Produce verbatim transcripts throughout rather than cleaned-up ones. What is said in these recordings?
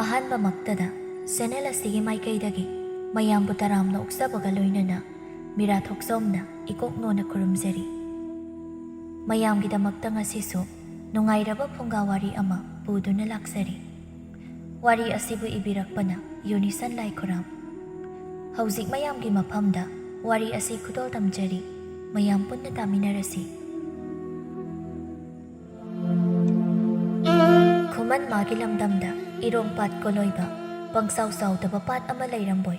ꯑꯍꯥꯟꯕꯃꯛꯇꯗ channel ꯑꯁꯤꯒꯤ ꯃꯥꯏꯀꯩꯗꯒꯤ ꯃꯌꯥꯝꯕꯨ ꯇꯔꯥꯝꯅ ꯑꯣꯛꯆꯕꯒ ꯂꯣꯏꯅꯅ ꯃꯤꯔꯥ ꯊꯣꯛꯆꯣꯝꯅ ꯏꯀꯣꯛ ꯅꯣꯟꯅ ꯈꯨꯔꯨꯝꯖꯔꯤ꯫ ꯃꯌꯥꯝꯒꯤꯗꯃꯛꯇ ꯉꯁꯤꯁꯨ ꯅꯨꯡꯉꯥꯏꯔꯕ ꯐꯨꯡꯒꯥ ꯋꯥꯔꯤ ꯑꯃ ꯄꯨꯗꯨꯅ ꯂꯥꯛꯆꯔꯤ꯫ ꯋꯥꯔꯤ ꯑꯁꯤꯕꯨ ꯏꯕꯤꯔꯛꯄꯅ ꯌꯨꯅꯤꯁꯟ ꯂꯥꯏꯈꯨꯔꯥꯝ꯫ ꯍꯧꯖꯤꯛ ꯃꯌꯥꯝꯒꯤ ꯃꯐꯝꯗ ꯋꯥꯔꯤ ꯑꯁꯤ ꯈꯨꯗꯣꯜ ꯇꯝꯖꯔꯤ꯫ ꯃꯌꯥꯝ ꯄꯨꯟꯅ ꯇꯥꯃꯤꯟꯅꯔꯁꯤ꯫ ꯈꯨꯃꯟ ꯃꯥꯒꯤ ꯂꯝꯗꯝꯗ ꯏꯔꯣꯡ ꯄꯥꯠ ꯀꯣꯂꯣꯏꯕ ꯄꯪꯆꯥꯎ ꯆꯥꯎꯗꯕ ꯄꯥꯠ ꯑꯃ ꯂꯩꯔꯝꯕꯣꯏ꯫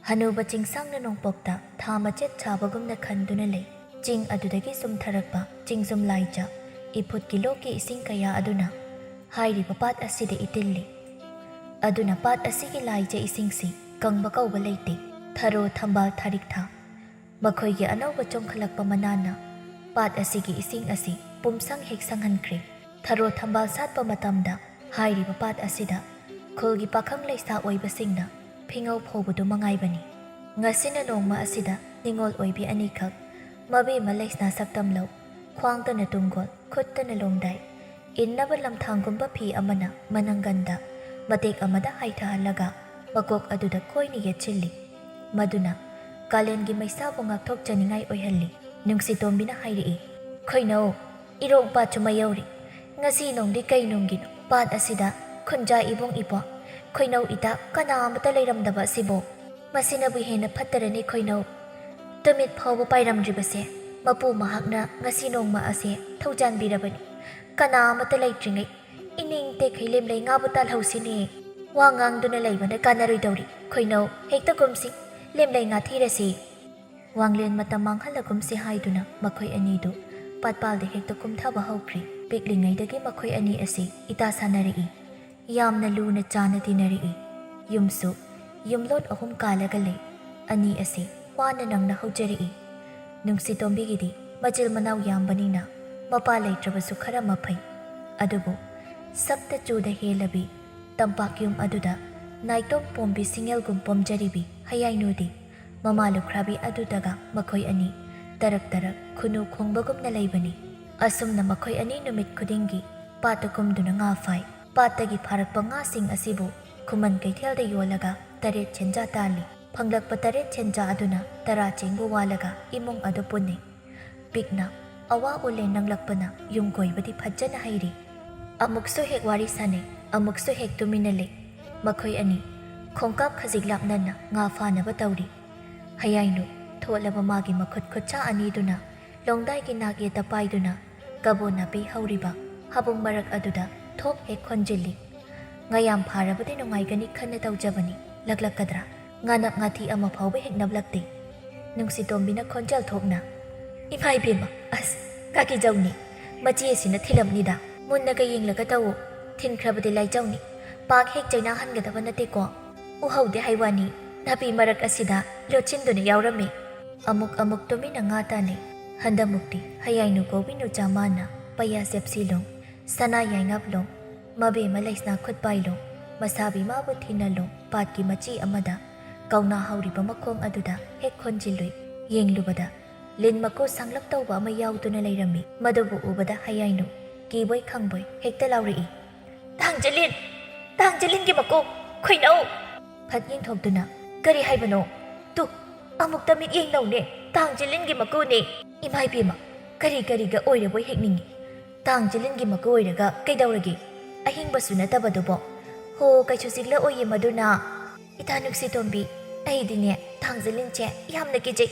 ꯍꯅꯨꯕ ꯆꯤꯡꯁꯥꯡꯅ ꯅꯣꯡꯄꯣꯛꯇ ꯊꯥ ꯃꯆꯦꯠ ꯁꯥꯕꯒꯨꯝꯅ ꯈꯟꯗꯨꯅ ꯂꯩ꯫ ꯆꯤꯡ ꯑꯗꯨꯗꯒꯤ ꯆꯨꯝꯊꯔꯛꯄ ꯆꯤꯡꯖꯨꯝ ꯂꯥꯏꯖ ꯏꯐꯨꯠꯀꯤ ꯂꯣꯛꯀꯤ ꯏꯁꯤꯡ ꯀꯌꯥ ꯑꯗꯨꯅ ꯍꯥꯏꯔꯤꯕ ꯄꯥꯠ ꯑꯁꯤꯗ ꯏꯇꯤꯜꯂꯤ꯫ ꯑꯗꯨꯅ ꯄꯥꯠ ꯑꯁꯤꯒꯤ ꯂꯥꯏꯖ ꯏꯁꯤꯡꯁꯤ ꯀꯪꯕ ꯀꯧꯕ ꯂꯩꯇꯦ꯫ ꯊꯔꯣ ꯊꯝꯕꯥꯜ ꯊꯥꯔꯤꯛꯊꯥ ꯃꯈꯣꯏꯒꯤ ꯑꯅꯧꯕ ꯆꯣꯡꯈꯠꯂꯛꯄ ꯃꯅꯥꯅ ꯄꯥꯠ ꯑꯁꯤꯒꯤ ꯏꯁꯤꯡ ꯑꯁꯤ ꯄꯨꯝꯁꯪ ꯍꯦꯛ ꯁꯪꯍꯟꯈ꯭ꯔꯦ꯫ ꯊꯔꯣ ꯊꯝꯕꯥꯜ ꯁꯥꯠꯄ ꯃꯇꯝꯗ ꯍꯥꯏꯔꯤꯕ ꯄꯥꯠ ꯑꯁꯤꯗ ꯈꯨꯜꯒꯤ ꯄꯥꯈꯪ ꯂꯩꯁꯥ ꯑꯣꯏꯕꯁꯤꯡꯅ ꯐꯤꯉꯧ ꯐꯧꯕꯗꯨ ꯃꯉꯥꯏꯕꯅꯤ꯫ ꯉꯁꯤꯅ ꯅꯣꯡꯃ ꯑꯁꯤꯗ ꯅꯤꯉꯣꯜ ꯑꯣꯏꯕꯤ ꯑꯅꯤꯈꯛ, ꯃꯕꯦꯝꯃ ꯂꯩꯁꯅꯥ ꯁꯛꯇꯝꯂꯧ, ꯈ꯭ꯋꯥꯡꯗꯅ ꯇꯨꯡꯒꯣꯜ, ꯈꯨꯠꯇꯅ ꯂꯣꯡꯗꯥꯏ, ꯏꯟꯅꯕ ꯂꯝꯊꯥꯡꯒꯨꯝꯕ ꯐꯤ ꯑꯃꯅ ꯃꯅꯪꯒꯟꯗ ꯃꯇꯦꯛ ꯑꯃꯗ ꯍꯥꯏꯊꯍꯜꯂꯒ ꯃꯀꯣꯛ ꯑꯗꯨꯗ ꯀꯣꯏꯅ ꯌꯦꯠꯁꯤꯜꯂꯤ꯫ ꯃꯗꯨꯅ ꯀꯥꯂꯦꯟꯒꯤ ꯃꯩꯁꯥꯕꯨ ꯉꯥꯛꯊꯣꯛꯆꯅꯤꯡꯉꯥꯏ ꯑꯣꯏꯍꯜꯂꯤ꯫ ꯅꯨꯡꯁꯤꯇꯣꯝꯕꯤꯅ ꯍꯥꯏꯔꯛꯏ, "ꯈꯣꯏꯅꯧ, ꯏꯔꯣꯡ ꯄꯥꯠꯁꯨ ꯃꯩ ꯌꯧꯔꯤ꯫ ꯉꯁꯤ ꯅꯣꯡꯗꯤ ꯀꯩ ꯅꯨꯡꯒꯤꯅꯣ? ꯄꯥꯠ ꯑꯁꯤꯗ ꯈꯨꯟꯖꯥ ꯏꯕꯨꯡ ꯏꯄ꯭ꯋꯥ, ꯈꯣꯏꯅꯧ ꯏꯇꯥ ꯀꯅꯥ ꯑꯃꯠꯇ ꯂꯩꯔꯝꯗꯕ ꯑꯁꯤꯕꯨ? ꯃꯁꯤꯅꯕꯨ ꯍꯦꯟꯅ ꯐꯠꯇꯔꯅꯤ ꯈꯣꯏꯅꯧ꯫ ꯇꯨꯃꯤꯠ ꯐꯥꯎꯕ ꯄꯥꯏꯔꯝꯗ꯭ꯔꯤꯕꯁꯦ ꯃꯄꯨ ꯃꯍꯥꯛꯅ ꯉꯁꯤ ꯅꯣꯡꯃ ꯑꯁꯦ ꯊꯧꯖꯥꯟꯕꯤꯔꯕꯅꯤ꯫ ꯀꯅꯥ ꯑꯃꯠꯇ ꯂꯩꯇ꯭ꯔꯤꯉꯩ ꯏꯅꯤꯡ ꯇꯦꯛꯈꯩ ꯂꯦꯝꯂꯩ ꯉꯥꯕꯨ ꯇꯥꯜꯍꯧꯁꯤꯅꯦ꯫ ꯋꯥ ꯉꯥꯡꯗꯨꯅ ꯂꯩꯕꯅ ꯀꯥꯟꯅꯔꯣꯏꯗꯧꯔꯤ꯫ ꯈꯣꯏꯅꯧ, ꯍꯦꯛꯇ ꯀꯨꯝꯁꯤ, ꯂꯦꯝꯂꯩ ꯉꯥ ꯊꯤꯔꯁꯤ꯫" ꯋꯥꯡꯂꯦꯟ ꯃꯇꯝ ꯃꯥꯡꯍꯜꯂꯒꯨꯝꯁꯤ ꯍꯥꯏꯗꯨꯅ ꯃꯈꯣꯏ ꯑꯅꯤꯗꯨ ꯄꯥꯠꯄꯥꯜꯗ ꯍꯦꯛꯇ ꯀꯨꯝꯊꯕ ꯍꯧꯈ꯭ꯔꯤ꯫ ꯄꯤꯛꯂꯤꯉꯩꯗꯒꯤ ꯃꯈꯣꯏ ꯑꯅꯤ ꯑꯁꯤ ꯏꯇꯥ ꯁꯥꯟꯅꯔꯛꯏ꯫ ꯌꯥꯝꯅ ꯂꯨꯅ ꯆꯥꯅ ꯇꯤꯟꯅꯔꯛꯏ꯫ ꯌꯨꯝꯁꯨ ꯌꯨꯝꯂꯣꯟ ꯑꯍꯨꯝ ꯀꯥꯜꯂꯒ ꯂꯩ꯫ ꯑꯅꯤ ꯑꯁꯤ ꯋꯥꯅ ꯅꯪꯅ ꯍꯧꯖꯔꯛꯏ꯫ ꯅꯨꯡꯁꯤꯇꯣꯝꯕꯤꯒꯤꯗꯤ ꯃꯆꯤꯜ ꯃꯅꯥꯎ ꯌꯥꯝꯕꯅꯤꯅ ꯃꯄꯥ ꯂꯩꯇ꯭ꯔꯕꯁꯨ ꯈꯔ ꯃꯐꯩ꯫ ꯑꯗꯨꯕꯨ ꯁꯛꯇ ꯆꯨꯗ ꯍꯦꯜꯂꯕꯤ ꯇꯝꯄꯥꯛ ꯌꯨꯝ ꯑꯗꯨꯗ ꯅꯥꯏꯇꯣꯝ ꯄꯣꯝꯕꯤ ꯁꯤꯡꯉꯦꯜꯒꯨꯝ ꯄꯣꯝꯖꯔꯤꯕꯤ ꯍꯌꯥꯏꯅꯨꯗꯤ ꯃꯃꯥ ꯂꯨꯈ꯭ꯔꯥꯕꯤ ꯑꯗꯨꯗꯒ ꯃꯈꯣꯏ ꯑꯅꯤ ꯇꯔꯛ ꯇꯔꯛ ꯈꯨꯅꯨ ꯈꯣꯡꯕꯒꯨꯝꯅ ꯂꯩꯕꯅꯤ꯫ ꯑꯁꯨꯝꯅ ꯃꯈꯣꯏ ꯑꯅꯤ ꯅꯨꯃꯤꯠ ꯈꯨꯗꯤꯡꯒꯤ ꯄꯥꯠꯇ ꯀꯨꯝꯗꯨꯅ ꯉꯥ ꯐꯥꯏ꯫ ꯄꯥꯠꯇꯒꯤ ꯐꯥꯔꯛꯄ ꯉꯥꯁꯤꯡ ꯑꯁꯤꯕꯨ ꯈꯨꯃꯟ ꯀꯩꯊꯦꯜꯗ ꯌꯣꯜꯂꯒ ꯇꯔꯦꯠ ꯁꯦꯟꯖꯥ ꯇꯥꯜꯂꯤ꯫ ꯐꯪꯂꯛꯄ ꯇꯔꯦꯠ ꯁꯦꯟꯖꯥ ꯑꯗꯨꯅ ꯇꯔꯥ ꯆꯦꯡꯕꯨ ꯋꯥꯜꯂꯒ ꯏꯃꯨꯡ ꯑꯗꯨ ꯄꯨꯟꯅꯩ꯫ ꯄꯤꯛꯅ ꯑꯋꯥ ꯎꯂꯦ ꯅꯪꯂꯛꯄꯅ ꯌꯨꯝ ꯀꯣꯏꯕꯗꯤ ꯐꯖꯅ ꯍꯩꯔꯤ꯫ ꯑꯃꯨꯛꯁꯨ ꯍꯦꯛ ꯋꯥꯔꯤ ꯁꯥꯟꯅꯩ, ꯑꯃꯨꯛꯁꯨ ꯍꯦꯛ ꯇꯨꯃꯤꯟꯅ ꯂꯩ꯫ ꯃꯈꯣꯏ ꯑꯅꯤ ꯈꯣꯡꯀꯥꯞ ꯈꯖꯤꯛ ꯂꯥꯞꯅꯅ ꯉꯥ ꯐꯥꯅꯕ ꯇꯧꯔꯤ꯫ ꯍꯌꯥꯏꯅꯨ ꯊꯣꯠꯂꯕ ꯃꯥꯒꯤ ꯃꯈꯨꯠ ꯈꯨꯠꯁꯥ ꯑꯅꯤꯗꯨꯅ ꯂꯣꯡꯗꯥꯏꯒꯤ ꯅꯥꯛ ꯌꯦꯠꯇ ꯄꯥꯏꯗꯨꯅ ꯀꯕꯣ ꯅꯥꯄꯤ ꯍꯧꯔꯤꯕ ꯍꯥꯕꯨꯡ ꯃꯔꯛ ꯑꯗꯨꯗ ꯊꯣꯛ ꯍꯦꯛ ꯈꯣꯟꯖꯤꯜꯂꯤ꯫ ꯉꯥ ꯌꯥꯝ ꯐꯥꯔꯕꯗꯤ ꯅꯨꯡꯉꯥꯏꯒꯅꯤ ꯈꯟꯅ ꯇꯧꯖꯕꯅꯤ, ꯂꯛꯂꯛꯀꯗ꯭ꯔꯥ? ꯉꯥꯅꯞ ꯉꯥꯊꯤ ꯑꯃ ꯐꯥꯎꯕ ꯍꯦꯛ ꯅꯞꯂꯛꯇꯦ꯫ ꯅꯨꯡꯁꯤꯇꯣꯝꯕꯤꯅ ꯈꯣꯟꯖꯦꯜ ꯊꯣꯛꯅ, "ꯏꯃꯥ ꯏꯕꯦꯝꯃ, ꯑꯁ, ꯉꯥꯀꯤꯖꯧꯅꯤ꯫ ꯃꯆꯦ ꯑꯁꯤꯅ ꯊꯤꯜꯂꯝꯅꯤꯗ꯫ ꯃꯨꯟꯅꯒ ꯌꯦꯡꯂꯒ ꯇꯧꯎ꯫ ꯊꯤꯟꯈ꯭ꯔꯕꯗꯤ ꯂꯥꯏꯖꯧꯅꯤ꯫ ꯄꯥꯛ ꯍꯦꯛ ꯆꯩꯅꯥꯍꯟꯒꯗꯕ ꯅꯠꯇꯦꯀꯣ꯫ ꯎꯍꯧꯗꯦ ꯍꯥꯏ ꯋꯥꯅꯤ, ꯅꯥꯄꯤ ꯃꯔꯛ ꯑꯁꯤꯗ ꯂꯣꯠꯁꯤꯟꯗꯨꯅ ꯌꯥꯎꯔꯝꯃꯤ꯫" ꯑꯃꯨꯛ ꯑꯃꯨꯛ ꯇꯨꯃꯤꯟꯅ ꯉꯥ ꯇꯥꯅꯩ꯫ ꯍꯟꯗꯃꯨꯛꯇꯤ ꯍꯌꯥꯏꯅꯨ ꯀꯧꯕꯤ ꯅꯨꯆꯥ ꯃꯥꯅ ꯄꯩꯌꯥ ꯆꯦꯞꯁꯤꯂꯣꯡ, ꯁꯅꯥ ꯌꯥꯏꯉꯥꯞꯂꯣꯡ, ꯃꯕꯦꯝꯃ ꯂꯩꯁꯅꯥ ꯈꯨꯠꯄꯥꯏꯂꯣꯡ, ꯃꯁꯥꯕꯤ ꯃꯥꯕꯨ ꯊꯤꯅꯂꯣꯡ ꯄꯥꯠꯀꯤ ꯃꯆꯤ ꯑꯃꯗ ꯀꯧꯅꯥ ꯍꯧꯔꯤꯕ ꯃꯈꯣꯡ ꯑꯗꯨꯗ ꯍꯦꯛ ꯈꯣꯟꯖꯤꯜꯂꯨꯏ꯫ ꯌꯦꯡꯂꯨꯕꯗ ꯂꯤꯟ ꯃꯀꯨ ꯁꯥꯡꯂꯞ ꯇꯧꯕ ꯑꯃ ꯌꯥꯎꯗꯨꯅ ꯂꯩꯔꯝꯃꯤ꯫ ꯃꯗꯨꯕꯨ ꯎꯕꯗ ꯍꯌꯥꯏꯅꯨ ꯀꯤꯕꯣꯏ ꯈꯪꯕꯣꯏ ꯍꯦꯛꯇ ꯂꯥꯎꯔꯛꯏ, "ꯇꯥꯡꯖꯂꯤꯟ! ꯇꯥꯡꯖꯂꯤꯟꯒꯤ ꯃꯀꯣꯛ! ꯈꯣꯏꯅꯧ!" ꯐꯠ ꯌꯦꯡꯊꯣꯛꯇꯨꯅ, "ꯀꯔꯤ ꯍꯥꯏꯕꯅꯣ? ꯇꯨ, ꯑꯃꯨꯛꯇ ꯃꯤꯠꯌꯦꯡ ꯅꯧꯅꯦ! ꯇꯥꯡꯖꯂꯤꯟꯒꯤ ꯃꯀꯨꯅꯦ!" ꯏꯃꯥ ꯏꯕꯦꯝꯃ, ꯀꯔꯤ ꯀꯔꯤꯒ ꯑꯣꯏꯔꯕꯣꯏ ꯍꯦꯛ ꯅꯤꯡꯏ꯫ ꯇꯥꯡꯖꯂꯤꯟꯒꯤ ꯃꯀꯨ ꯑꯣꯏꯔꯒ ꯀꯩꯗꯧꯔꯒꯦ? ꯑꯍꯤꯡꯕꯁꯨ ꯅꯠꯇꯕꯗꯨꯕꯣ꯫ ꯍꯣ, ꯀꯩꯁꯨ ꯆꯤꯛꯂꯛꯑꯣꯏꯌꯦ ꯃꯗꯨꯅ꯫ ꯏꯇꯥ ꯅꯨꯡꯁꯤꯇꯣꯝꯕꯤ, ꯑꯩꯗꯤꯅꯦ ꯇꯥꯡꯖꯂꯤꯟꯁꯦ ꯌꯥꯝꯅ ꯀꯤꯖꯩ꯫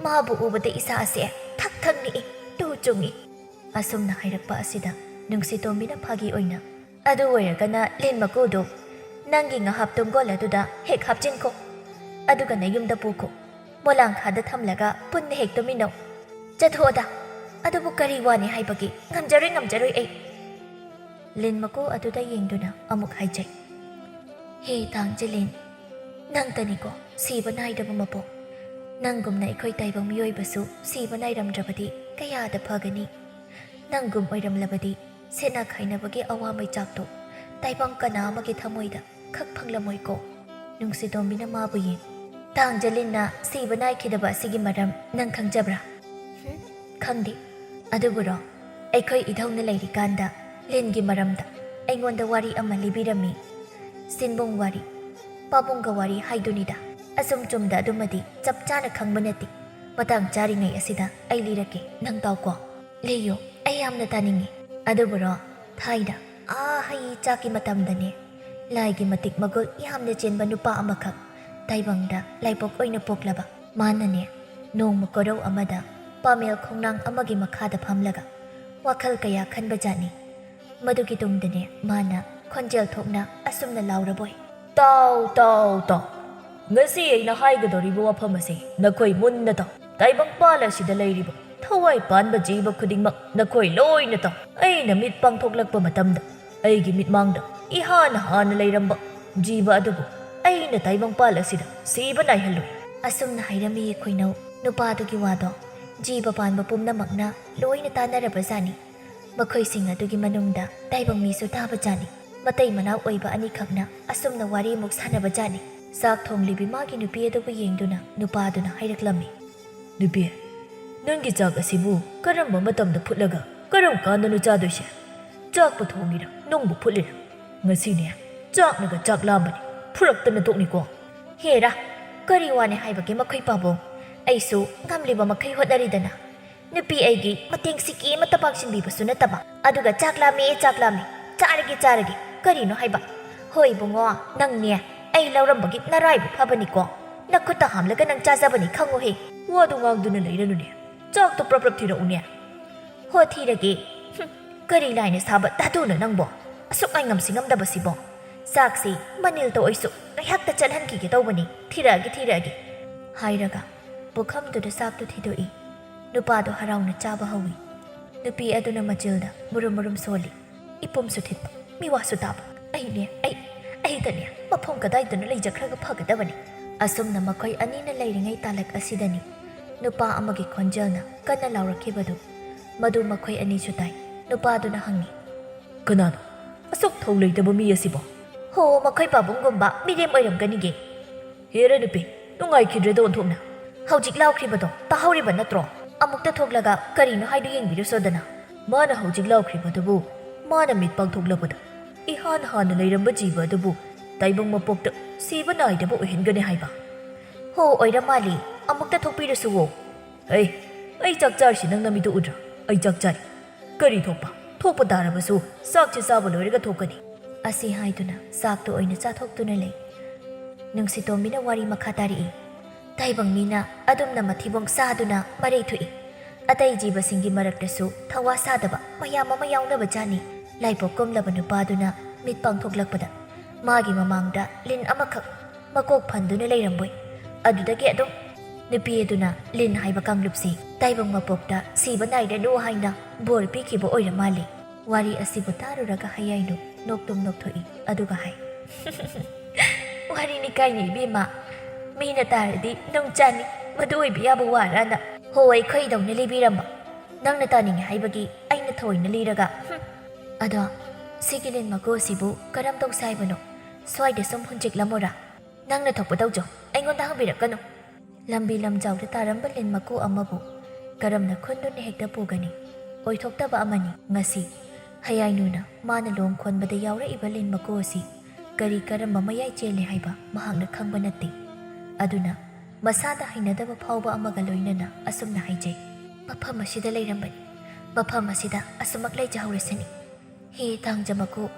ꯃꯥꯕꯨ ꯎꯕꯗ ꯏꯁꯥ ꯑꯁꯦ ꯊꯛ ꯊꯛ ꯅꯤꯛꯏ, ꯇꯨ ꯆꯨꯡꯏ꯫ ꯑꯁꯨꯝꯅ ꯍꯥꯏꯔꯛꯄ ꯑꯁꯤꯗ ꯅꯨꯡꯁꯤꯇꯣꯝꯕꯤꯅ ꯐꯥꯒꯤ ꯑꯣꯏꯅ, "ꯑꯗꯨ ꯑꯣꯏꯔꯒꯅ ꯂꯤꯟ ꯃꯀꯨꯗꯨ ꯅꯪꯒꯤ ꯉꯍꯥꯞ ꯇꯨꯡꯒꯣꯜ ꯑꯗꯨꯗ ꯍꯦꯛ ꯍꯥꯞꯆꯤꯟꯈꯣ, ꯑꯗꯨꯒ ꯅꯌꯨꯝꯗ ꯄꯨꯈꯣ꯫ ꯃꯣꯂꯥꯡꯈꯥꯗ ꯊꯝꯂꯒ ꯄꯨꯟꯅ ꯍꯦꯛ ꯇꯨꯃꯤꯟꯅꯧ꯫ ꯆꯠꯊꯣꯛꯑꯣꯗ꯫ ꯑꯗꯨꯕꯨ ꯀꯔꯤ ꯋꯥꯅꯤ ꯍꯥꯏꯕꯒꯦ? ꯉꯝꯖꯔꯣꯏ, ꯉꯝꯖꯔꯣꯏ ꯑꯩ꯫" ꯂꯤꯟ ꯃꯀꯨ ꯑꯗꯨꯗ ꯌꯦꯡꯗꯨꯅ ꯑꯃꯨꯛ ꯍꯥꯏꯖꯩ, "ꯍꯦ ꯇꯥꯡꯖꯂꯤꯟ, ꯅꯪꯇꯅꯤꯀꯣ ꯁꯤꯕ ꯅꯥꯏꯗꯕ ꯃꯄꯣꯛ꯫ ꯅꯪꯒꯨꯝꯅ ꯑꯩꯈꯣꯏ ꯇꯥꯏꯕꯪ ꯃꯤꯑꯣꯏꯕꯁꯨ ꯁꯤꯕ ꯅꯥꯏꯔꯝꯗ꯭ꯔꯕꯗꯤ ꯀꯌꯥꯗ ꯐꯒꯅꯤ? ꯅꯪꯒꯨꯝ ꯑꯣꯏꯔꯝꯂꯕꯗꯤ ꯁꯦꯠꯅ ꯈꯥꯏꯅꯕꯒꯤ ꯑꯋꯥ ꯃꯩꯆꯥꯛꯇꯣ ꯇꯥꯏꯕꯪ ꯀꯅꯥ ꯑꯃꯒꯤ ꯊꯃꯣꯏꯗ ꯈꯛ ꯐꯪꯂꯝꯃꯣꯏꯀꯣ꯫" ꯅꯨꯡꯁꯤꯇꯣꯝꯕꯤꯅ ꯃꯥꯕꯨ ꯌꯦꯡ, "ꯇꯥꯡꯖꯂꯤꯟꯅ ꯁꯤꯕ ꯅꯥꯏꯈꯤꯗꯕ ꯑꯁꯤꯒꯤ ꯃꯔꯝ ꯅꯪ ꯈꯪꯖꯕ꯭ꯔꯥ?" "ꯍꯨꯝ, ꯈꯪꯗꯦ꯫ ꯑꯗꯨꯕꯨꯔꯣ, ꯑꯩꯈꯣꯏ ꯏꯙꯧꯅ ꯂꯩꯔꯤꯀꯥꯟꯗ ꯂꯤꯟꯒꯤ ꯃꯔꯝꯗ ꯑꯩꯉꯣꯟꯗ ꯋꯥꯔꯤ ꯑꯃ ꯂꯤꯕꯤꯔꯝꯃꯤ꯫ ꯁꯤꯟꯕꯨꯡ ꯋꯥꯔꯤ, ꯄꯥꯕꯨꯡꯒ ꯋꯥꯔꯤ ꯍꯥꯏꯗꯨꯅꯤꯗ꯫ ꯑꯆꯨꯝ ꯆꯨꯝꯗ ꯑꯗꯨꯃꯗꯤ ꯆꯞ ꯆꯥꯅ ꯈꯪꯕ ꯅꯠꯇꯦ꯫ ꯃꯇꯥꯡ ꯆꯥꯔꯤꯉꯩ ꯑꯁꯤꯗ ꯑꯩ ꯂꯤꯔꯛꯀꯦ, ꯅꯪ ꯇꯥꯎꯀꯣ꯫ ꯂꯤꯌꯨ, ꯑꯩ ꯌꯥꯝꯅ ꯇꯥꯅꯤꯡꯉꯤ꯫ ꯑꯗꯨꯕꯨꯔꯣ, ꯊꯥꯏꯅ, ꯑꯥ, ꯍꯩ ꯆꯥꯛꯀꯤ ꯃꯇꯝꯗꯅꯦ, ꯂꯥꯏꯒꯤ ꯃꯇꯤꯛ ꯃꯒꯨꯜ ꯌꯥꯝꯅ ꯆꯦꯟꯕ ꯅꯨꯄꯥ ꯑꯃꯈꯛ ꯇꯥꯏꯕꯪꯗ ꯂꯥꯏꯕꯛ ꯑꯣꯏꯅ ꯄꯣꯛꯂꯕ꯫ ꯃꯥꯅꯅꯦ, ꯅꯣꯡꯃ ꯀꯣꯔꯧ ꯑꯃꯗ ꯄꯥꯃꯦꯜ ꯈꯣꯡꯅꯥꯡ ꯑꯃꯒꯤ ꯃꯈꯥꯗ ꯐꯝꯂꯒ ꯋꯥꯈꯜ ꯀꯌꯥ ꯈꯟꯕꯖꯥꯠꯅꯤ꯫ ꯃꯗꯨꯒꯤ ꯇꯨꯡꯗꯅꯦ ꯃꯥꯅ ꯈꯣꯟꯖꯦꯜ ꯊꯣꯛꯅ ꯑꯁꯨꯝꯅ ꯂꯥꯎꯔꯕꯣꯏ, "ꯇꯥꯎ, ꯇꯥꯎ, ꯇꯥꯎ! ꯉꯁꯤ ꯑꯩꯅ ꯍꯥꯏꯒꯗꯧꯔꯤꯕ ꯋꯥꯐꯝ ꯑꯁꯤ ꯅꯈꯣꯏ ꯃꯨꯟꯅ ꯇꯥꯎ꯫ ꯇꯥꯏꯕꯪꯄꯥꯜ ꯑꯁꯤꯗ ꯂꯩꯔꯤꯕ ꯊꯋꯥꯏ ꯄꯥꯟꯕ ꯖꯤꯕ ꯈꯨꯗꯤꯡꯃꯛ ꯅꯈꯣꯏ ꯂꯣꯏꯅ ꯇꯥꯎ꯫ ꯑꯩꯅ ꯃꯤꯠ ꯄꯥꯡꯊꯣꯛꯂꯛꯄ ꯃꯇꯝꯗ ꯑꯩꯒꯤ ꯃꯤꯠꯃꯥꯡꯗ ꯏꯍꯥꯟ ꯍꯥꯟꯅ ꯂꯩꯔꯝꯕ ꯖꯤꯕ ꯑꯗꯨꯕꯨ ꯑꯩꯅ ꯇꯥꯏꯕꯪꯄꯥꯜ ꯑꯁꯤꯗ ꯁꯤꯕ ꯅꯥꯏꯍꯜꯂꯨꯏ꯫" ꯑꯁꯨꯝꯅ ꯍꯥꯏꯔꯝꯃꯤ ꯈꯣꯏꯅꯧ꯫ ꯅꯨꯄꯥꯗꯨꯒꯤ ꯋꯥꯗꯣ ꯖꯤꯕ ꯄꯥꯟꯕ ꯄꯨꯝꯅꯃꯛꯅ ꯂꯣꯏꯅ ꯇꯥꯅꯔꯕꯖꯥꯠꯅꯤ꯫ ꯃꯈꯣꯏꯁꯤꯡ ꯑꯗꯨꯒꯤ ꯃꯅꯨꯡꯗ ꯇꯥꯏꯕꯪ ꯃꯤꯁꯨ ꯇꯥꯕꯖꯥꯠꯅꯤ꯫ ꯃꯇꯩ ꯃꯅꯥꯎ ꯑꯣꯏꯕ ꯑꯅꯤꯈꯛꯅ ꯑꯁꯨꯝꯅ ꯋꯥꯔꯤꯃꯨꯛ ꯁꯥꯟꯅꯕꯖꯥꯠꯅꯤ꯫ ꯆꯥꯛ ꯊꯣꯡꯂꯤꯕꯤ ꯃꯥꯒꯤ ꯅꯨꯄꯤ ꯑꯗꯨꯕꯨ ꯌꯦꯡꯗꯨꯅ ꯅꯨꯄꯥꯗꯨꯅ ꯍꯥꯏꯔꯛꯂꯝꯃꯤ, "ꯅꯨꯄꯤ, ꯅꯪꯒꯤ ꯆꯥꯛ ꯑꯁꯤꯕꯨ ꯀꯔꯝꯕ ꯃꯇꯝꯗ ꯐꯨꯠꯂꯒ ꯀꯔꯝ ꯀꯥꯟꯗꯅꯣ ꯆꯥꯗꯣꯏꯁꯦ? ꯆꯥꯛꯄꯨ ꯊꯣꯡꯉꯤꯔ ꯅꯨꯡꯕꯨ ꯐꯨꯠꯂꯤꯔ? ꯉꯁꯤꯅꯦ ꯆꯥꯛꯅꯒ ꯆꯥꯛ ꯂꯥꯝꯕꯅꯤ, ꯐꯨꯔꯛꯇꯅ ꯇꯣꯛꯅꯤꯀꯣ꯫" "ꯍꯦꯔꯥ, ꯀꯔꯤ ꯋꯥꯅꯤ ꯍꯥꯏꯕꯒꯦ ꯃꯈꯣꯏ ꯄꯥꯕꯨꯡ? ꯑꯩꯁꯨ ꯉꯝꯂꯤꯕ ꯃꯈꯩ ꯍꯣꯠꯅꯔꯤꯗꯅ꯫ ꯅꯨꯄꯤ ꯑꯩꯒꯤ ꯃꯇꯦꯡ ꯁꯤꯀꯤ ꯑꯃꯠꯇ ꯄꯥꯡꯁꯤꯟꯕꯤꯕꯁꯨ ꯅꯠꯇꯕ, ꯑꯗꯨꯒ ꯆꯥꯛ ꯂꯥꯝꯃꯦ, ꯆꯥꯛ ꯂꯥꯝꯃꯦ, ꯆꯥꯔꯒꯦ, ꯆꯥꯔꯒꯦ, ꯀꯔꯤꯅꯣ ꯍꯥꯏꯕ? ꯍꯣꯏ ꯏꯕꯨꯡꯉꯣ, ꯅꯪꯅꯦ ꯑꯩ ꯂꯧꯔꯝꯕꯒꯤ ꯅꯔꯥꯏꯕꯛ ꯐꯕꯅꯤꯀꯣ꯫ ꯅꯈꯨꯠꯇ ꯍꯥꯝꯂꯒ ꯅꯪ ꯆꯥꯖꯕꯅꯤ ꯈꯪꯉꯨꯍꯦ꯫" "ꯋꯥꯗꯨ ꯉꯥꯡꯗꯨꯅ ꯂꯩꯔꯅꯨꯅꯦ, ꯆꯥꯛꯇꯣ ꯄ꯭ꯔꯞ ꯄ꯭ꯔꯞ ꯊꯤꯔꯛꯎꯅꯦ꯫" "ꯍꯣ, ꯊꯤꯔꯒꯦ꯫ ꯍꯨꯝ, ꯀꯔꯤ ꯂꯥꯏꯅ ꯁꯥꯕ ꯙꯥꯇꯨꯅꯣ ꯅꯪꯕꯣ? ꯑꯁꯨꯛ ꯉꯥꯏ ꯉꯝꯁꯤ ꯉꯝꯗꯕꯁꯤꯕꯣ? ꯆꯥꯛꯁꯤ ꯃꯅꯤꯜꯇ ꯑꯣꯏꯁꯨ ꯉꯥꯏꯍꯥꯛꯇ ꯆꯠꯍꯟꯈꯤꯒꯦ ꯇꯧꯕꯅꯤ꯫ ꯊꯤꯔꯛꯑꯒꯦ, ꯊꯤꯔꯛꯑꯒꯦ꯫" ꯍꯥꯏꯔꯒ ꯄꯨꯈꯝꯗꯨꯗ ꯆꯥꯛꯇꯨ ꯊꯤꯗꯣꯛꯏ꯫ ꯅꯨꯄꯥꯗꯣ ꯍꯔꯥꯎꯅ ꯆꯥꯕ ꯍꯧꯏ꯫ ꯅꯨꯄꯤ ꯑꯗꯨꯅ ꯃꯆꯤꯜꯗ ꯃꯨꯔꯨꯝ ꯃꯨꯔꯨꯝ ꯁꯣꯜꯂꯤ꯫ ꯏꯄꯨꯝꯁꯨ ꯊꯤꯠꯄ, ꯃꯤꯋꯥꯁꯨ ꯇꯥꯕ꯫ "ꯑꯩꯅꯦ, ꯑꯩ, ꯑꯩꯗꯅꯦ, ꯃꯐꯝ ꯀꯗꯥꯏꯗꯅꯣ ꯂꯩꯖꯈ꯭ꯔꯒ ꯐꯒꯗꯕꯅꯤ꯫" ꯑꯁꯨꯝꯅ ꯃꯈꯣꯏ ꯑꯅꯤꯅ ꯂꯩꯔꯤꯉꯩ ꯇꯥꯂꯛ ꯑꯁꯤꯗꯅꯤ ꯅꯨꯄꯥ ꯑꯃꯒꯤ ꯈꯣꯟꯖꯦꯜꯅ ꯀꯟꯅ ꯂꯥꯎꯔꯛꯈꯤꯕꯗꯨ꯫ ꯃꯗꯨ ꯃꯈꯣꯏ ꯑꯅꯤꯁꯨ ꯇꯥꯏ꯫ ꯅꯨꯄꯥꯗꯨꯅ ꯍꯪꯉꯤ, "ꯀꯅꯥꯅꯣ ꯑꯁꯨꯛ ꯊꯧ ꯂꯩꯇꯕ ꯃꯤ ꯑꯁꯤꯕꯣ?" "ꯍꯣ, ꯃꯈꯣꯏ ꯄꯥꯕꯨꯡꯒꯨꯝꯕ ꯃꯤꯔꯦꯝ ꯑꯣꯏꯔꯝꯒꯅꯤꯒꯦ꯫" "ꯍꯦꯔꯥ ꯅꯨꯄꯤ, ꯅꯨꯡꯉꯥꯏꯈꯤꯗ꯭ꯔꯦꯗ ꯑꯣꯟꯊꯣꯛꯅ꯫ ꯍꯧꯖꯤꯛ ꯂꯥꯎꯈ꯭ꯔꯤꯕꯗꯣ ꯇꯥꯍꯧꯔꯤꯕ ꯅꯠꯇ꯭ꯔꯣ? ꯑꯃꯨꯛꯇ ꯊꯣꯛꯂꯒ ꯀꯔꯤꯅꯣ ꯍꯥꯏꯗꯨ ꯌꯦꯡꯕꯤꯔꯨꯁꯣꯗꯅ꯫" "ꯃꯥꯅ ꯍꯧꯖꯤꯛ ꯂꯥꯎꯈ꯭ꯔꯤꯕꯗꯨꯕꯨ ꯃꯥꯅ ꯃꯤꯠ ꯄꯥꯡꯊꯣꯛꯂꯕꯗ ꯏꯍꯥꯟ ꯍꯥꯟꯅ ꯂꯩꯔꯝꯕ ꯖꯤꯕ ꯑꯗꯨꯕꯨ ꯇꯥꯏꯕꯪ ꯃꯄꯣꯛꯇ ꯁꯤꯕ ꯅꯥꯏꯗꯕ ꯑꯣꯏꯍꯟꯒꯅꯤ ꯍꯥꯏꯕ꯫ ꯍꯣ, ꯑꯣꯏꯔ ꯃꯥꯜꯂꯤ꯫ ꯑꯃꯨꯛꯇ ꯊꯣꯛꯄꯤꯔꯨꯁꯨꯋꯣ꯫ "ꯍꯩ, ꯑꯩ ꯆꯥꯛ ꯆꯥꯔꯤꯁꯤ ꯅꯪ ꯅꯃꯤꯠꯇꯨ ꯎꯗ꯭ꯔꯥ? ꯑꯩ ꯆꯥꯛ ꯆꯥꯔꯤ꯫ ꯀꯔꯤ ꯊꯣꯛꯄ? ꯊꯣꯛꯄ ꯇꯥꯔꯕꯁꯨ ꯆꯥꯛꯁꯤ ꯆꯥꯕ ꯂꯣꯏꯔꯒ ꯊꯣꯛꯀꯅꯤ," ꯑꯁꯤ ꯍꯥꯏꯗꯨꯅ ꯆꯥꯛꯇꯨ ꯑꯣꯏꯅ ꯆꯥꯊꯣꯛꯇꯨꯅ ꯂꯩ꯫ ꯅꯨꯡꯁꯤꯇꯣꯝꯕꯤꯅ ꯋꯥꯔꯤ ꯃꯈꯥ ꯇꯥꯔꯛꯏ꯫ ꯇꯥꯏꯕꯪ ꯃꯤꯅ ꯑꯗꯨꯝꯅ ꯃꯊꯤꯕꯣꯡ ꯆꯥꯗꯨꯅ ꯃꯔꯩ ꯊꯣꯛꯏ꯫ ꯑꯇꯩ ꯖꯤꯕꯁꯤꯡꯒꯤ ꯃꯔꯛꯇꯁꯨ ꯊꯋꯥ ꯁꯥꯗꯕ ꯃꯌꯥꯝ ꯑꯃ ꯌꯥꯎꯅꯕꯖꯥꯠꯅꯤ꯫ ꯂꯥꯏꯄꯣꯛ ꯀꯨꯝꯂꯕ ꯅꯨꯄꯥꯗꯨꯅ ꯃꯤꯠ ꯄꯥꯡꯊꯣꯛꯂꯛꯄꯗ ꯃꯥꯒꯤ ꯃꯃꯥꯡꯗ ꯂꯤꯟ ꯑꯃꯈꯛ ꯃꯀꯣꯛ ꯐꯟꯗꯨꯅ ꯂꯩꯔꯝꯕꯣꯏ꯫ ꯑꯗꯨꯗꯒꯤ ꯑꯗꯨꯝ ꯅꯨꯄꯤ ꯑꯗꯨꯅ ꯂꯤꯟ ꯍꯥꯏꯕ ꯀꯥꯡꯂꯨꯞꯁꯤ ꯇꯥꯏꯕꯪ ꯃꯄꯣꯛꯇ ꯁꯤꯕ ꯅꯥꯏꯔꯅꯨ ꯍꯥꯏꯅ ꯕꯣꯔ ꯄꯤꯈꯤꯕ ꯑꯣꯏꯔ ꯃꯥꯜꯂꯤ꯫ ꯋꯥꯔꯤ ꯑꯁꯤꯕꯨ ꯇꯥꯔꯨꯔꯒ ꯍꯌꯥꯏꯅꯨ ꯅꯣꯛꯇꯨꯝ ꯅꯣꯛꯊꯣꯛꯏ, ꯑꯗꯨꯒ ꯍꯥꯏ, "ꯋꯥꯔꯤꯅꯤ ꯀꯥꯏꯅ ꯏꯕꯦꯝꯃ, ꯃꯤꯅ ꯇꯥꯔꯗꯤ ꯅꯨꯡ ꯆꯥꯅꯤ꯫ ꯃꯗꯨ ꯑꯣꯏꯕ ꯌꯥꯕ ꯋꯥꯔꯅ?" "ꯍꯣ, ꯑꯩꯈꯣꯏꯗꯧꯅ ꯂꯤꯕꯤꯔꯝꯕ꯫ ꯅꯪꯅ ꯇꯥꯅꯤꯡꯉꯤ ꯍꯥꯏꯕꯒꯤ ꯑꯩꯅ ꯊꯑꯣꯏꯅ ꯂꯤꯔꯒ, ꯍꯨꯝ꯫ ꯑꯗꯣ ꯁꯤꯒꯤ ꯂꯤꯟ ꯃꯀꯨ ꯑꯁꯤꯕꯨ ꯀꯔꯝ ꯇꯧꯁꯦ ꯍꯥꯏꯕꯅꯣ? ꯁ꯭ꯋꯥꯏꯗ ꯁꯨꯝ ꯍꯨꯟꯆꯤꯛꯂꯝꯃꯣꯔꯥ? ꯅꯪꯅ ꯊꯣꯛꯄ ꯇꯧꯖꯧ, ꯑꯩꯉꯣꯟꯗ ꯍꯪꯕꯤꯔꯛꯀꯅꯨ꯫" ꯂꯝꯕꯤ ꯂꯝꯖꯥꯎꯗ ꯇꯥꯔꯝꯕ ꯂꯤꯟ ꯃꯀꯨ ꯑꯃꯕꯨ ꯀꯔꯝꯅ ꯈꯨꯟꯗꯨꯅ ꯍꯦꯛꯇ ꯄꯨꯒꯅꯤ? ꯑꯣꯏꯊꯣꯛꯇꯕ ꯑꯃꯅꯤ꯫ ꯉꯁꯤ ꯍꯌꯥꯏꯅꯨꯅ ꯃꯥꯅ ꯂꯣꯡ ꯈꯣꯟꯕꯗ ꯌꯥꯎꯔꯛꯏꯕ ꯂꯤꯟ ꯃꯀꯨ ꯑꯁꯤ ꯀꯔꯤ ꯀꯔꯝꯕ ꯃꯌꯥꯏ ꯆꯦꯜꯂꯤ ꯍꯥꯏꯕ ꯃꯍꯥꯛꯅ ꯈꯪꯕ ꯅꯠꯇꯦ꯫ ꯑꯗꯨꯅ ꯃꯁꯥꯗ ꯍꯩꯅꯗꯕ ꯐꯥꯎꯕ ꯑꯃꯒ ꯂꯣꯏꯅꯅ ꯑꯁꯨꯝꯅ ꯍꯥꯏꯖꯩ, "ꯃꯐꯝ ꯑꯁꯤꯗ ꯂꯩꯔꯝꯕꯅꯤ꯫ ꯃꯐꯝ ꯑꯁꯤꯗ ꯑꯁꯨꯃꯛ ꯂꯩꯖꯍꯧꯔꯁꯅꯤ꯫ ꯍꯦ ꯇꯥꯡꯖ ꯃꯀꯨ,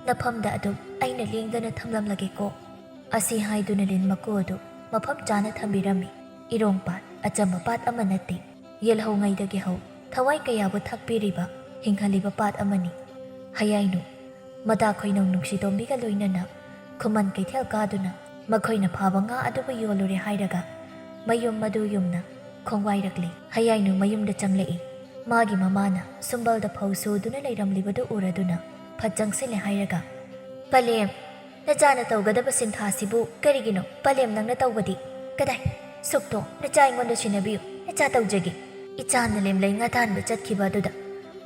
ꯅꯐꯝꯗ ꯑꯗꯨꯝ ꯑꯩꯅ ꯂꯦꯡꯗꯅ ꯊꯝꯂꯝꯂꯒꯦꯀꯣ꯫" ꯑꯁꯤ ꯍꯥꯏꯗꯨꯅ ꯂꯤꯟ ꯃꯀꯨ ꯑꯗꯨ ꯃꯐꯝ ꯆꯥꯅ ꯊꯝꯕꯤꯔꯝꯃꯤ꯫ ꯏꯔꯣꯡ ꯄꯥꯠ ꯑꯆꯝꯕ ꯄꯥꯠ ꯑꯃ ꯅꯠꯇꯦ꯫ ꯌꯦꯜꯍꯧꯉꯩꯗꯒꯤ ꯍꯧ ꯊꯋꯥꯏ ꯀꯌꯥꯕꯨ ꯊꯥꯛꯄꯤꯔꯤꯕ, ꯍꯤꯡꯍꯜꯂꯤꯕ ꯄꯥꯠ ꯑꯃꯅꯤ꯫ ꯍꯌꯥꯏꯅꯨ, ꯃꯇꯥ ꯈꯣꯏꯅꯧ ꯅꯨꯡꯁꯤꯇꯣꯝꯕꯤꯒ ꯂꯣꯏꯅꯅ ꯈꯨꯃꯟ ꯀꯩꯊꯦꯜ ꯀꯥꯗꯨꯅ ꯃꯈꯣꯏꯅ ꯐꯥꯕ ꯉꯥ ꯑꯗꯨꯕꯨ ꯌꯣꯜꯂꯨꯔꯦ ꯍꯥꯏꯔꯒ ꯃꯌꯨꯝ ꯃꯗꯨ ꯌꯨꯝꯅ ꯈꯣꯡꯋꯥꯏꯔꯛꯂꯦ꯫ ꯍꯌꯥꯏꯅꯨ ꯃꯌꯨꯝꯗ ꯆꯪꯂꯛꯏ꯫ ꯃꯥꯒꯤ ꯃꯃꯥꯅ ꯁꯨꯝꯕꯜꯗ ꯐꯧ ꯁꯨꯗꯨꯅ ꯂꯩꯔꯝꯂꯤꯕꯗꯨ ꯎꯔꯗꯨꯅ ꯐꯠ ꯆꯪꯁꯤꯜꯂꯦ ꯍꯥꯏꯔꯒ, "ꯄꯂꯦꯝ, ꯅꯆꯥꯅ ꯇꯧꯒꯗꯕ ꯁꯤꯟꯊꯥꯁꯤꯕꯨ ꯀꯔꯤꯒꯤꯅꯣ ꯄꯂꯦꯝ ꯅꯪꯅ ꯇꯧꯕꯗꯤ? ꯀꯗꯥꯏ? ꯁꯨꯛꯇꯣ, ꯅꯆꯥ ꯑꯩꯉꯣꯟꯗ ꯁꯤꯟꯅꯕꯤꯌꯨ, ꯅꯆꯥ ꯇꯧꯖꯒꯦ꯫ ꯏꯆꯥꯅ ꯂꯦꯝꯂꯩ ꯉꯥ ꯇꯥꯟꯕ ꯆꯠꯈꯤꯕ ꯑꯗꯨꯗ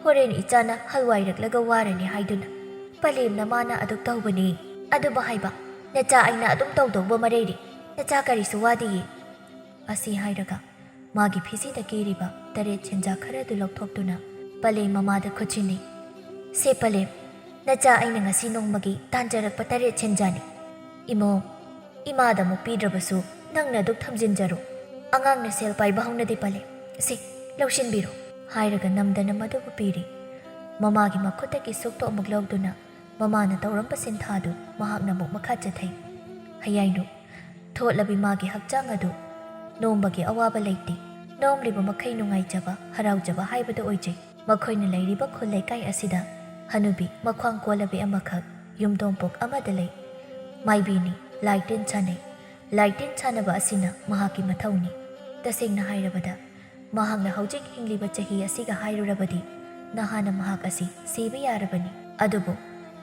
ꯍꯣꯔꯦꯟ ꯏꯆꯥꯅ ꯍꯜꯋꯥꯏꯔꯛꯂꯒ ꯋꯥꯔꯅꯤ ꯍꯥꯏꯗꯨꯅ ꯄꯂꯦꯝꯅ ꯃꯥꯅ ꯑꯗꯨꯛ ꯇꯧꯕꯅꯤ꯫ ꯑꯗꯨꯕꯨ ꯍꯥꯏꯕ, ꯅꯆꯥ ꯑꯩꯅ ꯑꯗꯨꯝ ꯇꯧꯗꯧꯕ ꯃꯔꯩꯔꯤ, ꯅꯆꯥ ꯀꯔꯤꯁꯨ ꯋꯥꯗꯤꯌꯦ꯫" ꯑꯁꯤ ꯍꯥꯏꯔꯒ ꯃꯥꯒꯤ ꯐꯤꯖꯤꯗ ꯀꯦꯔꯤꯕ ꯇꯔꯦꯠ ꯁꯦꯟꯖꯥ ꯈꯔꯗꯨ ꯂꯧꯊꯣꯛꯇꯨꯅ ꯄꯂꯦꯝ ꯃꯃꯥꯗ ꯈꯨꯠꯁꯤꯟꯅꯩ꯫ "ꯁꯦ ꯄꯂꯦꯝ, ꯅꯆꯥ ꯑꯩꯅ ꯉꯁꯤ ꯅꯣꯡꯃꯒꯤ ꯇꯥꯟꯖꯔꯛꯄ ꯇꯔꯦꯠ ꯁꯦꯟꯖꯥꯅꯤ꯫ "ꯏꯃꯧ, ꯏꯃꯥꯗ ꯑꯃꯨꯛ ꯄꯤꯗ꯭ꯔꯕꯁꯨ ꯅꯪꯅ ꯑꯗꯨꯛ ꯊꯝꯖꯤꯟꯖꯔꯣ꯫ ꯑꯉꯥꯡꯅ ꯁꯦꯜ ꯄꯥꯏꯕ ꯍꯧꯅꯗꯦ ꯄꯂꯦ꯫ ꯁꯤ, ꯂꯧꯁꯤꯟꯕꯤꯔꯣ," ꯍꯥꯏꯔꯒ ꯅꯝꯗꯅ ꯃꯗꯨꯕꯨ ꯄꯤꯔꯤ꯫ ꯃꯃꯥꯒꯤ ꯃꯈꯨꯠꯇꯒꯤ ꯁꯨꯛꯇꯣ ꯑꯃꯨꯛ ꯂꯧꯗꯨꯅ ꯃꯃꯥꯅ ꯇꯧꯔꯝꯕ ꯁꯤꯟꯊꯥꯗꯨ ꯃꯍꯥꯛꯅ ꯑꯃꯨꯛ ꯃꯈꯥ ꯆꯠꯊꯩ꯫ "ꯍꯌꯥꯏꯅꯨ, ꯊꯣꯠꯂꯕꯤ ꯃꯥꯒꯤ ꯍꯛꯆꯥꯡ ꯑꯗꯨ ꯅꯣꯝꯕꯒꯤ ꯑꯋꯥꯕ ꯂꯩꯇꯦ꯫ ꯅꯣꯝꯂꯤꯕ ꯃꯈꯩ ꯅꯨꯡꯉꯥꯏꯖꯕ, ꯍꯔꯥꯎꯖꯕ ꯍꯥꯏꯕꯗꯨ ꯑꯣꯏꯖꯩ꯫ ꯃꯈꯣꯏꯅ ꯂꯩꯔꯤꯕ ꯈꯨꯜ ꯂꯩꯀꯥꯏ ꯑꯁꯤꯗ ꯍꯅꯨꯕꯤ ꯃꯈ꯭ꯋꯥꯡ ꯀꯣꯜꯂꯕꯤ ꯑꯃꯈꯛ ꯌꯨꯝꯗꯣꯡꯄꯣꯛ ꯑꯃꯗ ꯂꯩ꯫ ꯃꯥꯏꯕꯤꯅꯤ, ꯂꯥꯏ ꯇꯤꯟ ꯁꯥꯟꯅꯩ꯫ ꯂꯥꯏ ꯇꯤꯟ ꯁꯥꯟꯅꯕ ꯑꯁꯤꯅ ꯃꯍꯥꯛꯀꯤ ꯃꯊꯧꯅꯤ꯫ ꯇꯁꯦꯡꯅ ꯍꯥꯏꯔꯕꯗ, ꯃꯍꯥꯛꯅ ꯍꯧꯖꯤꯛ ꯍꯤꯡꯂꯤꯕ ꯆꯍꯤ ꯑꯁꯤꯒ ꯍꯥꯏꯔꯨꯔꯕꯗꯤ ꯅꯍꯥꯅ ꯃꯍꯥꯛ ꯑꯁꯤ ꯁꯤꯕ ꯌꯥꯔꯕꯅꯤ꯫ ꯑꯗꯨꯕꯨ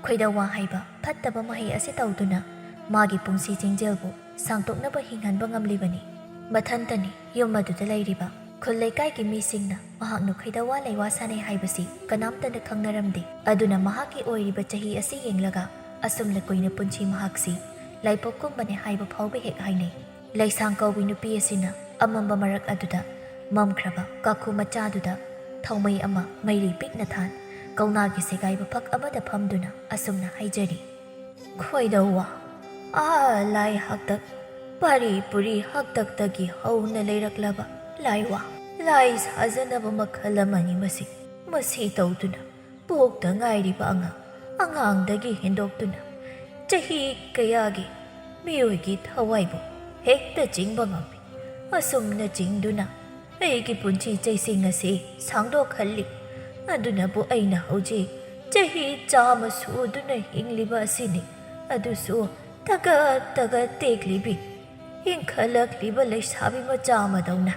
ꯈꯣꯏꯗꯧꯋꯥ ꯍꯥꯏꯕ ꯐꯠꯇꯕ ꯃꯍꯩ ꯑꯁꯤ ꯇꯧꯗꯨꯅ ꯃꯥꯒꯤ ꯄꯨꯟꯁꯤ ꯆꯦꯡꯖꯦꯜꯕꯨ ꯁꯥꯡꯗꯣꯛꯅꯕ ꯍꯤꯡꯍꯟꯕ ꯉꯝꯂꯤꯕꯅꯤ꯫ ꯃꯊꯟꯇꯅꯤ ꯌꯨꯝ ꯑꯗꯨꯗ ꯂꯩꯔꯤꯕ꯫ ꯈꯨꯜ ꯂꯩꯀꯥꯏꯒꯤ ꯃꯤꯁꯤꯡꯅ ꯃꯍꯥꯛꯅ ꯈꯣꯏꯗꯧꯋꯥ ꯂꯩꯋꯥ ꯁꯥꯟꯅꯩ ꯍꯥꯏꯕꯁꯤ ꯀꯅꯥꯝꯇꯅ ꯈꯪꯅꯔꯝꯗꯦ꯫ ꯑꯗꯨꯅ ꯃꯍꯥꯛꯀꯤ ꯑꯣꯏꯔꯤꯕ ꯆꯍꯤ ꯑꯁꯤ ꯌꯦꯡꯂꯒ ꯑꯁꯨꯝꯅ ꯀꯨꯏꯅ ꯄꯨꯟꯁꯤ ꯃꯍꯥꯛꯁꯤ ꯂꯥꯏꯄꯣꯛ ꯀꯨꯝꯕꯅꯤ ꯍꯥꯏꯕ ꯐꯥꯎꯕ ꯍꯦꯛ ꯍꯥꯏꯅꯩ꯫ ꯂꯩꯁꯥꯡ ꯀꯧꯕꯤ ꯅꯨꯄꯤ ꯑꯁꯤꯅ ꯑꯃꯝꯕ ꯃꯔꯛ ꯑꯗꯨꯗ ꯃꯝꯈ꯭ꯔꯕ ꯀꯥꯈꯨ ꯃꯆꯥꯗꯨꯗ ꯊꯧꯃꯩ ꯑꯃ ꯃꯩꯔꯤ ꯄꯤꯛꯅ ꯊꯥꯟ, ꯀꯧꯅꯥꯒꯤ ꯁꯦꯒꯥꯏꯕ ꯐꯛ ꯑꯃꯗ ꯐꯝꯗꯨꯅ ꯑꯁꯨꯝꯅ ꯍꯥꯏꯖꯔꯤ꯫ "ꯈꯣꯏꯗꯧꯋꯥ, ꯑꯥ ꯂꯥꯏ ꯍꯥꯛꯇꯛ, ꯄꯥꯔꯤ ꯄꯨꯔꯤ ꯍꯥꯛꯇꯛꯇꯒꯤ ꯍꯧꯅ ꯂꯩꯔꯛꯂꯕ ꯂꯥꯏꯋꯥ, ꯂꯥꯏ ꯁꯥꯖꯅꯕ ꯃꯈꯜ ꯑꯃꯅꯤ ꯃꯁꯤ꯫ ꯃꯁꯤ ꯇꯧꯗꯨꯅ ꯄꯣꯛꯇ ꯉꯥꯏꯔꯤꯕ ꯑꯉꯥꯡ, ꯑꯉꯥꯡꯗꯒꯤ ꯍꯦꯟꯗꯣꯛꯇꯨꯅ ꯆꯍꯤ ꯀꯌꯥꯒꯤ ꯃꯤꯑꯣꯏꯒꯤ ꯊꯋꯥꯏꯕꯨ ꯍꯦꯛꯇ ꯆꯤꯡꯕ ꯉꯝꯃꯤ꯫ ꯑꯁꯨꯝꯅ ꯆꯤꯡꯗꯨꯅ ꯑꯩꯒꯤ ꯄꯨꯟꯁꯤ ꯆꯩꯁꯤꯡ ꯑꯁꯤ ꯁꯥꯡꯗꯣꯛꯍꯜꯂꯤ꯫ ꯑꯗꯨꯅꯕꯨ ꯑꯩꯅ ꯍꯧꯖꯤꯛ ꯆꯍꯤ ꯆꯥꯝꯃ ꯁꯨꯗꯨꯅ ꯍꯤꯡꯂꯤꯕ ꯑꯁꯤꯅꯤ꯫ ꯑꯗꯨꯁꯨ ꯇꯒꯠ ꯇꯒꯠ ꯇꯦꯛꯂꯤꯕꯤ, ꯏꯟꯈꯠꯂꯛꯂꯤꯕ ꯂꯩꯁꯥꯕꯤ ꯃꯆꯥ ꯑꯃꯗꯧꯅ"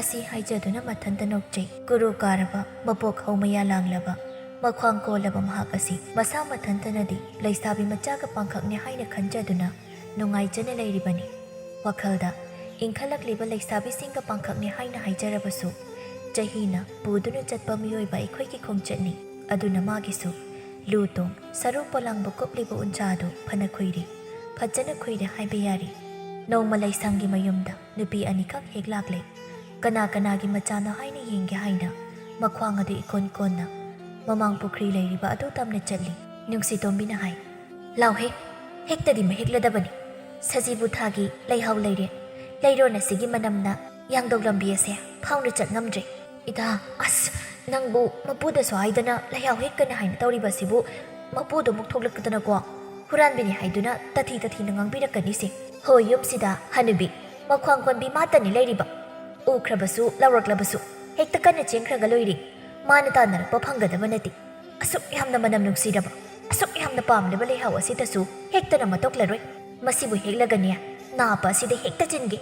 ꯑꯁꯤ ꯍꯥꯏꯖꯗꯨꯅ ꯃꯊꯟꯇ ꯅꯣꯛꯆꯩ꯫ ꯀꯨꯔꯨ ꯀꯥꯔꯕ, ꯃꯄꯣꯛ ꯍꯧ ꯃꯌꯥ ꯂꯥꯡꯂꯕ, ꯃꯈ꯭ꯋꯥꯡ ꯀꯣꯜꯂꯕ ꯃꯍꯥꯛ ꯑꯁꯤ ꯃꯁꯥ ꯃꯊꯟꯇꯅꯗꯤ ꯂꯩꯁꯥꯕꯤ ꯃꯆꯥꯒ ꯄꯥꯡꯈꯛꯅꯤ ꯍꯥꯏꯅ ꯈꯟꯖꯗꯨꯅ ꯅꯨꯡꯉꯥꯏꯖꯅ ꯂꯩꯔꯤꯕꯅꯤ꯫ ꯋꯥꯈꯜꯗ, ꯏꯟꯈꯠꯂꯛꯂꯤꯕ ꯂꯩꯁꯥꯕꯤꯁꯤꯡꯒ ꯄꯥꯡꯈꯛꯅꯤ ꯍꯥꯏꯅ ꯍꯥꯏꯖꯔꯕꯁꯨ, ꯆꯍꯤꯅ ꯄꯨꯗꯨꯅ ꯆꯠꯄ ꯃꯤꯑꯣꯏꯕ ꯑꯩꯈꯣꯏꯒꯤ ꯈꯣꯡꯆꯠꯅꯤ꯫ ꯑꯗꯨꯅ ꯃꯥꯒꯤꯁꯨ ꯂꯨ ꯇꯣꯡ, ꯁꯔꯨ ꯄꯣꯂꯥꯡꯕ ꯀꯨꯞꯂꯤꯕ ꯎꯟꯁꯥꯗꯨ ꯐꯅ ꯈꯨꯏꯔꯤ, ꯐꯖꯅ ꯈꯨꯏꯔꯦ ꯍꯥꯏꯕ ꯌꯥꯔꯤ꯫ ꯅꯣꯡꯃ ꯂꯩꯁꯥꯡꯒꯤ ꯃꯌꯨꯝꯗ ꯅꯨꯄꯤ ꯑꯅꯤꯈꯛ ꯍꯦꯛ ꯂꯥꯛꯂꯦ꯫ ꯀꯅꯥ ꯀꯅꯥꯒꯤ ꯃꯆꯥꯅꯣ ꯍꯥꯏꯅ ꯌꯦꯡꯒꯦ ꯍꯥꯏꯅ ꯃꯈ꯭ꯋꯥꯡ ꯑꯗꯨ ꯏꯀꯣꯟ ꯀꯣꯟꯅ ꯃꯃꯥꯡ ꯄꯨꯈ꯭ꯔꯤ ꯂꯩꯔꯤꯕ ꯑꯗꯨ ꯇꯝꯅ ꯆꯠꯂꯤ꯫ ꯅꯨꯡꯁꯤꯇꯣꯝꯕꯤꯅ ꯍꯥꯏ, "ꯂꯥꯎꯍꯦ, ꯍꯦꯛꯇꯗꯤ ꯃꯍꯦꯛꯂꯗꯕꯅꯤ꯫ ꯁꯖꯤꯕꯨ ꯊꯥꯒꯤ ꯂꯩꯍꯥꯎ ꯂꯩꯔꯦ꯫ ꯂꯩꯔꯣꯟ ꯑꯁꯤꯒꯤ ꯃꯅꯝꯅ ꯌꯥꯡꯗꯧ ꯂꯝꯕꯤ ꯑꯁꯦ ꯐꯥꯎꯅ ꯆꯠ ꯉꯝꯗ꯭ꯔꯦ꯫ "ꯏꯇꯥ, ꯑꯁ, ꯅꯪꯕꯨ ꯃꯄꯨꯗꯁꯨ ꯍꯥꯏꯗꯅ ꯂꯩꯍꯥꯎ ꯍꯦꯛꯀꯅꯤ ꯍꯥꯏꯅ ꯇꯧꯔꯤꯕ ꯑꯁꯤꯕꯨ ꯃꯄꯨꯗꯣ ꯑꯃꯨꯛ ꯊꯣꯛꯂꯛꯇꯅꯀꯣ, ꯍꯨꯔꯥꯟꯕꯤꯅꯤ ꯍꯥꯏꯗꯨꯅ ꯇꯊꯤ ꯇꯊꯤꯅ ꯉꯥꯡꯕꯤꯔꯛꯀꯅꯤꯁꯦ꯫ ꯍꯣꯏ, ꯌꯨꯝꯁꯤꯗ ꯍꯅꯨꯕꯤ ꯃꯈ꯭ꯋꯥꯡ ꯀꯣꯟꯕꯤ ꯃꯥꯇꯅꯤ ꯂꯩꯔꯤꯕ꯫ ꯎꯈ꯭ꯔꯕꯁꯨ ꯂꯧꯔꯛꯂꯕꯁꯨ ꯍꯦꯛꯇ ꯀꯟꯅ ꯆꯦꯟꯈ꯭ꯔꯒ ꯂꯣꯏꯔꯦ꯫ ꯃꯥꯅ ꯇꯥꯟꯅꯔꯛꯄ ꯐꯪꯒꯗꯕ ꯅꯠꯇꯦ꯫ ꯑꯁꯨꯛ ꯌꯥꯝꯅ ꯃꯅꯝ ꯅꯨꯡꯁꯤꯔꯕ, ꯑꯁꯨꯛ ꯌꯥꯝꯅ ꯄꯥꯝꯂꯕ ꯂꯩꯍꯥꯎ ꯑꯁꯤꯗꯁꯨ ꯍꯦꯛꯇꯅ ꯃꯇꯣꯛꯂꯔꯣꯏ꯫ ꯃꯁꯤꯕꯨ ꯍꯦꯛꯂꯒꯅꯦ, ꯅꯥꯞꯄ ꯑꯁꯤꯗ ꯍꯦꯛꯇ ꯆꯤꯟꯒꯦ,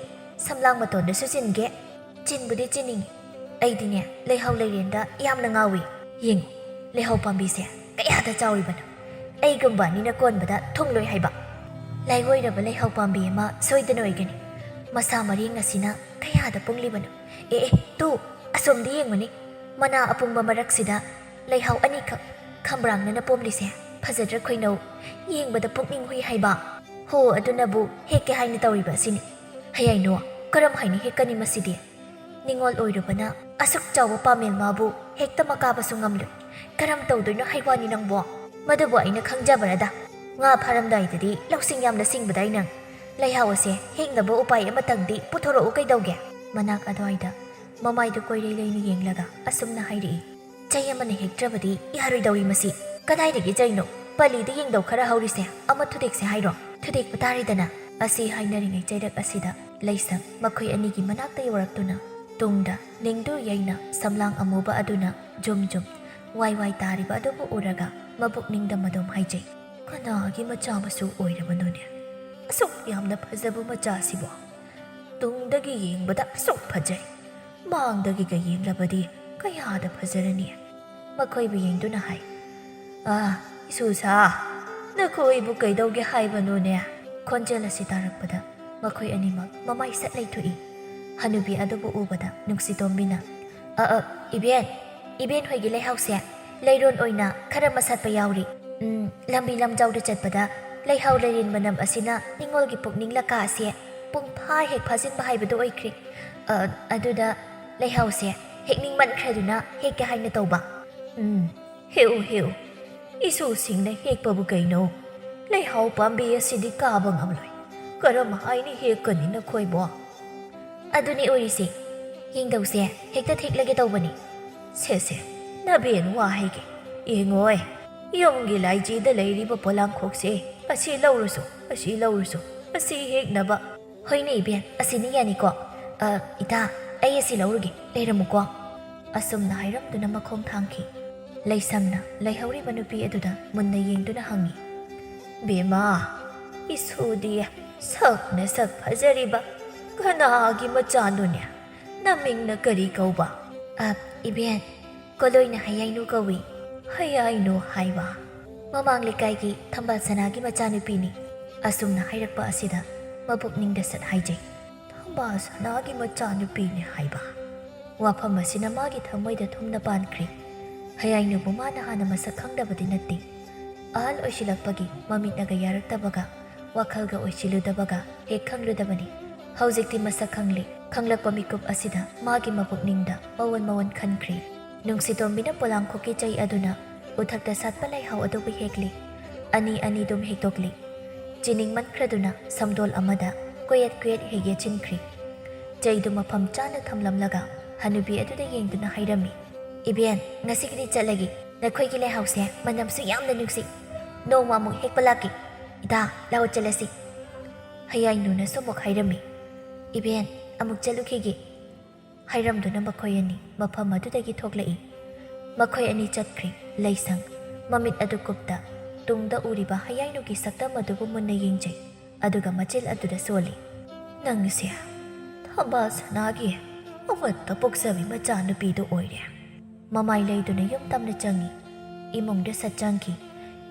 ꯁꯝꯂꯥꯡ ꯃꯇꯣꯟꯗꯁꯨ ꯆꯤꯟꯒꯦ꯫ ꯆꯤꯟꯕꯨꯗꯤ ꯆꯤꯟꯅꯤꯡꯉꯤ꯫ ꯑꯩꯗꯤꯅꯦ, ꯂꯩꯍꯥꯎ ꯂꯩꯔꯦꯟꯗ ꯌꯥꯝꯅ ꯉꯥꯎꯏ꯫ ꯌꯦꯡꯉꯨ, ꯂꯩꯍꯥꯎ ꯄꯥꯝꯕꯤꯁꯦ ꯀꯌꯥꯗ ꯆꯥꯎꯔꯤꯕꯅꯣ꯫ ꯑꯩꯒꯨꯝꯕ ꯑꯅꯤꯅ ꯀꯣꯟꯕꯗ ꯊꯨꯡꯂꯣꯏ ꯍꯥꯏꯕ꯫ ꯂꯥꯏꯑꯣꯏꯔꯕ ꯂꯩꯍꯥꯎ ꯄꯥꯝꯕꯤ ꯑꯃ ꯁꯣꯏꯗꯅ ꯑꯣꯏꯒꯅꯤ꯫ ꯃꯁꯥ ꯃꯔꯦꯡ ꯑꯁꯤꯅ ꯀꯌꯥꯗ ꯄꯨꯡꯂꯤꯕꯅꯣ꯫ ꯑꯦ, ꯑꯦ, ꯇꯨ, ꯑꯁꯣꯝꯗ ꯌꯦꯡꯉꯨꯅꯦ꯫ ꯃꯅꯥ ꯑꯄꯨꯡꯕ ꯃꯔꯛꯁꯤꯗ ꯂꯩꯍꯥꯎ ꯑꯅꯤꯈꯛ ꯈꯝꯕ꯭ꯔꯥꯡꯅꯅ ꯄꯣꯝꯂꯤꯁꯦ꯫ ꯐꯖꯗ꯭ꯔ ꯈꯣꯏꯅꯧ? ꯌꯦꯡꯕꯗ ꯄꯨꯛꯅꯤꯡ ꯍꯨꯏ ꯍꯥꯏꯕ꯫ ꯍꯣ, ꯑꯗꯨꯅꯕꯨ ꯍꯦꯛꯀꯦ ꯍꯥꯏꯅ ꯇꯧꯔꯤꯕ ꯑꯁꯤꯅꯤ꯫ ꯍꯌꯥꯏꯅꯣ, ꯀꯔꯝ ꯍꯥꯏꯅ ꯍꯦꯛꯀꯅꯤ ꯃꯁꯤꯗꯤ? ꯅꯤꯡꯉꯣꯜ ꯑꯣꯏꯔꯨꯕꯅ ꯑꯁꯨꯛ ꯆꯥꯎꯕ ꯄꯥꯃꯦꯜ ꯃꯥꯕꯨ ꯍꯦꯛꯇ ꯃꯀꯥꯕꯁꯨ ꯉꯝꯂꯣꯏ꯫ ꯀꯔꯝ ꯇꯧꯗꯣꯏꯅꯣ ꯍꯥꯏꯋꯥꯅꯤ ꯅꯪꯕꯣ? ꯃꯗꯨꯕꯨ ꯑꯩꯅ ꯈꯪꯖꯕꯔꯗ꯫ ꯉꯥ ꯐꯥꯔꯝꯗꯥꯏꯗꯗꯤ ꯂꯧꯁꯤꯡ ꯌꯥꯝꯅ ꯁꯤꯡꯕꯗꯥꯏ ꯅꯪ꯫ ꯂꯩꯍꯥꯎ ꯑꯁꯦ ꯍꯦꯛꯅꯕ ꯎꯄꯥꯏ ꯑꯃꯇꯪꯗꯤ ꯄꯨꯊꯣꯔꯛꯎ ꯀꯩꯗꯧꯒꯦ? ꯃꯅꯥꯛ ꯑꯗꯨꯋꯥꯏꯗ ꯃꯃꯥꯏꯗꯨ ꯀꯣꯏꯔꯩ ꯂꯩꯅ ꯌꯦꯡꯂꯒ ꯑꯁꯨꯝꯅ ꯍꯥꯏꯔꯛꯏ꯫ ꯆꯩ ꯑꯃꯅ ꯍꯦꯛꯇ꯭ꯔꯕꯗꯤ ꯌꯥꯔꯣꯏꯗꯧꯔꯤ ꯃꯁꯤ꯫ ꯀꯗꯥꯏꯗꯒꯤ ꯆꯩꯅꯣ? ꯄꯂꯤꯗ ꯌꯦꯡꯗꯧ ꯈꯔ ꯍꯧꯔꯤꯁꯦ ꯑꯃ ꯊꯨꯗꯦꯛꯁꯦ ꯍꯥꯏꯔꯣ? ꯊꯨꯗꯦꯛꯄ ꯇꯥꯔꯦꯗꯅ꯫ ꯑꯁꯤ ꯍꯥꯏꯅꯔꯤꯉꯩ ꯆꯩꯔꯛ ꯑꯁꯤꯗ ꯂꯩꯁꯛ ꯃꯈꯣꯏ ꯑꯅꯤꯒꯤ ꯃꯅꯥꯛꯇ ꯌꯧꯔꯛꯇꯨꯅ ꯇꯨꯡꯗ ꯅꯤꯡꯗꯨ ꯌꯩꯅ ꯁꯝꯂꯥꯡ ꯑꯃꯨꯕ ꯑꯗꯨꯅ ꯖꯨꯝ ꯖꯨꯝ ꯋꯥꯏ ꯋꯥꯏ ꯇꯥꯔꯤꯕ ꯑꯗꯨꯕꯨ ꯎꯔꯒ ꯃꯕꯨꯛꯅꯤꯡꯗ ꯃꯗꯣꯝ ꯍꯥꯏꯖꯩ, "ꯀꯅꯥꯒꯤ ꯃꯆꯥ ꯃꯁꯨ ꯑꯣꯏꯔꯕꯅꯣꯅꯦ? ꯑꯁꯨꯛ ꯌꯥꯝꯅ ꯐꯖꯕ ꯃꯆꯥꯁꯤꯕꯣ? ꯇꯨꯡꯗꯒꯤ ꯌꯦꯡꯕꯗ ꯑꯁꯨꯛ ꯐꯖꯩ, ꯃꯥꯡꯗꯒꯤꯒ ꯌꯦꯡꯂꯕꯗꯤ ꯀꯌꯥꯗ ꯐꯖꯔꯅꯤ?" ꯃꯈꯣꯏꯕꯨ ꯌꯦꯡꯗꯨꯅ ꯍꯥꯏ, "ꯑꯥ, ꯏꯁꯨꯁꯥ, ꯅꯈꯣꯏꯕꯨ ꯀꯩꯗꯧꯒꯦ ꯍꯥꯏꯕꯅꯣꯅꯦ?" ꯈꯣꯟꯖꯦꯜ ꯑꯁꯤ ꯇꯥꯔꯛꯄꯗ ꯃꯈꯣꯏ ꯑꯅꯤꯃꯛ ꯃꯃꯥꯏ ꯁꯠ ꯂꯩꯊꯣꯛꯏ꯫ ꯍꯅꯨꯕꯤ ꯑꯗꯨꯕꯨ ꯎꯕꯗ ꯅꯨꯡꯁꯤꯇꯣꯝꯕꯤꯅ, "ꯑ, ꯑ, ꯏꯕꯦꯟ, ꯏꯕꯦꯟ ꯍꯣꯏꯒꯤ ꯂꯩꯍꯥꯎꯁꯦ ꯂꯩꯔꯣꯟ ꯑꯣꯏꯅ ꯈꯔ ꯃꯁꯥꯠꯄ ꯌꯥꯎꯔꯤ꯫ ꯎꯝ, ꯂꯝꯕꯤ ꯂꯝꯖꯥꯎꯗ ꯆꯠꯄꯗ ꯂꯩꯍꯥꯎ ꯂꯩꯔꯦꯟ ꯃꯅꯝ ꯑꯁꯤꯅ ꯅꯤꯡꯉꯣꯜꯒꯤ ꯄꯨꯛꯅꯤꯡ ꯂꯀꯥ ꯑꯁꯦ ꯄꯨꯡ ꯐꯥ ꯍꯦꯛ ꯐꯥꯖꯤꯟꯕ ꯍꯥꯏꯕꯗꯨ ꯑꯣꯏꯈ꯭ꯔꯦ꯫ ꯑ, ꯑꯗꯨꯗ ꯂꯩꯍꯥꯎꯁꯦ ꯍꯦꯛꯅꯤꯡꯃꯟꯈ꯭ꯔꯗꯨꯅ ꯍꯦꯛꯀꯦ ꯍꯥꯏꯅ ꯇꯧꯕ꯫" "ꯎꯝ, ꯍꯦꯛꯎ, ꯍꯦꯛꯎ꯫ ꯏꯁꯨꯁꯤꯡꯅ ꯍꯦꯛꯄꯕꯨ ꯀꯩꯅꯣ? ꯂꯩꯍꯥꯎ ꯄꯥꯝꯕꯤ ꯑꯁꯤꯗꯤ ꯀꯥꯕ ꯉꯝꯂꯣꯏ꯫ ꯀꯔꯝ ꯍꯥꯏꯅ ꯍꯦꯛꯀꯅꯤ ꯅꯈꯣꯏꯕꯣ? ꯑꯗꯨꯅꯤ ꯑꯣꯏꯔꯤꯁꯦ꯫ ꯌꯦꯡꯗꯧꯁꯦ ꯍꯦꯛꯇ ꯊꯦꯛꯂꯒꯦ ꯇꯧꯕꯅꯤ꯫ ꯁꯦ ꯁꯦ, ꯅꯕꯦꯟ ꯋꯥ ꯍꯥꯏꯒꯦ꯫ ꯌꯦꯡꯉꯣꯏ, ꯌꯨꯝꯒꯤ ꯂꯥꯏꯖꯤꯗ ꯂꯩꯔꯤꯕ ꯄꯣꯂꯥꯡꯈꯣꯛꯁꯦ ꯑꯁꯤ ꯂꯧꯔꯨꯁꯨ, ꯑꯁꯤ ꯂꯧꯔꯨꯁꯨ, ꯑꯁꯤ ꯍꯦꯛꯅꯕ꯫ ꯍꯣꯏꯅꯦ ꯏꯕꯦꯟ, ꯑꯁꯤꯅ ꯌꯥꯅꯤꯀꯣ? ꯑ, ꯏꯇꯥ, ꯑꯩ ꯑꯁꯤ ꯂꯧꯔꯨꯒꯦ, ꯂꯩꯔꯝꯃꯨꯀꯣ꯫ ꯑꯁꯨꯝꯅ ꯍꯥꯏꯔꯝꯗꯨꯅ ꯃꯈꯣꯡ ꯊꯥꯡꯈꯤ꯫ ꯂꯩꯁꯪꯅ ꯂꯩꯍꯧꯔꯤꯕ ꯅꯨꯄꯤ ꯑꯗꯨꯗ ꯃꯨꯟꯅ ꯌꯦꯡꯗꯨꯅ ꯍꯪꯉꯤ, "ꯕꯦꯝꯃ, ꯏꯁꯨꯗꯤ ꯁꯛꯅ ꯁꯛ ꯐꯖꯔꯤꯕ ꯀꯅꯥꯒꯤ ꯃꯆꯥꯅꯣꯅꯦ? ꯅꯃꯤꯡꯅ ꯀꯔꯤ ꯀꯧꯕ?" "ꯑ, ꯏꯕꯦꯟ, ꯀꯣꯂꯣꯏꯅ ꯍꯌꯥꯏꯅꯨ ꯀꯧꯏ꯫" "ꯍꯌꯥꯏꯅꯨ ꯍꯥꯏꯕ?" "ꯃꯃꯥꯡ ꯂꯩꯀꯥꯏꯒꯤ ꯊꯝꯕꯥꯜ ꯁꯅꯥꯒꯤ ꯃꯆꯥꯅꯨꯄꯤꯅꯤ꯫" ꯑꯁꯨꯝꯅ ꯍꯥꯏꯔꯛꯄ ꯑꯁꯤꯗ ꯃꯄꯨꯛꯅꯤꯡꯗ ꯁꯠ ꯍꯥꯏꯖꯩ꯫ "ꯊꯝꯕꯥꯜ ꯁꯅꯥꯒꯤ ꯃꯆꯥꯅꯨꯄꯤꯅꯤ ꯍꯥꯏꯕ?" ꯋꯥꯐꯝ ꯑꯁꯤꯅ ꯃꯥꯒꯤ ꯊꯃꯣꯏꯗ ꯊꯨꯝꯅ ꯄꯥꯟꯈ꯭ꯔꯦ꯫ ꯍꯌꯥꯏꯅꯨꯕꯨ ꯃꯥꯅ ꯍꯥꯟꯅ ꯃꯁꯛ ꯈꯪꯗꯕꯗꯤ ꯅꯠꯇꯦ꯫ ꯑꯍꯜ ꯑꯣꯏꯁꯤꯜꯂꯛꯄꯒꯤ ꯃꯃꯤꯠꯅꯒ ꯌꯥꯔꯛꯇꯕꯒ, ꯋꯥꯈꯜꯒ ꯑꯣꯏꯁꯤꯜꯂꯨꯗꯕꯒ ꯍꯦꯛ ꯈꯪꯂꯨꯗꯕꯅꯤ꯫ ꯍꯧꯖꯤꯛꯇꯤ ꯃꯁꯛ ꯈꯪꯂꯦ꯫ ꯈꯪꯂꯛꯄ ꯃꯤꯀꯨꯞ ꯑꯁꯤꯗ ꯃꯥꯒꯤ ꯃꯄꯨꯛꯅꯤꯡꯗ ꯃꯑꯣꯟ ꯃꯑꯣꯟ ꯈꯟꯈ꯭ꯔꯦ꯫ ꯅꯨꯡꯁꯤꯇꯣꯝꯕꯤꯅ ꯄꯣꯂꯥꯡꯈꯣꯛꯀꯤ ꯆꯩ ꯑꯗꯨꯅ ꯎꯊꯛꯇ ꯁꯥꯠꯄ ꯂꯩꯍꯥꯎ ꯑꯗꯨꯕꯨ ꯍꯦꯛꯂꯤ꯫ ꯑꯅꯤ ꯑꯅꯤꯗꯨꯝ ꯍꯦꯛꯇꯣꯛꯂꯤ꯫ ꯆꯤꯅꯤꯡꯃꯟꯈ꯭ꯔꯗꯨꯅ ꯁꯝꯗꯣꯜ ꯑꯃꯗ ꯀꯣꯌꯦꯠ ꯀꯣꯌꯦꯠ ꯍꯦꯛ ꯌꯦꯠꯁꯤꯟꯈ꯭ꯔꯤ꯫ ꯆꯩꯗꯨ ꯃꯐꯝ ꯆꯥꯅ ꯊꯝꯂꯝꯂꯒ ꯍꯅꯨꯕꯤ ꯑꯗꯨꯗ ꯌꯦꯡꯗꯨꯅ ꯍꯥꯏꯔꯝꯃꯤ, "ꯏꯕꯦꯟ, ꯉꯁꯤꯒꯤꯗꯤ ꯆꯠꯂꯒꯦ꯫ ꯅꯈꯣꯏꯒꯤ ꯂꯩꯍꯥꯎꯁꯦ ꯃꯅꯝꯁꯨ ꯌꯥꯝꯅ ꯅꯨꯡꯁꯤ꯫ ꯅꯣꯡꯃ ꯑꯃꯨꯛ ꯍꯦꯛꯄ ꯂꯥꯛꯀꯦ꯫ ꯏꯇꯥ, ꯂꯥꯛꯑꯣ ꯆꯠꯂꯁꯤ꯫" ꯍꯌꯥꯏꯅꯨꯅꯁꯨ ꯑꯃꯨꯛ ꯍꯥꯏꯔꯝꯃꯤ, "ꯏꯕꯦꯟ, ꯑꯃꯨꯛ ꯆꯠꯂꯨꯈꯤꯒꯦ꯫" ꯍꯥꯏꯔꯝꯗꯨꯅ ꯃꯈꯣꯏ ꯑꯅꯤ ꯃꯐꯝ ꯑꯗꯨꯗꯒꯤ ꯊꯣꯛꯂꯛꯏ꯫ ꯃꯈꯣꯏ ꯑꯅꯤ ꯆꯠꯈ꯭ꯔꯦ꯫ ꯂꯩꯁꯪ ꯃꯃꯤꯠ ꯑꯗꯨ ꯀꯨꯞꯇ ꯇꯨꯡꯗ ꯎꯔꯤꯕ ꯍꯌꯥꯏꯅꯨꯒꯤ ꯁꯛꯇꯝ ꯑꯗꯨꯕꯨ ꯃꯨꯟꯅ ꯌꯦꯡꯖꯩ, ꯑꯗꯨꯒ ꯃꯆꯤꯜ ꯑꯗꯨꯗ ꯁꯣꯜꯂꯤ, "ꯅꯪꯁꯦ ꯊꯝꯕꯥꯜ ꯁꯅꯥꯒꯤ ꯑꯃꯠꯇ ꯄꯣꯛꯆꯕꯤ ꯃꯆꯥꯅꯨꯄꯤꯗꯨ ꯑꯣꯏꯔꯦ꯫" ꯃꯃꯥꯏ ꯂꯩꯗꯨꯅ ꯌꯨꯝ ꯇꯝꯅ ꯆꯪꯉꯤ꯫ ꯏꯃꯨꯡꯗ ꯁꯠ ꯆꯪꯈꯤ꯫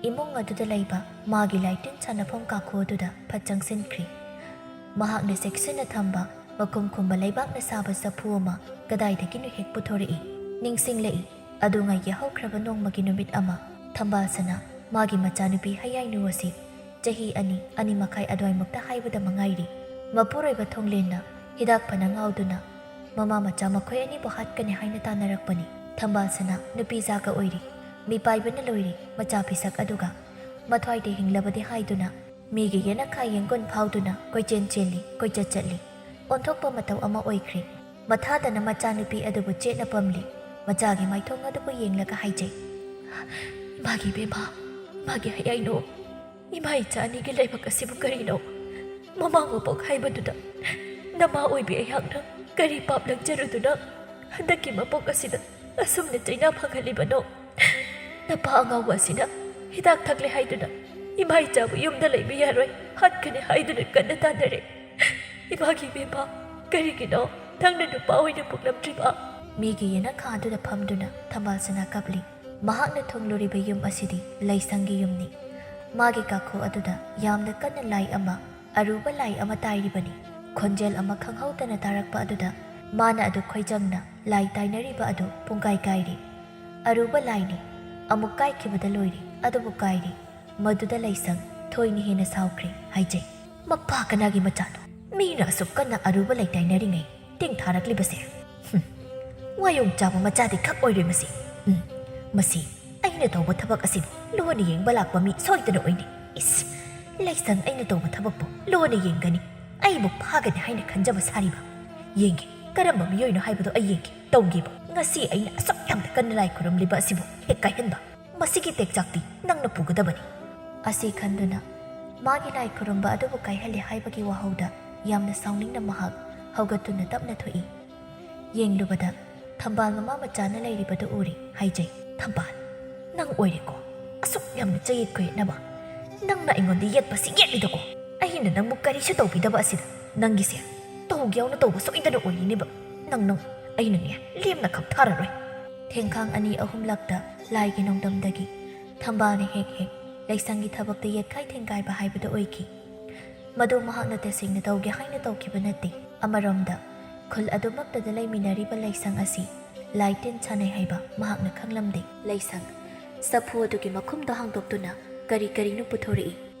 ꯏꯃꯨꯡ ꯑꯗꯨꯗ ꯂꯩꯕ ꯃꯥꯒꯤ ꯂꯥꯏꯇꯤꯟ ꯁꯥꯟꯅꯐꯝ ꯀꯥꯈꯣ ꯑꯗꯨꯗ ꯐꯠ ꯆꯪꯁꯤꯟꯈ꯭ꯔꯤ꯫ ꯃꯍꯥꯛꯅ ꯆꯦꯛꯁꯤꯟꯅ ꯊꯝꯕ ꯃꯈꯨꯝ ꯈꯨꯝꯕ ꯂꯩꯕꯥꯛꯅ ꯁꯥꯕ ꯆꯐꯨ ꯑꯃ ꯀꯗꯥꯏꯗꯒꯤꯅꯣ ꯍꯦꯛ ꯄꯨꯊꯣꯔꯛꯏ꯫ ꯅꯤꯡꯁꯤꯡꯂꯛꯏ, ꯑꯗꯨ ꯉꯥꯏꯒꯦ ꯍꯧꯈ꯭ꯔꯕ ꯅꯣꯡꯃꯒꯤ ꯅꯨꯃꯤꯠ ꯑꯃ ꯊꯝꯕꯥꯜ ꯁꯅꯥ ꯃꯥꯒꯤ ꯃꯆꯥꯅꯨꯄꯤ ꯍꯌꯥꯏꯅꯨ ꯑꯁꯤ ꯆꯍꯤ ꯑꯅꯤ, ꯑꯅꯤ ꯃꯈꯥꯏ ꯑꯗꯨꯋꯥꯏꯃꯨꯛꯇ ꯍꯥꯏꯕꯗ ꯃꯉꯥꯏꯔꯤ꯫ ꯃꯄꯨꯔꯣꯏꯕ ꯊꯣꯡꯂꯦꯟꯅ ꯍꯤꯗꯥꯛ ꯐꯅ ꯉꯥꯎꯗꯨꯅ ꯃꯃꯥ ꯃꯆꯥ ꯃꯈꯣꯏ ꯑꯅꯤꯕꯨ ꯍꯥꯠꯀꯅꯤ ꯍꯥꯏꯅ ꯇꯥꯟꯅꯔꯛꯄꯅꯤ꯫ ꯊꯝꯕꯥꯜ ꯁꯅꯥ ꯅꯨꯄꯤ ꯖꯥꯒ ꯑꯣꯏꯔꯤ, ꯃꯤꯄꯥꯏꯕꯅ ꯂꯣꯏꯔꯤ꯫ ꯃꯆꯥ ꯐꯤꯁꯛ ꯑꯗꯨꯒ ꯃꯊ꯭ꯋꯥꯏꯗ ꯍꯤꯡꯂꯕꯗꯤ ꯍꯥꯏꯗꯨꯅ ꯃꯤꯒꯤ ꯌꯦꯅꯈꯥ ꯌꯦꯡꯒꯣꯟ ꯐꯥꯎꯗꯨꯅ ꯀꯣꯏꯆꯦꯟ ꯆꯦꯜꯂꯤ, ꯀꯣꯏꯆꯠ ꯆꯠꯂꯤ꯫ ꯑꯣꯟꯊꯣꯛꯄ ꯃꯇꯧ ꯑꯃ ꯑꯣꯏꯈ꯭ꯔꯦ꯫ ꯃꯊꯥꯗꯅ ꯃꯆꯥꯅꯨꯄꯤ ꯑꯗꯨꯕꯨ ꯆꯦꯠꯅ ꯄꯝꯂꯤ꯫ ꯃꯆꯥꯒꯤ ꯃꯥꯏꯊꯣꯡ ꯑꯗꯨꯕꯨ ꯌꯦꯡꯂꯒ ꯍꯥꯏꯖꯩ, "ꯏꯃꯥꯒꯤ ꯏꯕꯦꯝꯃ, ꯏꯃꯥꯒꯤ ꯍꯌꯥꯏꯅꯣ, ꯏꯃꯥ ꯏꯆꯥ ꯑꯅꯤꯒꯤ ꯂꯥꯏꯕꯛ ꯑꯁꯤꯕꯨ ꯀꯔꯤꯅꯣ? ꯃꯃꯥ ꯃꯄꯣꯛ ꯍꯥꯏꯕꯗꯨꯗ ꯅꯃꯥ ꯑꯣꯏꯕꯤ ꯑꯩꯍꯥꯛꯅ ꯀꯔꯤ ꯄꯥꯞ ꯂꯪꯖꯔꯨꯗꯨꯅ ꯍꯟꯗꯛꯀꯤ ꯃꯄꯣꯛ ꯑꯁꯤꯗ ꯑꯁꯨꯝꯅ ꯆꯩꯅꯥ ꯐꯪꯍꯜꯂꯤꯕꯅꯣ? ꯅꯄꯥ ꯑꯉꯥꯎꯕ ꯑꯁꯤꯅ ꯍꯤꯗꯥꯛ ꯊꯛꯂꯦ ꯍꯥꯏꯗꯨꯅ ꯏꯃꯥ ꯏꯆꯥꯕꯨ ꯌꯨꯝꯗ ꯂꯩꯕ ꯌꯥꯔꯣꯏ, ꯍꯥꯠꯀꯅꯤ ꯍꯥꯏꯗꯨꯅ ꯀꯟꯅ ꯇꯥꯅꯔꯦ꯫ ꯏꯃꯥꯒꯤ ꯏꯕꯦꯝꯃ, ꯀꯔꯤꯒꯤꯅꯣ ꯅꯪꯅ ꯅꯨꯄꯥ ꯑꯣꯏꯅ ꯄꯣꯛꯂꯝꯗ꯭ꯔꯤꯕ?" ꯃꯤꯒꯤ ꯌꯦꯅꯈꯥ ꯑꯗꯨꯗ ꯐꯝꯗꯨꯅ ꯊꯝꯕꯥꯜ ꯁꯅꯥ ꯀꯞꯂꯤ꯫ ꯃꯍꯥꯛꯅ ꯊꯨꯡꯂꯨꯔꯤꯕ ꯌꯨꯝ ꯑꯁꯤꯗꯤ ꯂꯩꯁꯪꯒꯤ ꯌꯨꯝꯅꯤ꯫ ꯃꯥꯒꯤ ꯀꯥꯈꯣ ꯑꯗꯨꯗ ꯌꯥꯝꯅ ꯀꯟꯅ ꯂꯥꯏ ꯑꯃ, ꯑꯔꯨꯕ ꯂꯥꯏ ꯑꯃ ꯇꯥꯏꯔꯤꯕꯅꯤ꯫ ꯈꯣꯟꯖꯦꯜ ꯑꯃ ꯈꯪꯍꯧꯗꯅ ꯇꯥꯔꯛꯄ ꯑꯗꯨꯗ ꯃꯥꯅ ꯑꯗꯨ ꯈꯣꯏꯖꯪꯅ ꯂꯥꯏ ꯇꯥꯏꯅꯔꯤꯕ ꯑꯗꯨ ꯄꯨꯡꯀꯥꯏ ꯀꯥꯏꯔꯦ꯫ ꯑꯔꯨꯕ ꯂꯥꯏꯅꯤ꯫ ꯑꯃꯨꯛ ꯀꯥꯏꯈꯤꯕꯗ ꯂꯣꯏꯔꯦ, ꯑꯗꯨꯕꯨ ꯀꯥꯏꯔꯦ꯫ ꯃꯗꯨꯗ ꯂꯩꯁꯪ ꯊꯣꯏꯅ ꯍꯦꯟꯅ ꯁꯥꯎꯈ꯭ꯔꯦ ꯍꯥꯏꯖꯩ꯫ "ꯃꯄꯥ ꯀꯅꯥꯒꯤ ꯃꯆꯥꯅꯣ? ꯃꯤꯅ ꯑꯁꯨꯛ ꯀꯟꯅ ꯑꯔꯨꯕ ꯂꯩ ꯇꯥꯏꯅꯔꯤꯉꯩ ꯇꯦꯡ ꯊꯥꯔꯛꯂꯤꯕꯁꯦ? ꯍꯨꯝ, ꯋꯥꯌꯣꯡ ꯆꯥꯕ ꯃꯆꯥꯗꯤ ꯈꯛ ꯑꯣꯏꯔꯣꯏ ꯃꯁꯤ꯫ ꯎꯝ, ꯃꯁꯤ ꯑꯩꯅ ꯇꯧꯕ ꯊꯕꯛ ꯑꯁꯤꯕꯨ ꯂꯣꯟꯅ ꯌꯦꯡꯕ ꯂꯥꯛꯄ ꯃꯤ ꯁꯣꯏꯗꯅ ꯑꯣꯏꯅꯤ꯫ ꯏꯁ, ꯂꯩꯁꯪ ꯑꯩꯅ ꯇꯧꯕ ꯊꯕꯛꯄꯨ ꯂꯣꯟꯅ ꯌꯦꯡꯒꯅꯤ, ꯑꯩꯕꯨ ꯐꯥꯒꯅꯤ ꯍꯥꯏꯅ ꯈꯟꯖꯕ ꯁꯥꯔꯤꯕ? ꯌꯦꯡꯒꯦ, ꯀꯔꯝꯕ ꯃꯤꯑꯣꯏꯅꯣ ꯍꯥꯏꯕꯗꯨ ꯑꯩ ꯌꯦꯡꯒꯦ꯫ ꯇꯧꯒꯦꯕ, ꯉꯁꯤ ꯑꯩꯅ ꯑꯁꯨꯛ ꯌꯥꯝꯅ ꯀꯟꯅ ꯂꯥꯏ ꯈꯨꯔꯨꯝꯂꯤꯕ ꯑꯁꯤꯕꯨ ꯍꯦꯛ ꯀꯥꯏꯍꯟꯕ꯫ ꯃꯁꯤꯒꯤ ꯇꯦꯛꯆꯥꯛꯇꯤ ꯅꯪꯅ ꯄꯨꯒꯗꯕꯅꯤ꯫" ꯑꯁꯤ ꯈꯟꯗꯨꯅ ꯃꯥꯒꯤ ꯂꯥꯏ ꯈꯨꯔꯨꯝꯕ ꯑꯗꯨꯕꯨ ꯀꯥꯏꯍꯜꯂꯦ ꯍꯥꯏꯕꯒꯤ ꯋꯥꯍꯧꯗ ꯌꯥꯝꯅ ꯁꯥꯎꯅꯤꯡꯅ ꯃꯍꯥꯛ ꯍꯧꯒꯠꯇꯨꯅ ꯇꯞꯅ ꯊꯣꯛꯏ꯫ ꯌꯦꯡꯂꯨꯕꯗ ꯊꯝꯕꯥꯜ ꯃꯃꯥ ꯃꯆꯥꯅ ꯂꯩꯔꯤꯕꯗꯨ ꯎꯔꯤ꯫ ꯍꯥꯏꯖꯩ, "ꯊꯝꯕꯥꯜ, ꯅꯪ ꯑꯣꯏꯔꯦꯀꯣ ꯑꯁꯨꯛ ꯌꯥꯝꯅ ꯆꯌꯦꯠ ꯈꯣꯏꯌꯦꯠꯅꯕ? ꯅꯪꯅ ꯑꯩꯉꯣꯟꯗ ꯌꯦꯠꯄꯁꯤ ꯌꯦꯠꯂꯤꯗꯀꯣ? ꯑꯩꯅ ꯅꯪꯕꯨ ꯀꯔꯤꯁꯨ ꯇꯧꯕꯤꯗꯕ ꯑꯁꯤꯗ ꯅꯪꯒꯤꯁꯦ ꯇꯧꯒꯦ ꯌꯥꯎꯅ ꯇꯧꯕ ꯁꯣꯏꯗꯅ ꯑꯣꯏꯔꯤꯅꯦꯕ꯫ ꯅꯪ, ꯅꯪ ꯑꯩꯅꯅꯦ ꯂꯦꯝꯅ ꯈꯛ ꯊꯥꯔꯔꯣꯏ꯫" ꯊꯦꯡꯈꯥꯡ ꯑꯅꯤ ꯑꯍꯨꯝꯂꯛꯇ ꯂꯥꯏꯒꯤ ꯅꯣꯡꯗꯝꯗꯒꯤ ꯊꯝꯕꯥꯜꯅ ꯍꯦꯛ ꯍꯦꯛ ꯂꯩꯁꯪꯒꯤ ꯊꯕꯛꯇ ꯌꯦꯠꯈꯥꯏ ꯊꯦꯡꯒꯥꯏꯕ ꯍꯥꯏꯕꯗꯨ ꯑꯣꯏꯈꯤ꯫ ꯃꯗꯨ ꯃꯍꯥꯛꯅ ꯇꯁꯦꯡꯅ ꯇꯧꯒꯦ ꯍꯥꯏꯅ ꯇꯧꯈꯤꯕ ꯅꯠꯇꯦ꯫ ꯑꯃꯔꯣꯝꯗ, ꯈꯨꯜ ꯑꯗꯨꯃꯛꯇꯗ ꯂꯩꯃꯤꯟꯅꯔꯤꯕ ꯂꯩꯁꯪ ꯑꯁꯤ ꯂꯥꯏ ꯇꯤꯟ ꯁꯥꯟꯅꯩ ꯍꯥꯏꯕ ꯃꯍꯥꯛꯅ ꯈꯪꯂꯝꯗꯦ꯫ ꯂꯩꯁꯪ ꯆꯐꯨ ꯑꯗꯨꯒꯤ ꯃꯈꯨꯝꯗꯣ ꯍꯥꯡꯗꯣꯛꯇꯨꯅ ꯀꯔꯤ ꯀꯔꯤꯅꯣ ꯄꯨꯊꯣꯔꯛꯏ꯫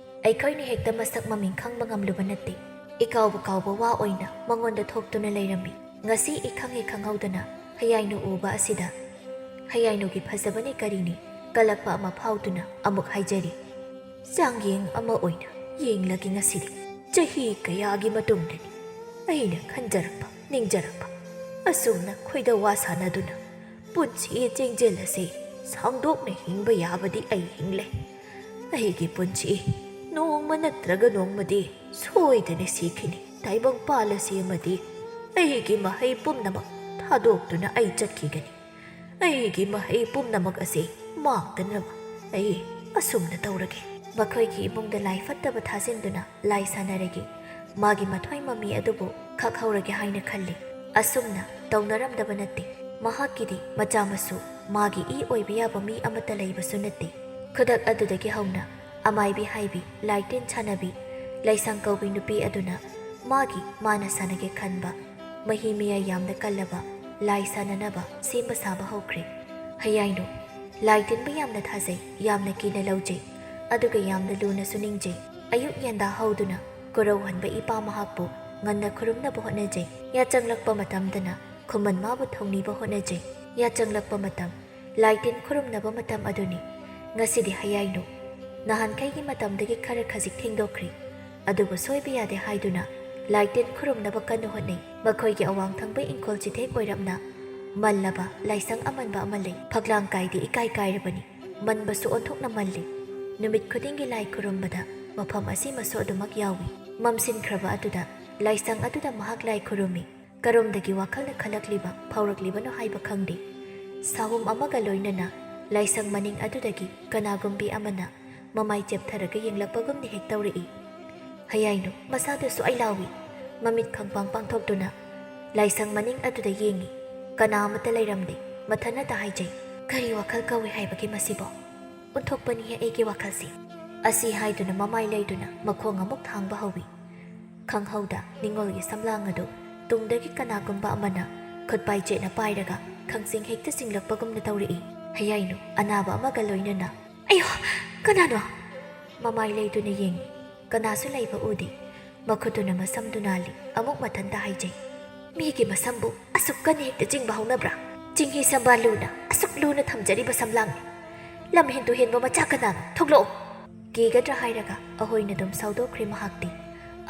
ꯑꯩꯈꯣꯏꯅ ꯍꯦꯛꯇ ꯃꯁꯛ ꯃꯃꯤꯡ ꯈꯪꯕ ꯉꯝꯂꯨꯕ ꯅꯠꯇꯦ꯫ ꯏꯀꯥꯎꯕ ꯀꯥꯎꯕ ꯋꯥ ꯑꯣꯏꯅ ꯃꯉꯣꯟꯗ ꯊꯣꯛꯇꯨꯅ ꯂꯩꯔꯝꯃꯤ꯫ ꯉꯁꯤ ꯏꯈꯪ ꯍꯦꯛ ꯈꯪꯍꯧꯗꯅ ꯍꯌꯥꯏꯅꯨ ꯎꯕ ꯑꯁꯤꯗ ꯍꯌꯥꯏꯅꯨꯒꯤ ꯐꯖꯕꯅꯤ ꯀꯔꯤꯅꯤ ꯀꯜꯂꯛꯄ ꯑꯃ ꯐꯥꯎꯗꯨꯅ ꯑꯃꯨꯛ ꯍꯥꯏꯖꯔꯤ, ꯆꯥꯡꯌꯦꯡ ꯑꯃ ꯑꯣꯏꯅ ꯌꯦꯡꯂꯒꯦ ꯉꯁꯤꯗꯤ꯫ ꯆꯍꯤ ꯀꯌꯥꯒꯤ ꯃꯇꯨꯡꯗꯅꯤ ꯑꯩꯅ ꯈꯟꯖꯔꯛꯄ, ꯅꯤꯡꯖꯔꯛꯄ꯫ ꯑꯁꯨꯝꯅ ꯈꯣꯏꯗꯧ ꯋꯥ ꯁꯥꯟꯅꯗꯨꯅ ꯄꯨꯟꯁꯤ ꯆꯦꯡꯖꯦꯜ ꯑꯁꯤ ꯁꯥꯡꯗꯣꯛꯅ ꯍꯤꯡꯕ ꯌꯥꯕꯗꯤ ꯑꯩ ꯍꯤꯡꯂꯦ꯫ ꯑꯩꯒꯤ ꯄꯨꯟꯁꯤ ꯅꯣꯡꯃ ꯅꯠꯇ꯭ꯔꯒ ꯅꯣꯡꯃꯗꯤ ꯁꯣꯏꯗꯅ ꯁꯤꯈꯤꯅꯤ꯫ ꯇꯥꯏꯕꯪ ꯄꯥꯜ ꯑꯁꯤ ꯑꯃꯗꯤ ꯑꯩꯒꯤ ꯃꯍꯩ ꯄꯨꯝꯅꯃꯛ ꯊꯥꯗꯣꯛꯇꯨꯅ ꯑꯩ ꯆꯠꯈꯤꯒꯅꯤ꯫ ꯑꯩꯒꯤ ꯃꯍꯩ ꯄꯨꯝꯅꯃꯛ ꯑꯁꯤ ꯃꯥꯡꯗꯅꯕ ꯑꯩ ꯑꯁꯨꯝꯅ ꯇꯧꯔꯒꯦ꯫ ꯃꯈꯣꯏꯒꯤ ꯏꯃꯨꯡꯗ ꯂꯥꯏ ꯐꯠꯇꯕ ꯊꯥꯖꯤꯟꯗꯨꯅ ꯂꯥꯏ ꯁꯥꯟꯅꯔꯒꯦ꯫ ꯃꯥꯒꯤ ꯃꯊ꯭ꯋꯥꯏ ꯃꯃꯤ ꯑꯗꯨꯕꯨ ꯈꯛꯍꯧꯔꯒꯦ ꯍꯥꯏꯅ ꯈꯜꯂꯤ꯫ ꯑꯁꯨꯝꯅ ꯇꯧꯅꯔꯝꯗꯕ ꯅꯠꯇꯦ꯫ ꯃꯍꯥꯛꯀꯤꯗꯤ ꯃꯆꯥ ꯃꯁꯨ, ꯃꯥꯒꯤ ꯏ ꯑꯣꯏꯕ ꯌꯥꯕ ꯃꯤ ꯑꯃꯠꯇ ꯂꯩꯕꯁꯨ ꯅꯠꯇꯦ꯫ ꯈꯨꯗꯛ ꯑꯗꯨꯗꯒꯤ ꯍꯧꯅ ꯑꯃꯥꯏꯕꯤ ꯍꯥꯏꯕꯤ, ꯂꯥꯏꯇꯤꯟ ꯁꯥꯟꯅꯕꯤ, ꯂꯩꯁꯥꯡ ꯀꯧꯕꯤ ꯅꯨꯄꯤ ꯑꯗꯨꯅ ꯃꯥꯒꯤ, ꯃꯥꯅ ꯁꯥꯟꯅꯒꯦ ꯈꯟꯕ, ꯃꯍꯤ ꯃꯌꯥꯏ ꯌꯥꯝꯅ ꯀꯜꯂꯕ ꯂꯥꯏ ꯁꯥꯟꯅꯅꯕ ꯁꯦꯝꯕ ꯁꯥꯕ ꯍꯧꯈ꯭ꯔꯦ꯫ ꯍꯌꯥꯏꯅꯨ ꯂꯥꯏ ꯇꯤꯟꯕ ꯌꯥꯝꯅ ꯊꯥꯖꯩ, ꯌꯥꯝꯅ ꯀꯤꯅ ꯂꯧꯖꯩ, ꯑꯗꯨꯒ ꯌꯥꯝꯅ ꯂꯨꯅꯁꯨ ꯅꯤꯡꯖꯩ꯫ ꯑꯌꯨꯛ ꯌꯦꯟꯗꯥ ꯍꯧꯗꯨꯅ ꯀꯣꯔꯧꯍꯟꯕ ꯏꯄꯥ ꯃꯍꯥꯛꯄꯨ ꯉꯟꯅ ꯈꯨꯔꯨꯝꯅꯕ ꯍꯣꯠꯅꯖꯩ꯫ ꯌꯥꯆꯪꯂꯛꯄ ꯃꯇꯝꯗꯅ ꯈꯨꯃꯟ ꯃꯥꯕꯨ ꯊꯧꯅꯤꯕ ꯍꯣꯠꯅꯖꯩ꯫ ꯌꯥꯆꯪꯂꯛꯄ ꯃꯇꯝ, ꯂꯥꯏ ꯇꯤꯟ ꯈꯨꯔꯨꯝꯅꯕ ꯃꯇꯝ ꯑꯗꯨꯅꯤ꯫ ꯉꯁꯤꯗꯤ ꯍꯌꯥꯏꯅꯨ ꯅꯍꯥꯟꯈꯩꯒꯤ ꯃꯇꯝꯗꯒꯤ ꯈꯔ ꯈꯖꯤꯛ ꯊꯦꯡꯗꯣꯛꯈ꯭ꯔꯤ꯫ ꯑꯗꯨꯕꯨ ꯁꯣꯏꯕ ꯌꯥꯗꯦ ꯍꯥꯏꯗꯨꯅ ꯂꯥꯏ ꯇꯤꯟ ꯈꯨꯔꯨꯝꯅꯕ ꯀꯟꯅ ꯍꯣꯠꯅꯩ꯫ ꯃꯈꯣꯏꯒꯤ ꯑꯋꯥꯡ ꯊꯪꯕ ꯏꯪꯈꯣꯜ ꯆꯤꯊꯦꯛ ꯑꯣꯏꯔꯞꯅ ꯃꯜꯂꯕ ꯂꯥꯏꯁꯪ ꯑꯃꯟꯕ ꯑꯃ ꯂꯩ꯫ ꯐꯛꯂꯥꯡ ꯀꯥꯏꯗꯤ ꯏꯀꯥꯏ ꯀꯥꯏꯔꯕꯅꯤ꯫ ꯃꯟꯕꯁꯨ ꯑꯣꯟꯊꯣꯛꯅ ꯃꯜꯂꯤ꯫ ꯅꯨꯃꯤꯠ ꯈꯨꯗꯤꯡꯒꯤ ꯂꯥꯏ ꯈꯨꯔꯨꯝꯕꯗ ꯃꯐꯝ ꯑꯁꯤꯃꯁꯨ ꯑꯗꯨꯃꯛ ꯌꯥꯎꯏ꯫ ꯃꯝꯁꯤꯟꯈ꯭ꯔꯕ ꯑꯗꯨꯗ ꯂꯥꯏꯁꯪ ꯑꯗꯨꯗ ꯃꯍꯥꯛ ꯂꯥꯏ ꯈꯨꯔꯨꯝꯃꯤ꯫ ꯀꯔꯣꯝꯗꯒꯤ ꯋꯥꯈꯜꯅ ꯈꯜꯂꯛꯂꯤꯕ, ꯐꯥꯎꯔꯛꯂꯤꯕꯅꯣ ꯍꯥꯏꯕ ꯈꯪꯗꯦ꯫ ꯁꯥꯍꯨꯝ ꯑꯃꯒ ꯂꯣꯏꯅꯅ ꯂꯥꯏꯁꯪ ꯃꯅꯤꯡ ꯑꯗꯨꯗꯒꯤ ꯀꯅꯥꯒꯨꯝꯕꯤ ꯑꯃꯅ ꯃꯃꯥꯏ ꯆꯦꯞꯊꯔꯒ ꯌꯦꯡꯂꯛꯄꯒꯨꯝꯅ ꯍꯦꯛ ꯇꯧꯔꯛꯏ꯫ ꯍꯌꯥꯏꯅꯨ ꯃꯁꯥꯗꯨ ꯁꯨꯛꯂꯥꯎꯏ꯫ ꯃꯃꯤꯠ ꯈꯪꯄꯥꯡ ꯄꯥꯡꯊꯣꯛꯇꯨꯅ ꯂꯥꯏꯁꯪ ꯃꯅꯤꯡ ꯑꯗꯨꯗ ꯌꯦꯡꯏ꯫ ꯀꯅꯥ ꯑꯃꯠꯇ ꯂꯩꯔꯝꯗꯦ꯫ ꯃꯊꯟꯇꯇ ꯍꯥꯏꯖꯩ, "ꯀꯔꯤ ꯋꯥꯈꯜ ꯀꯧꯏ ꯍꯥꯏꯕꯒꯦ ꯃꯁꯤꯕꯣ? ꯑꯣꯟꯊꯣꯛꯄꯅꯤꯍꯦ ꯑꯩꯒꯤ ꯋꯥꯈꯜꯁꯤ"꯫ ꯑꯁꯤ ꯍꯥꯏꯗꯨꯅ ꯃꯃꯥꯏ ꯂꯩꯗꯨꯅ ꯃꯈꯣꯡ ꯑꯃꯨꯛ ꯊꯥꯡꯕ ꯍꯧꯏ꯫ ꯈꯪꯍꯧꯗ ꯅꯤꯡꯉꯣꯜꯒꯤ ꯁꯝꯂꯥꯡ ꯑꯗꯨ ꯇꯨꯡꯗꯒꯤ ꯀꯅꯥꯒꯨꯝꯕ ꯑꯃꯅ ꯈꯨꯠꯄꯥꯏ ꯆꯦꯠꯅ ꯄꯥꯏꯔꯒ ꯈꯪꯆꯤꯡ ꯍꯦꯛꯇ ꯆꯤꯡꯂꯛꯄꯒꯨꯝꯅ ꯇꯧꯔꯛꯏ꯫ ꯍꯌꯥꯏꯅꯨ ꯑꯅꯥꯕ ꯑꯃꯒ ꯂꯣꯏꯅꯅ, "ꯑꯌꯣ! ꯀꯅꯥꯅꯣ?" ꯃꯃꯥꯏ ꯂꯩꯗꯨꯅ ꯌꯦꯡꯏ꯫ ꯀꯅꯥꯁꯨ ꯂꯩꯕ ꯎꯗꯦ꯫ ꯃꯈꯨꯠꯇꯨꯅ ꯃꯁꯝꯗꯨ ꯅꯥꯜꯂꯤ꯫ ꯑꯃꯨꯛ ꯃꯊꯟꯇ ꯍꯥꯏꯖꯩ, "ꯃꯤꯒꯤ ꯃꯁꯝꯕꯨ ꯑꯁꯨꯛ ꯀꯟꯅ ꯍꯦꯛꯇ ꯆꯤꯡꯕ ꯍꯧꯅꯕ꯭ꯔꯥ? ꯆꯤꯡꯍꯤ ꯁꯝꯕꯥꯜ ꯂꯨꯅ ꯑꯁꯨꯛ ꯂꯨꯅ ꯊꯝꯖꯔꯤꯕ ꯁꯝꯂꯥꯡꯅꯤ꯫ ꯂꯝ ꯍꯦꯟꯗꯨ ꯍꯦꯟꯕ ꯃꯆꯥ ꯀꯅꯥꯅꯣ? ꯊꯣꯛꯂꯛꯑꯣ!" ꯀꯤꯒꯗ꯭ꯔꯥ ꯍꯥꯏꯔꯒ ꯑꯍꯣꯏꯅ ꯑꯗꯨꯝ ꯁꯥꯎꯗꯣꯛꯈ꯭ꯔꯦ ꯃꯍꯥꯛꯇꯤ꯫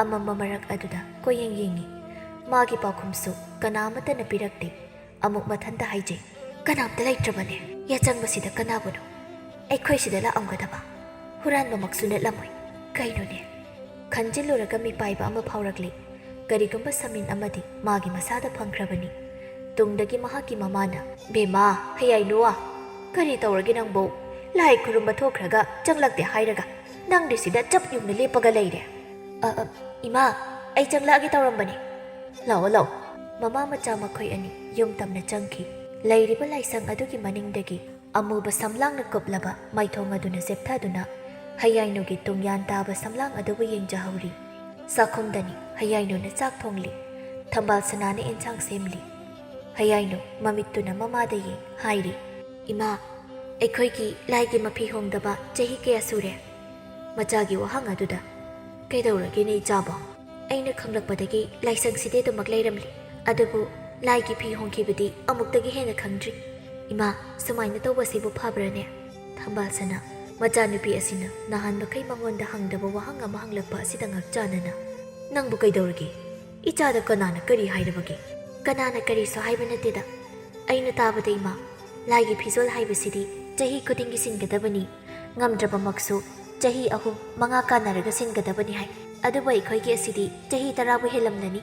ꯑꯃꯝꯕ ꯃꯔꯛ ꯑꯗꯨꯗ ꯀꯣꯏꯌꯦꯡ ꯌꯦꯡꯉꯤ꯫ ꯃꯥꯒꯤ ꯄꯥꯎꯈꯨꯝꯁꯨ ꯀꯅꯥ ꯑꯃꯠꯇꯅ ꯄꯤꯔꯛꯇꯦ꯫ ꯑꯃꯨꯛ ꯃꯊꯟꯇ ꯍꯥꯏꯖꯩ, "ꯀꯅꯥꯝꯇ ꯂꯩꯇ꯭ꯔꯕꯅꯦ꯫ ꯌꯥꯆꯪꯕꯁꯤꯗ ꯀꯅꯥꯕꯨꯅꯣ? ꯑꯩꯈꯣꯏ ꯁꯤꯗ ꯂꯥꯛꯑꯝꯒꯗꯕ꯫ ꯍꯨꯔꯥꯟꯕꯃꯛꯁꯨ ꯅꯠꯂꯝꯃꯣꯏ꯫ ꯀꯩꯅꯣꯅꯦ?" ꯈꯟꯖꯤꯜꯂꯨꯔꯒ ꯃꯤꯄꯥꯏꯕ ꯑꯃ ꯐꯥꯎꯔꯛꯂꯤ꯫ ꯀꯔꯤꯒꯨꯝꯕ ꯁꯃꯤꯟ ꯑꯃꯗꯤ ꯃꯥꯒꯤ ꯃꯁꯥꯗ ꯐꯪꯈ꯭ꯔꯕꯅꯤ꯫ ꯇꯨꯡꯗꯒꯤ ꯃꯍꯥꯛꯀꯤ ꯃꯃꯥꯅ, "ꯕꯦꯝꯃꯥ, ꯍꯌꯥꯏꯅꯨꯋꯥ, ꯀꯔꯤ ꯇꯧꯔꯒꯦ ꯅꯪꯕꯨ? ꯂꯥꯏ ꯈꯨꯔꯨꯝꯕ ꯊꯣꯛꯈ꯭ꯔꯒ ꯆꯪꯂꯛꯇꯦ ꯍꯥꯏꯔꯒ ꯅꯪꯗꯤ ꯁꯤꯗ ꯆꯞ ꯌꯨꯡꯅ ꯂꯦꯞꯄꯒ ꯂꯩꯔꯦ?" "ꯑ, ꯑ, ꯏꯃꯥ, ꯑꯩ ꯆꯪꯂꯛꯑꯒꯦ ꯇꯧꯔꯝꯕꯅꯦ꯫ ꯂꯥꯛꯑꯣ, ꯂꯥꯛꯑꯣ꯫" ꯃꯃꯥ ꯃꯆꯥ ꯃꯈꯣꯏ ꯑꯅꯤ ꯌꯨꯝ ꯇꯝꯅ ꯆꯪꯈꯤ꯫ ꯂꯩꯔꯤꯕ ꯂꯥꯏꯁꯪ ꯑꯗꯨꯒꯤ ꯃꯅꯤꯡꯗꯒꯤ ꯑꯃꯨꯕ ꯁꯝꯂꯥꯡꯅ ꯀꯨꯞꯂꯕ ꯃꯥꯏꯊꯣꯡ ꯑꯗꯨꯅ ꯆꯦꯞꯊꯗꯨꯅ ꯍꯌꯥꯏꯅꯨꯒꯤ ꯇꯨꯡꯌꯥꯟ ꯇꯥꯕ ꯁꯝꯂꯥꯡ ꯑꯗꯨꯕꯨ ꯌꯦꯡꯖꯍꯧꯔꯤ꯫ ꯆꯥꯛꯈꯨꯝꯗꯅꯤ ꯍꯌꯥꯏꯅꯨꯅ ꯆꯥꯛ ꯊꯣꯡꯂꯤ꯫ ꯊꯝꯕꯥꯜ ꯁꯅꯥꯅ ꯑꯦꯟꯁꯥꯡ ꯁꯦꯝꯂꯤ꯫ ꯍꯌꯥꯏꯅꯨ ꯃꯃꯤꯠꯇꯨꯅ ꯃꯃꯥꯗ ꯌꯦꯡ ꯍꯥꯏꯔꯤ, "ꯏꯃꯥ, ꯑꯩꯈꯣꯏꯒꯤ ꯂꯥꯏꯒꯤ ꯃꯐꯤ ꯍꯣꯡꯗꯕ ꯆꯍꯤ ꯀꯌꯥ ꯁꯨꯔꯦ? ꯃꯆꯥꯒꯤ ꯋꯥꯍꯪ ꯑꯗꯨꯗ, "ꯀꯩꯗꯧꯔꯒꯦꯅꯦ ꯏꯆꯥꯕꯣ? ꯑꯩꯅ ꯈꯪꯂꯛꯄꯗꯒꯤ ꯂꯥꯏꯁꯪꯁꯤꯗꯤ ꯑꯗꯨꯃꯛ ꯂꯩꯔꯝꯂꯤ꯫ ꯑꯗꯨꯕꯨ ꯂꯥꯏꯒꯤ ꯐꯤ ꯍꯣꯡꯈꯤꯕꯗꯤ ꯑꯃꯨꯛꯇꯒꯤ ꯍꯦꯟꯅ ꯈꯪꯗ꯭ꯔꯤ꯫ ꯏꯃꯥ, ꯁꯨꯃꯥꯏꯅ ꯇꯧꯕꯁꯤꯕꯨ ꯐꯕ꯭ꯔꯥꯅꯦ?" ꯊꯝꯕꯥꯜꯁꯅꯥ ꯃꯆꯥꯅꯨꯄꯤ ꯑꯁꯤꯅ ꯅꯍꯥꯟ ꯃꯈꯩ ꯃꯉꯣꯟꯗ ꯍꯪꯗꯕ ꯋꯥꯍꯪ ꯑꯃ ꯍꯪꯂꯛꯄ ꯑꯁꯤꯗ ꯉꯛꯆꯥꯅꯅ, "ꯅꯪꯕꯨ ꯀꯩꯗꯧꯔꯒꯦ? ꯏꯆꯥꯗ ꯀꯅꯥꯅ ꯀꯔꯤ ꯍꯥꯏꯔꯕꯒꯦ?" "ꯀꯅꯥꯅ ꯀꯔꯤꯁꯨ ꯍꯥꯏꯕ ꯅꯠꯇꯦꯗ꯫ ꯑꯩꯅ ꯇꯥꯕꯗ, ꯏꯃꯥ, ꯂꯥꯏꯒꯤ ꯐꯤꯖꯣꯜ ꯍꯥꯏꯕꯁꯤꯗꯤ ꯆꯍꯤ ꯈꯨꯗꯤꯡꯒꯤ ꯁꯤꯟꯒꯗꯕꯅꯤ꯫ ꯉꯝꯗ꯭ꯔꯕꯃꯛꯁꯨ ꯆꯍꯤ ꯑꯍꯨꯝ, ꯃꯉꯥ ꯀꯥꯟꯅꯔꯒ ꯁꯤꯟꯒꯗꯕꯅꯤ ꯍꯥꯏ꯫ ꯑꯗꯨꯕꯨ ꯑꯩꯈꯣꯏꯒꯤ ꯑꯁꯤꯗꯤ ꯆꯍꯤ ꯇꯔꯥꯕꯨ ꯍꯦꯜꯂꯝꯂꯅꯤ꯫"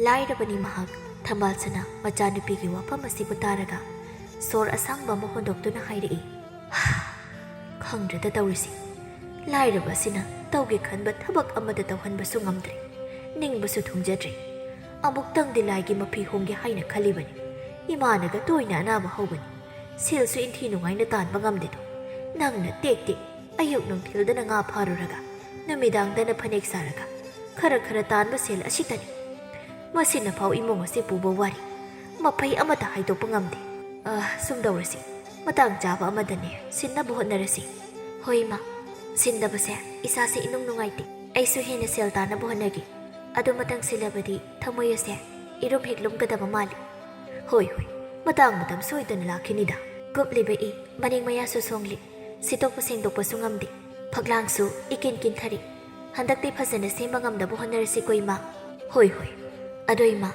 ꯂꯥꯏꯔꯕꯅꯤ ꯃꯍꯥꯛ꯫ ꯊꯝꯕꯥꯜꯁꯅꯥ ꯃꯆꯥꯅꯨꯄꯤꯒꯤ ꯋꯥꯐꯝ ꯑꯁꯤꯕꯨ ꯇꯥꯔꯒ ꯁꯣꯔ ꯑꯁꯥꯡꯕ ꯑꯃ ꯍꯣꯟꯗꯣꯛꯇꯨꯅ ꯍꯥꯏꯔꯛꯏ, "ꯈꯪꯗ꯭ꯔꯦꯗ ꯇꯧꯔꯤꯁꯤ꯫ ꯂꯥꯏꯔꯕ ꯑꯁꯤꯅ ꯇꯧꯒꯦ ꯈꯟꯕ ꯊꯕꯛ ꯑꯃꯠꯇ ꯇꯧꯍꯟꯕꯁꯨ ꯉꯝꯗ꯭ꯔꯦ, ꯅꯤꯡꯕꯁꯨ ꯊꯨꯡꯖꯗ꯭ꯔꯦ꯫ ꯑꯃꯨꯛꯇꯪꯗꯤ ꯂꯥꯏꯒꯤ ꯃꯐꯤ ꯍꯣꯡꯒꯦ ꯍꯥꯏꯅ ꯈꯜꯂꯤꯕꯅꯤ꯫ ꯏꯃꯥꯅꯒ ꯇꯣꯏꯅ ꯑꯅꯥꯕ ꯍꯧꯕꯅꯤ꯫ ꯁꯦꯜꯁꯨ ꯏꯟꯊꯤ ꯅꯨꯡꯉꯥꯏꯅ ꯇꯥꯟꯕ ꯉꯝꯗꯦꯗꯣ꯫ ꯅꯪꯅ ꯇꯦꯛ ꯇꯦꯛ ꯑꯌꯨꯛ ꯅꯨꯡꯊꯤꯜꯗꯅ ꯉꯥ ꯐꯥꯔꯨꯔꯒ, ꯅꯨꯃꯤꯗꯥꯡꯗꯅ ꯐꯅꯦꯛ ꯁꯥꯔꯒ, ꯈꯔ ꯈꯔ ꯇꯥꯟꯕ ꯁꯦꯜ ꯑꯁꯤꯇꯅꯤ꯫ ꯃꯁꯤꯅꯐꯥꯎ ꯏꯃꯨꯡ ꯑꯁꯤ ꯄꯨꯕ ꯋꯥꯔꯤ꯫ ꯃꯐꯩ ꯑꯃꯠꯇ ꯍꯥꯏꯗꯣꯛꯄ ꯉꯝꯗꯦ꯫ ꯑ, ꯁꯨꯝ ꯇꯧꯔꯁꯤ꯫ ꯃꯇꯥꯡ ꯆꯥꯕ ꯑꯃꯗꯅꯦ ꯁꯤꯟꯅꯕ ꯍꯣꯠꯅꯔꯁꯤ꯫" "ꯍꯣꯏ, ꯏꯃꯥ꯫ ꯁꯤꯟꯗꯕꯁꯦ ꯏꯁꯥꯁꯦ ꯏꯅꯨꯡ ꯅꯨꯡꯉꯥꯏꯇꯦ꯫ ꯑꯩꯁꯨ ꯍꯦꯟꯅ ꯁꯦꯜ ꯇꯥꯅꯕ ꯍꯣꯠꯅꯒꯦ꯫ ꯑꯗꯨ ꯃꯇꯪ ꯁꯤꯜꯂꯕꯗꯤ ꯊꯃꯣꯏ ꯑꯁꯦ ꯏꯔꯨꯝ ꯍꯦꯛ ꯂꯨꯝꯒꯗꯕ ꯃꯥꯜꯂꯤ꯫" "ꯍꯣꯏ, ꯍꯣꯏ꯫ ꯃꯇꯥꯡ ꯃꯇꯝ ꯁꯣꯏꯗꯅ ꯂꯥꯛꯈꯤꯅꯤꯗ꯫ ꯀꯨꯞꯂꯤꯕ ꯏ ꯃꯅꯤꯡ ꯃꯌꯥꯁꯨ ꯁꯣꯡꯂꯤ꯫ ꯁꯤꯠꯇꯣꯛꯄ ꯁꯦꯡꯗꯣꯛꯄꯁꯨ ꯉꯝꯗꯦ꯫ ꯐꯛꯂꯥꯡꯁꯨ ꯏꯀꯤꯟ ꯀꯤꯟꯊꯔꯤ꯫ ꯍꯟꯗꯛꯇꯤ ꯐꯖꯅ ꯁꯦꯝꯕ ꯉꯝꯅꯕ ꯍꯣꯠꯅꯔꯁꯤꯀꯣ, ꯏꯃꯥ꯫ ꯍꯣꯏ, ꯍꯣꯏ꯫ ꯑꯗꯣ ꯏꯃꯥ,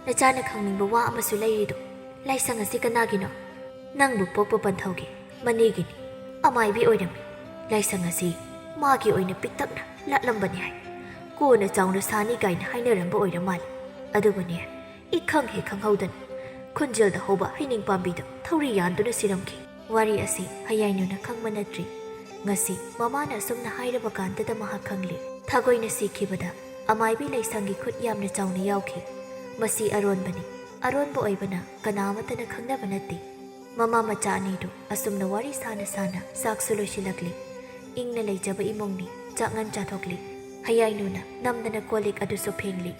ꯅꯆꯥꯅ ꯈꯪꯅꯤꯡꯕ ꯋꯥ ꯑꯃꯁꯨ ꯂꯩꯔꯤꯗꯣ, ꯂꯥꯏꯁꯪ ꯑꯁꯤ ꯀꯅꯥꯒꯤꯅꯣ? ꯅꯪꯕꯨ ꯄꯣꯛꯄ ꯄꯟꯊꯧꯒꯤ ꯃꯅꯦꯒꯤꯅꯤ꯫ ꯑꯃꯥꯏꯕꯤ ꯑꯣꯏꯔꯝꯃꯤ꯫ ꯂꯥꯏꯁꯪ ꯑꯁꯤ ꯃꯥꯒꯤ ꯑꯣꯏꯅ ꯄꯤꯛꯇꯛꯅ ꯂꯥꯠꯂꯝꯕꯅꯤ ꯍꯥꯏ꯫ ꯀꯣꯟꯅ ꯆꯥꯎꯅ ꯁꯥꯅꯤ ꯀꯥꯏꯅ ꯍꯥꯏꯅꯔꯝꯕ ꯑꯣꯏꯔ ꯃꯥꯜꯂꯤ꯫ ꯑꯗꯨꯕꯨꯅꯦ, ꯏꯈꯪ ꯍꯦꯛ ꯈꯪꯍꯧꯗꯅ ꯈꯨꯟꯖꯦꯜꯗ ꯍꯧꯕ ꯍꯩꯅꯤꯡ ꯄꯥꯝꯕꯤꯗ ꯊꯧꯔꯤ ꯌꯥꯟꯗꯨꯅ ꯁꯤꯔꯝꯈꯤ꯫ ꯋꯥꯔꯤ ꯑꯁꯤ ꯍꯌꯥꯏꯅꯨꯅ ꯈꯪꯕ ꯅꯠꯇ꯭ꯔꯤ꯫ ꯉꯁꯤ ꯃꯃꯥꯅ ꯑꯁꯨꯝꯅ ꯍꯥꯏꯔꯕ ꯀꯥꯟꯗꯗ ꯃꯍꯥꯛ ꯈꯪꯂꯦ꯫ ꯊꯥꯒꯣꯏꯅ ꯁꯤꯈꯤꯕꯗ ꯑꯃꯥꯏꯕꯤ ꯂꯩꯁꯪꯒꯤ ꯈꯨꯠ ꯌꯥꯝꯅ ꯆꯥꯎꯅ ꯌꯥꯎꯈꯤ꯫ ꯃꯁꯤ ꯑꯔꯣꯟꯕꯅꯤ꯫ ꯑꯔꯣꯟꯕ ꯑꯣꯏꯕꯅ ꯀꯅꯥ ꯑꯃꯠꯇꯅ ꯈꯪꯅꯕ ꯅꯠꯇꯦ꯫ ꯃꯃꯥ ꯃꯆꯥ ꯑꯅꯤꯗꯨ ꯑꯁꯨꯝꯅ ꯋꯥꯔꯤ ꯁꯥꯅ ꯁꯥꯅ ꯆꯥꯛꯁꯨ ꯂꯣꯏꯁꯤꯜꯂꯛꯂꯤ꯫ ꯏꯪꯅ ꯂꯩꯖꯕ ꯏꯃꯨꯡꯅꯤ꯫ ꯆꯥꯛꯉꯟ ꯆꯥꯊꯣꯛꯂꯤ꯫ ꯍꯌꯥꯏꯅꯨꯅ ꯅꯝꯗꯅ ꯀꯣꯜ ꯂꯤꯛ ꯑꯗꯨꯁꯨ ꯐꯦꯡꯂꯤ꯫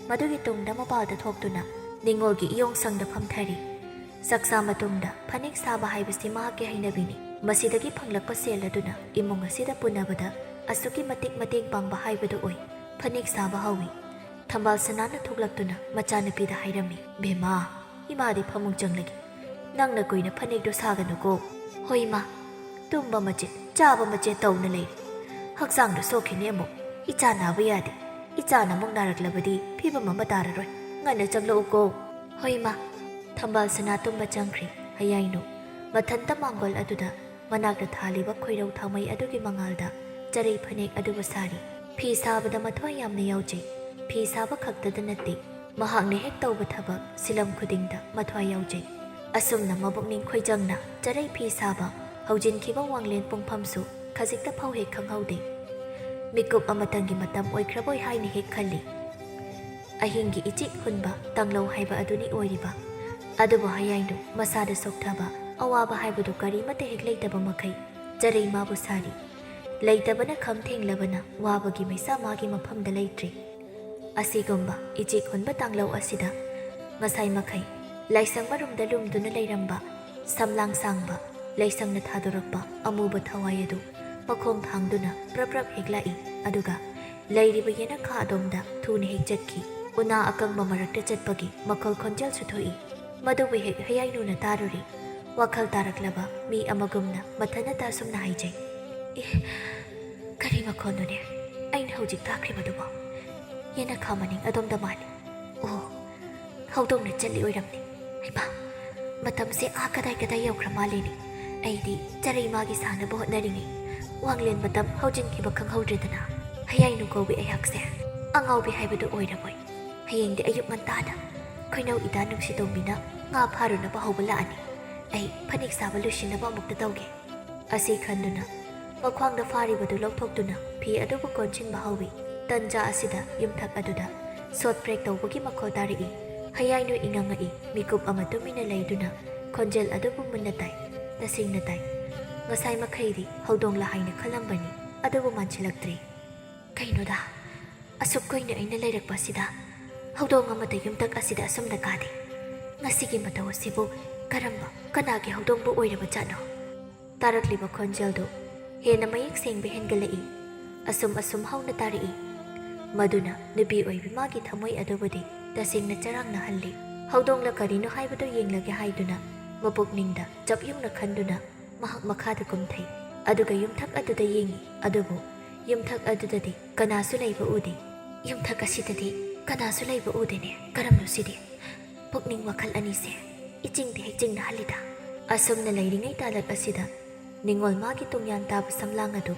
ꯃꯗꯨꯒꯤ ꯇꯨꯡꯗ ꯃꯄꯥꯜꯗ ꯊꯣꯛꯇꯨꯅ ꯅꯤꯉꯣꯜꯒꯤ ꯏꯌꯣꯡ ꯁꯪꯗ ꯐꯝꯊꯔꯤ꯫ ꯆꯥꯛꯆꯥ ꯃꯇꯨꯡꯗ ꯐꯅꯦꯛ ꯁꯥꯕ ꯍꯥꯏꯕꯁꯤ ꯃꯍꯥꯛꯀꯤ ꯍꯩꯅꯕꯤꯅꯤ꯫ ꯃꯁꯤꯗꯒꯤ ꯐꯪꯂꯛꯄ ꯁꯦꯜ ꯑꯗꯨꯅ ꯏꯃꯨꯡ ꯑꯁꯤꯗ ꯄꯨꯅꯕꯗ ꯑꯁꯨꯛꯀꯤ ꯃꯇꯤꯛ ꯃꯇꯦꯡ ꯄꯥꯡꯕ ꯍꯥꯏꯕꯗꯨ ꯑꯣꯏ꯫ ꯐꯅꯦꯛ ꯁꯥꯕ ꯍꯧꯏ꯫ ꯊꯝꯕꯥꯜ ꯁꯅꯥꯅ ꯊꯣꯛꯂꯛꯇꯨꯅ ꯃꯆꯥꯅꯨꯄꯤꯗ ꯍꯥꯏꯔꯝꯃꯤ, "ꯕꯦꯝꯃꯥ, ꯏꯃꯥꯗꯤ ꯐꯃꯨꯡ ꯆꯪꯂꯒꯦ꯫ ꯅꯪꯅ ꯀꯨꯏꯅ ꯐꯅꯦꯛꯇꯣ ꯁꯥꯒꯅꯨꯀꯣ꯫" "ꯍꯣꯏ ꯏꯃꯥ, ꯇꯨꯝꯕ ꯃꯆꯦꯠ, ꯆꯥꯕ ꯃꯆꯦꯠ ꯇꯧꯅ ꯂꯩꯔꯦ꯫ ꯍꯛꯆꯥꯡꯗꯣ ꯁꯣꯛꯈꯤꯅꯤ ꯑꯃꯨꯛ꯫ ꯏꯆꯥ ꯅꯥꯕ ꯌꯥꯗꯦ꯫ ꯏꯆꯥꯅ ꯑꯃꯨꯛ ꯅꯥꯔꯛꯂꯕꯗꯤ ꯐꯤꯕꯝ ꯑꯃ ꯇꯥꯔꯔꯣꯏ꯫ ꯉꯟꯅ ꯆꯪꯂꯛꯎꯀꯣ꯫" "ꯍꯣꯏ ꯏꯃꯥ꯫" ꯊꯝꯕꯥꯜ ꯁꯅꯥ ꯇꯨꯝꯕ ꯆꯪꯈ꯭ꯔꯦ꯫ ꯍꯌꯥꯏꯅꯨ ꯃꯊꯟꯇ ꯃꯥꯡꯒꯣꯜ ꯑꯗꯨꯗ ꯃꯅꯥꯛꯇ ꯊꯥꯜꯂꯤꯕ ꯈꯣꯏꯔꯧ ꯊꯥꯎꯃꯩ ꯑꯗꯨꯒꯤ ꯃꯉꯥꯜꯗ ꯆꯔꯩ ꯐꯅꯦꯛ ꯑꯗꯨꯕꯨ ꯁꯥꯔꯤ꯫ ꯐꯤ ꯁꯥꯕꯗ ꯃꯊ꯭ꯋꯥꯏ ꯌꯥꯝꯅ ꯌꯥꯎꯖꯩ꯫ ꯐꯤ ꯁꯥꯕ ꯈꯛꯇꯗ ꯅꯠꯇꯦ, ꯃꯍꯥꯛꯅ ꯍꯦꯛ ꯇꯧꯕ ꯊꯕꯛ ꯁꯤꯂꯝ ꯈꯨꯗꯤꯡꯗ ꯃꯊ꯭ꯋꯥꯏ ꯌꯥꯎꯖꯩ꯫ ꯑꯁꯨꯝꯅ ꯃꯕꯨꯛꯅꯤꯡ ꯈꯣꯏꯖꯪꯅ ꯆꯔꯩ ꯐꯤ ꯁꯥꯕ ꯍꯧꯖꯤꯟꯈꯤꯕ ꯋꯥꯡꯂꯦꯟ ꯄꯨꯡꯐꯝꯁꯨ ꯈꯖꯤꯛꯇ ꯐꯥꯎ ꯍꯦꯛ ꯈꯪꯍꯧꯗꯦ꯫ ꯃꯤꯀꯨꯞ ꯑꯃꯇꯪꯒꯤ ꯃꯇꯝ ꯑꯣꯏꯈ꯭ꯔꯕꯣꯏ ꯍꯥꯏꯅ ꯍꯦꯛ ꯈꯜꯂꯤ꯫ ꯑꯍꯤꯡꯒꯤ ꯏꯆꯤꯛ ꯍꯨꯟꯕ ꯇꯥꯡꯂꯧ ꯍꯥꯏꯕ ꯑꯗꯨꯅꯤ ꯑꯣꯏꯔꯤꯕ꯫ ꯑꯗꯨꯕꯨ ꯍꯌꯥꯏꯅꯨ ꯃꯁꯥꯗ ꯁꯣꯛꯊꯕ, ꯑꯋꯥꯕ ꯍꯥꯏꯕꯗꯨ ꯀꯔꯤꯃꯠꯇ ꯍꯦꯛ ꯂꯩꯇꯕ ꯃꯈꯩ ꯆꯔꯩ ꯃꯥꯕꯨ ꯁꯥꯔꯤ꯫ ꯂꯩꯇꯕꯅ ꯈꯝ ꯊꯦꯡꯂꯕꯅ ꯋꯥꯕꯒꯤ ꯃꯩꯁꯥ ꯃꯥꯒꯤ ꯃꯐꯝꯗ ꯂꯩꯇ꯭ꯔꯤ꯫ ꯑꯁꯤꯒꯨꯝꯕ ꯏꯆꯤꯛ ꯍꯨꯟꯕ ꯇꯥꯡꯂꯧ ꯑꯁꯤꯗ ꯉꯁꯥꯏ ꯃꯈꯩ ꯂꯥꯏꯁꯪ ꯃꯔꯨꯝꯗ ꯂꯨꯝꯗꯨꯅ ꯂꯩꯔꯝꯕ ꯁꯝꯂꯥꯡ ꯁꯥꯡꯕ ꯂꯥꯏꯁꯪꯅ ꯊꯥꯗꯣꯔꯛꯄ ꯑꯃꯨꯕ ꯊꯋꯥꯏ ꯑꯗꯨ ꯃꯈꯣꯡ ꯊꯥꯡꯗꯨꯅ ꯄ꯭ꯔꯞ ꯄ꯭ꯔꯞ ꯍꯦꯛ ꯂꯥꯛꯏ꯫ ꯑꯗꯨꯒ ꯂꯩꯔꯤꯕ ꯌꯦꯅꯈꯥ ꯑꯗꯣꯝꯗ ꯊꯨꯅ ꯍꯦꯛ ꯆꯠꯈꯤ꯫ ꯎꯅꯥ ꯑꯀꯪꯕ ꯃꯔꯛꯇ ꯆꯠꯄꯒꯤ ꯃꯈꯣꯜ ꯈꯣꯟꯖꯦꯜꯁꯨ ꯊꯣꯛꯏ꯫ ꯃꯗꯨꯕꯨ ꯍꯦꯛ ꯍꯌꯥꯏꯅꯨꯅ ꯇꯥꯔꯨꯔꯤ꯫ ꯋꯥꯈꯜ ꯇꯥꯔꯛꯂꯕ ꯃꯤ ꯑꯃꯒꯨꯝꯅ ꯃꯊꯟꯅꯇ ꯑꯁꯨꯝꯅ ꯍꯥꯏꯖꯩ, ꯀꯔꯤ ꯃꯈꯣꯟꯅꯣꯅꯦ ꯑꯩꯅ ꯍꯧꯖꯤꯛ ꯇꯥꯈ꯭ꯔꯤꯕꯗꯨꯕꯣ? ꯌꯦꯅꯈꯥ ꯃꯅꯤꯡ ꯑꯗꯣꯝꯗ ꯃꯥꯜꯂꯤ꯫ ꯑꯣ, ꯍꯧꯗꯣꯡꯅ ꯆꯠꯂꯤ ꯑꯣꯏꯔꯝꯅꯤ꯫ ꯍꯩꯃꯥ, ꯃꯇꯝꯁꯦ ꯑꯥ ꯀꯗꯥꯏ ꯀꯗꯥꯏ ꯌꯧꯈ꯭ꯔ ꯃꯥꯜꯂꯤꯅꯦ꯫ ꯑꯩꯗꯤ ꯆꯔꯩ ꯃꯥꯒꯤ ꯁꯥꯟꯅꯕ ꯍꯣꯠꯅꯔꯤꯉꯩ ꯋꯥꯡꯂꯦꯟ ꯃꯇꯝ ꯍꯧꯖꯤꯟꯈꯤꯕ ꯈꯪꯍꯧꯗ꯭ꯔꯦꯗꯅ꯫ ꯍꯌꯥꯏꯅꯨ ꯀꯧꯏ ꯑꯩꯍꯥꯛꯁꯦ꯫ ꯑꯉꯥꯎꯕꯤ ꯍꯥꯏꯕꯗꯨ ꯑꯣꯏꯔꯕꯣꯏ꯫ ꯍꯌꯦꯡꯗꯤ ꯑꯌꯨꯛ ꯉꯟꯇꯥꯗ ꯈꯣꯏꯅꯧ ꯏꯇꯥ ꯅꯨꯡꯁꯤꯇꯣꯝꯕꯤꯅ ꯉꯥ ꯐꯥꯔꯨꯅꯕ ꯍꯧꯕ ꯂꯥꯛꯑꯅꯤ꯫ ꯑꯩ ꯐꯅꯦꯛ ꯁꯥꯕ ꯂꯣꯏꯁꯤꯟꯅꯕ ꯑꯃꯨꯛꯇ ꯇꯧꯒꯦ꯫ ꯑꯁꯤ ꯈꯟꯗꯨꯅ ꯃꯈ꯭ꯋꯥꯡꯗ ꯐꯥꯔꯤꯕꯗꯨ ꯂꯧꯊꯣꯛꯇꯨꯅ ꯐꯤ ꯑꯗꯨꯕꯨ ꯀꯣꯟꯁꯤꯟꯕ ꯍꯧꯏ꯫ ꯇꯟꯖꯥ ꯑꯁꯤꯗ ꯌꯨꯝꯊꯛ ꯑꯗꯨꯗ ꯁꯣꯠ ꯄ꯭ꯔꯦꯛ ꯇꯧꯕꯒꯤ ꯃꯈꯣꯜ ꯇꯥꯔꯛꯏ꯫ ꯍꯌꯥꯏꯅꯨ ꯏꯉꯪꯉꯛꯏ꯫ ꯃꯤꯀꯨꯞ ꯑꯃ ꯇꯨꯃꯤꯟꯅ ꯂꯩꯗꯨꯅ ꯈꯣꯟꯖꯦꯜ ꯑꯗꯨꯕꯨ ꯃꯨꯟꯅ ꯇꯥꯏ꯫ ꯇꯁꯦꯡꯅ ꯇꯥꯏ꯫ ꯉꯁꯥꯏ ꯃꯈꯩꯗꯤ ꯍꯧꯗꯣꯡꯂ ꯍꯥꯏꯅ ꯈꯜꯂꯝꯕꯅꯤ, ꯑꯗꯨꯕꯨ ꯃꯥꯟꯁꯤꯜꯂꯛꯇ꯭ꯔꯦ꯫ ꯀꯩꯅꯣꯗ, ꯑꯁꯨꯛ ꯀꯨꯏꯅ ꯑꯩꯅ ꯂꯩꯔꯛꯄꯁꯤꯗ ꯍꯧꯗꯣꯡ ꯑꯃꯠꯇ ꯌꯨꯝꯊꯛ ꯑꯁꯤꯗ ꯑꯁꯨꯝꯅ ꯀꯥꯗꯦ꯫ ꯉꯁꯤꯒꯤ ꯃꯇꯧ ꯑꯁꯤꯕꯨ ꯀꯔꯝꯕ, ꯀꯅꯥꯒꯤ ꯍꯧꯗꯣꯡꯕꯨ ꯑꯣꯏꯔꯕ ꯖꯥꯠꯅꯣ? ꯇꯥꯔꯛꯂꯤꯕ ꯈꯣꯟꯖꯦꯜꯗꯨ ꯍꯦꯟꯅ ꯃꯌꯦꯛ ꯁꯦꯡꯕ ꯍꯦꯟꯒꯠꯂꯛꯏ꯫ ꯑꯁꯨꯝ ꯑꯁꯨꯝ ꯍꯧꯅ ꯇꯥꯔꯛꯏ꯫ ꯃꯗꯨꯅ ꯅꯨꯄꯤ ꯑꯣꯏꯕꯤ ꯃꯥꯒꯤ ꯊꯃꯣꯏ ꯑꯗꯨꯕꯨꯗꯤ ꯇꯁꯦꯡꯅ ꯆꯔꯥꯡꯅꯍꯜꯂꯤ꯫ ꯍꯧꯗꯣꯡꯂ ꯀꯔꯤꯅꯣ ꯍꯥꯏꯕꯗꯨ ꯌꯦꯡꯂꯒꯦ ꯍꯥꯏꯗꯨꯅ ꯃꯄꯨꯛꯅꯤꯡꯗ ꯆꯞ ꯌꯨꯡꯅ ꯈꯟꯗꯨꯅ ꯃꯍꯥꯛ ꯃꯈꯥꯗ ꯀꯨꯝꯊꯩ꯫ ꯑꯗꯨꯒ ꯌꯨꯝꯊꯛ ꯑꯗꯨꯗ ꯌꯦꯡꯏ꯫ ꯑꯗꯨꯕꯨ ꯌꯨꯝꯊꯛ ꯑꯗꯨꯗꯗꯤ ꯀꯅꯥꯁꯨ ꯂꯩꯕ ꯎꯗꯦ꯫ ꯌꯨꯝꯊꯛ ꯑꯁꯤꯗꯗꯤ ꯀꯅꯥꯁꯨ ꯂꯩꯕ ꯎꯗꯦꯅꯦ꯫ ꯀꯔꯝꯅꯣ ꯁꯤꯗꯤ? ꯄꯨꯛꯅꯤꯡ ꯋꯥꯈꯜ ꯑꯅꯤꯁꯦ ꯏꯆꯤꯡꯗ ꯍꯦꯛ ꯆꯤꯡꯅꯍꯜꯂꯤꯗ꯫ ꯑꯁꯨꯝꯅ ꯂꯩꯔꯤꯉꯩ ꯇꯥꯂꯛ ꯑꯁꯤꯗ ꯅꯤꯉꯣꯜ ꯃꯥꯒꯤ ꯇꯨꯡꯌꯥꯟ ꯇꯥꯕ ꯁꯝꯂꯥꯡ ꯑꯗꯨ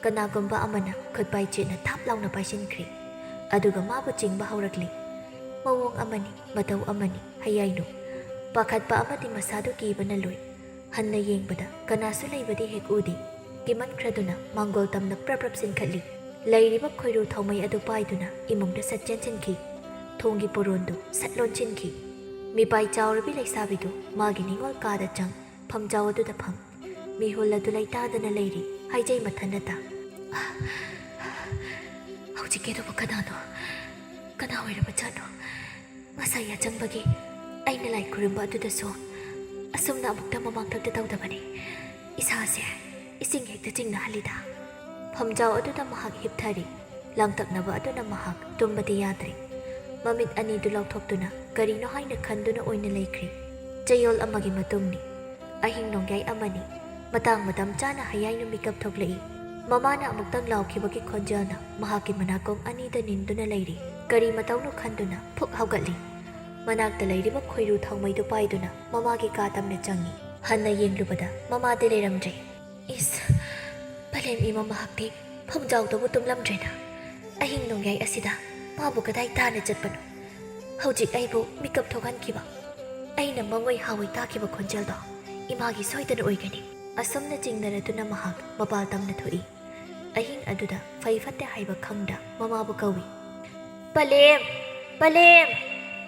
ꯀꯅꯥꯒꯨꯝꯕ ꯑꯃꯅ ꯈꯨꯠꯄꯥꯏ ꯆꯦꯠꯅ ꯊꯥꯞ ꯂꯥꯎꯅ ꯄꯥꯏꯁꯤꯟꯈ꯭ꯔꯦ꯫ ꯑꯗꯨꯒ ꯃꯥꯕꯨ ꯆꯤꯡꯕ ꯍꯧꯔꯛꯂꯤ꯫ ꯃꯑꯣꯡ ꯑꯃꯅꯤ, ꯃꯇꯧ ꯑꯃꯅꯤ, ꯍꯌꯥꯏꯅꯨ꯫ ꯄꯥꯈꯠꯄ ꯑꯃꯗꯤ ꯃꯁꯥꯗꯨ ꯀꯤꯕꯅ ꯂꯣꯏ꯫ ꯍꯟꯅ ꯌꯦꯡꯕꯗ ꯀꯅꯥꯁꯨ ꯂꯩꯕꯗꯤ ꯍꯦꯛ ꯎꯗꯦ꯫ ꯀꯤꯃꯟꯈ꯭ꯔꯗꯨꯅ ꯃꯥꯡꯒꯣꯜ ꯇꯝꯅ ꯄ꯭ꯔꯞ ꯄ꯭ꯔꯞ ꯆꯤꯡꯈꯠꯂꯤ꯫ ꯂꯩꯔꯤꯕ ꯈꯣꯏꯔꯨ ꯊꯥꯎꯃꯩ ꯑꯗꯨ ꯄꯥꯏꯗꯨꯅ ꯏꯃꯨꯡꯗ ꯁꯠ ꯆꯦꯟꯁꯤꯟꯈꯤ꯫ ꯊꯣꯡꯒꯤ ꯄꯣꯔꯣꯟꯗꯨ ꯁꯠ ꯂꯣꯟꯁꯤꯟꯈꯤ꯫ ꯃꯤꯄꯥꯏ ꯆꯥꯎꯔꯕꯤ ꯂꯩꯁꯥꯕꯤꯗꯨ ꯃꯥꯒꯤ ꯅꯤꯉꯣꯜ ꯀꯥꯗ ꯆꯪ, ꯐꯝꯖꯥꯎ ꯑꯗꯨꯗ ꯐꯝ꯫ ꯃꯤꯍꯨꯜ ꯑꯗꯨ ꯂꯩꯇꯥꯗꯅ ꯂꯩꯔꯤ꯫ ꯍꯥꯏꯖꯩ ꯃꯊꯟꯇ꯫ ꯍꯧꯖꯤꯛꯀꯤꯗꯨꯕꯨ ꯀꯅꯥꯅꯣ? ꯀꯅꯥ ꯑꯣꯏꯔꯕꯖꯥꯠꯅꯣ? ꯉꯁꯥꯏ ꯌꯥꯆꯪꯕꯒꯤ ꯑꯩꯅ ꯂꯥꯏ ꯈꯨꯔꯨꯝꯕ ꯑꯗꯨꯗꯁꯨ ꯑꯁꯨꯝꯅ ꯑꯃꯨꯛꯇ ꯃꯃꯥꯡꯊꯛꯇ ꯇꯧꯗꯕꯅꯤ꯫ ꯏꯁꯥꯁꯦ ꯏꯁꯤꯡ ꯍꯦꯛꯇ ꯆꯤꯡꯅꯍꯜꯂꯤꯗ꯫ ꯐꯝꯖꯥꯎ ꯑꯗꯨꯗ ꯃꯍꯥꯛ ꯍꯤꯞꯊꯔꯤ꯫ ꯂꯥꯡꯇꯛꯅꯕ ꯑꯗꯨꯅ ꯃꯍꯥꯛ ꯇꯨꯝꯕꯗꯤ ꯌꯥꯗ꯭ꯔꯦ꯫ ꯃꯃꯤꯠ ꯑꯅꯤꯗꯨ ꯂꯥꯎꯊꯣꯛꯇꯨꯅ ꯀꯔꯤꯅꯣ ꯍꯥꯏꯅ ꯈꯟꯗꯨꯅ ꯑꯣꯏꯅ ꯂꯩꯈ꯭ꯔꯦ꯫ ꯆꯌꯣꯜ ꯑꯃꯒꯤ ꯃꯇꯨꯡꯅꯤ꯫ ꯑꯍꯤꯡ ꯅꯣꯡꯌꯥꯏ ꯑꯃꯅꯤ꯫ ꯃꯇꯥꯡ ꯃꯇꯝ ꯆꯥꯅ ꯍꯌꯥꯏꯅꯨ ꯃꯤꯀꯞ ꯊꯣꯛꯂꯛꯏ꯫ ꯃꯃꯥꯅ ꯑꯃꯨꯛꯇꯪ ꯂꯥꯎꯈꯤꯕꯒꯤ ꯈꯣꯟꯖꯦꯜꯅ ꯃꯍꯥꯛꯀꯤ ꯃꯅꯥꯀꯣꯡ ꯑꯅꯤꯗ ꯅꯤꯟꯗꯨꯅ ꯂꯩꯔꯤ꯫ ꯀꯔꯤ ꯃꯇꯧꯅꯣ ꯈꯟꯗꯨꯅ ꯐꯨꯛ ꯍꯧꯒꯠꯂꯤ꯫ ꯃꯅꯥꯛꯇ ꯂꯩꯔꯤꯕ ꯈꯣꯏꯔꯨ ꯊꯥꯎꯃꯩꯗꯨ ꯄꯥꯏꯗꯨꯅ ꯃꯃꯥꯒꯤ ꯀꯥ ꯇꯝꯅ ꯆꯪꯉꯤ꯫ ꯍꯟꯅ ꯌꯦꯡꯂꯨꯕꯗ ꯃꯃꯥꯗꯤ ꯂꯩꯔꯝꯗ꯭ꯔꯦ꯫ ꯏꯁ, ꯄꯂꯦꯝ ꯏꯃꯥ ꯃꯍꯥꯛꯇꯤ ꯐꯝꯖꯥꯎꯗꯕꯨ ꯇꯨꯝꯂꯝꯗ꯭ꯔꯦꯅ꯫ ꯑꯍꯤꯡ ꯅꯣꯡꯌꯥꯏ ꯑꯁꯤꯗ ꯃꯥꯕꯨ ꯀꯗꯥꯏ ꯇꯥꯅ ꯆꯠꯄꯅꯣ? ꯍꯧꯖꯤꯛ ꯑꯩꯕꯨ ꯃꯤꯀꯞ ꯊꯣꯛꯍꯟꯈꯤꯕ, ꯑꯩꯅ ꯃꯉꯣꯏ ꯍꯥꯋꯩ ꯇꯥꯈꯤꯕ ꯈꯣꯟꯖꯦꯜꯗꯣ ꯏꯃꯥꯒꯤ ꯁꯣꯏꯗꯅ ꯑꯣꯏꯒꯅꯤ꯫ ꯑꯁꯨꯝꯅ ꯆꯤꯡꯅꯔꯗꯨꯅ ꯃꯍꯥꯛ ꯃꯄꯥꯜ ꯇꯝꯅ ꯊꯣꯛꯏ꯫ ꯑꯍꯤꯡ ꯑꯗꯨꯗ ꯐꯩ ꯐꯠꯇꯦ ꯍꯥꯏꯕ ꯈꯪꯗ ꯃꯃꯥꯕꯨ ꯀꯧꯏ꯫ "ꯄꯂꯦꯝ! ꯄꯂꯦꯝ!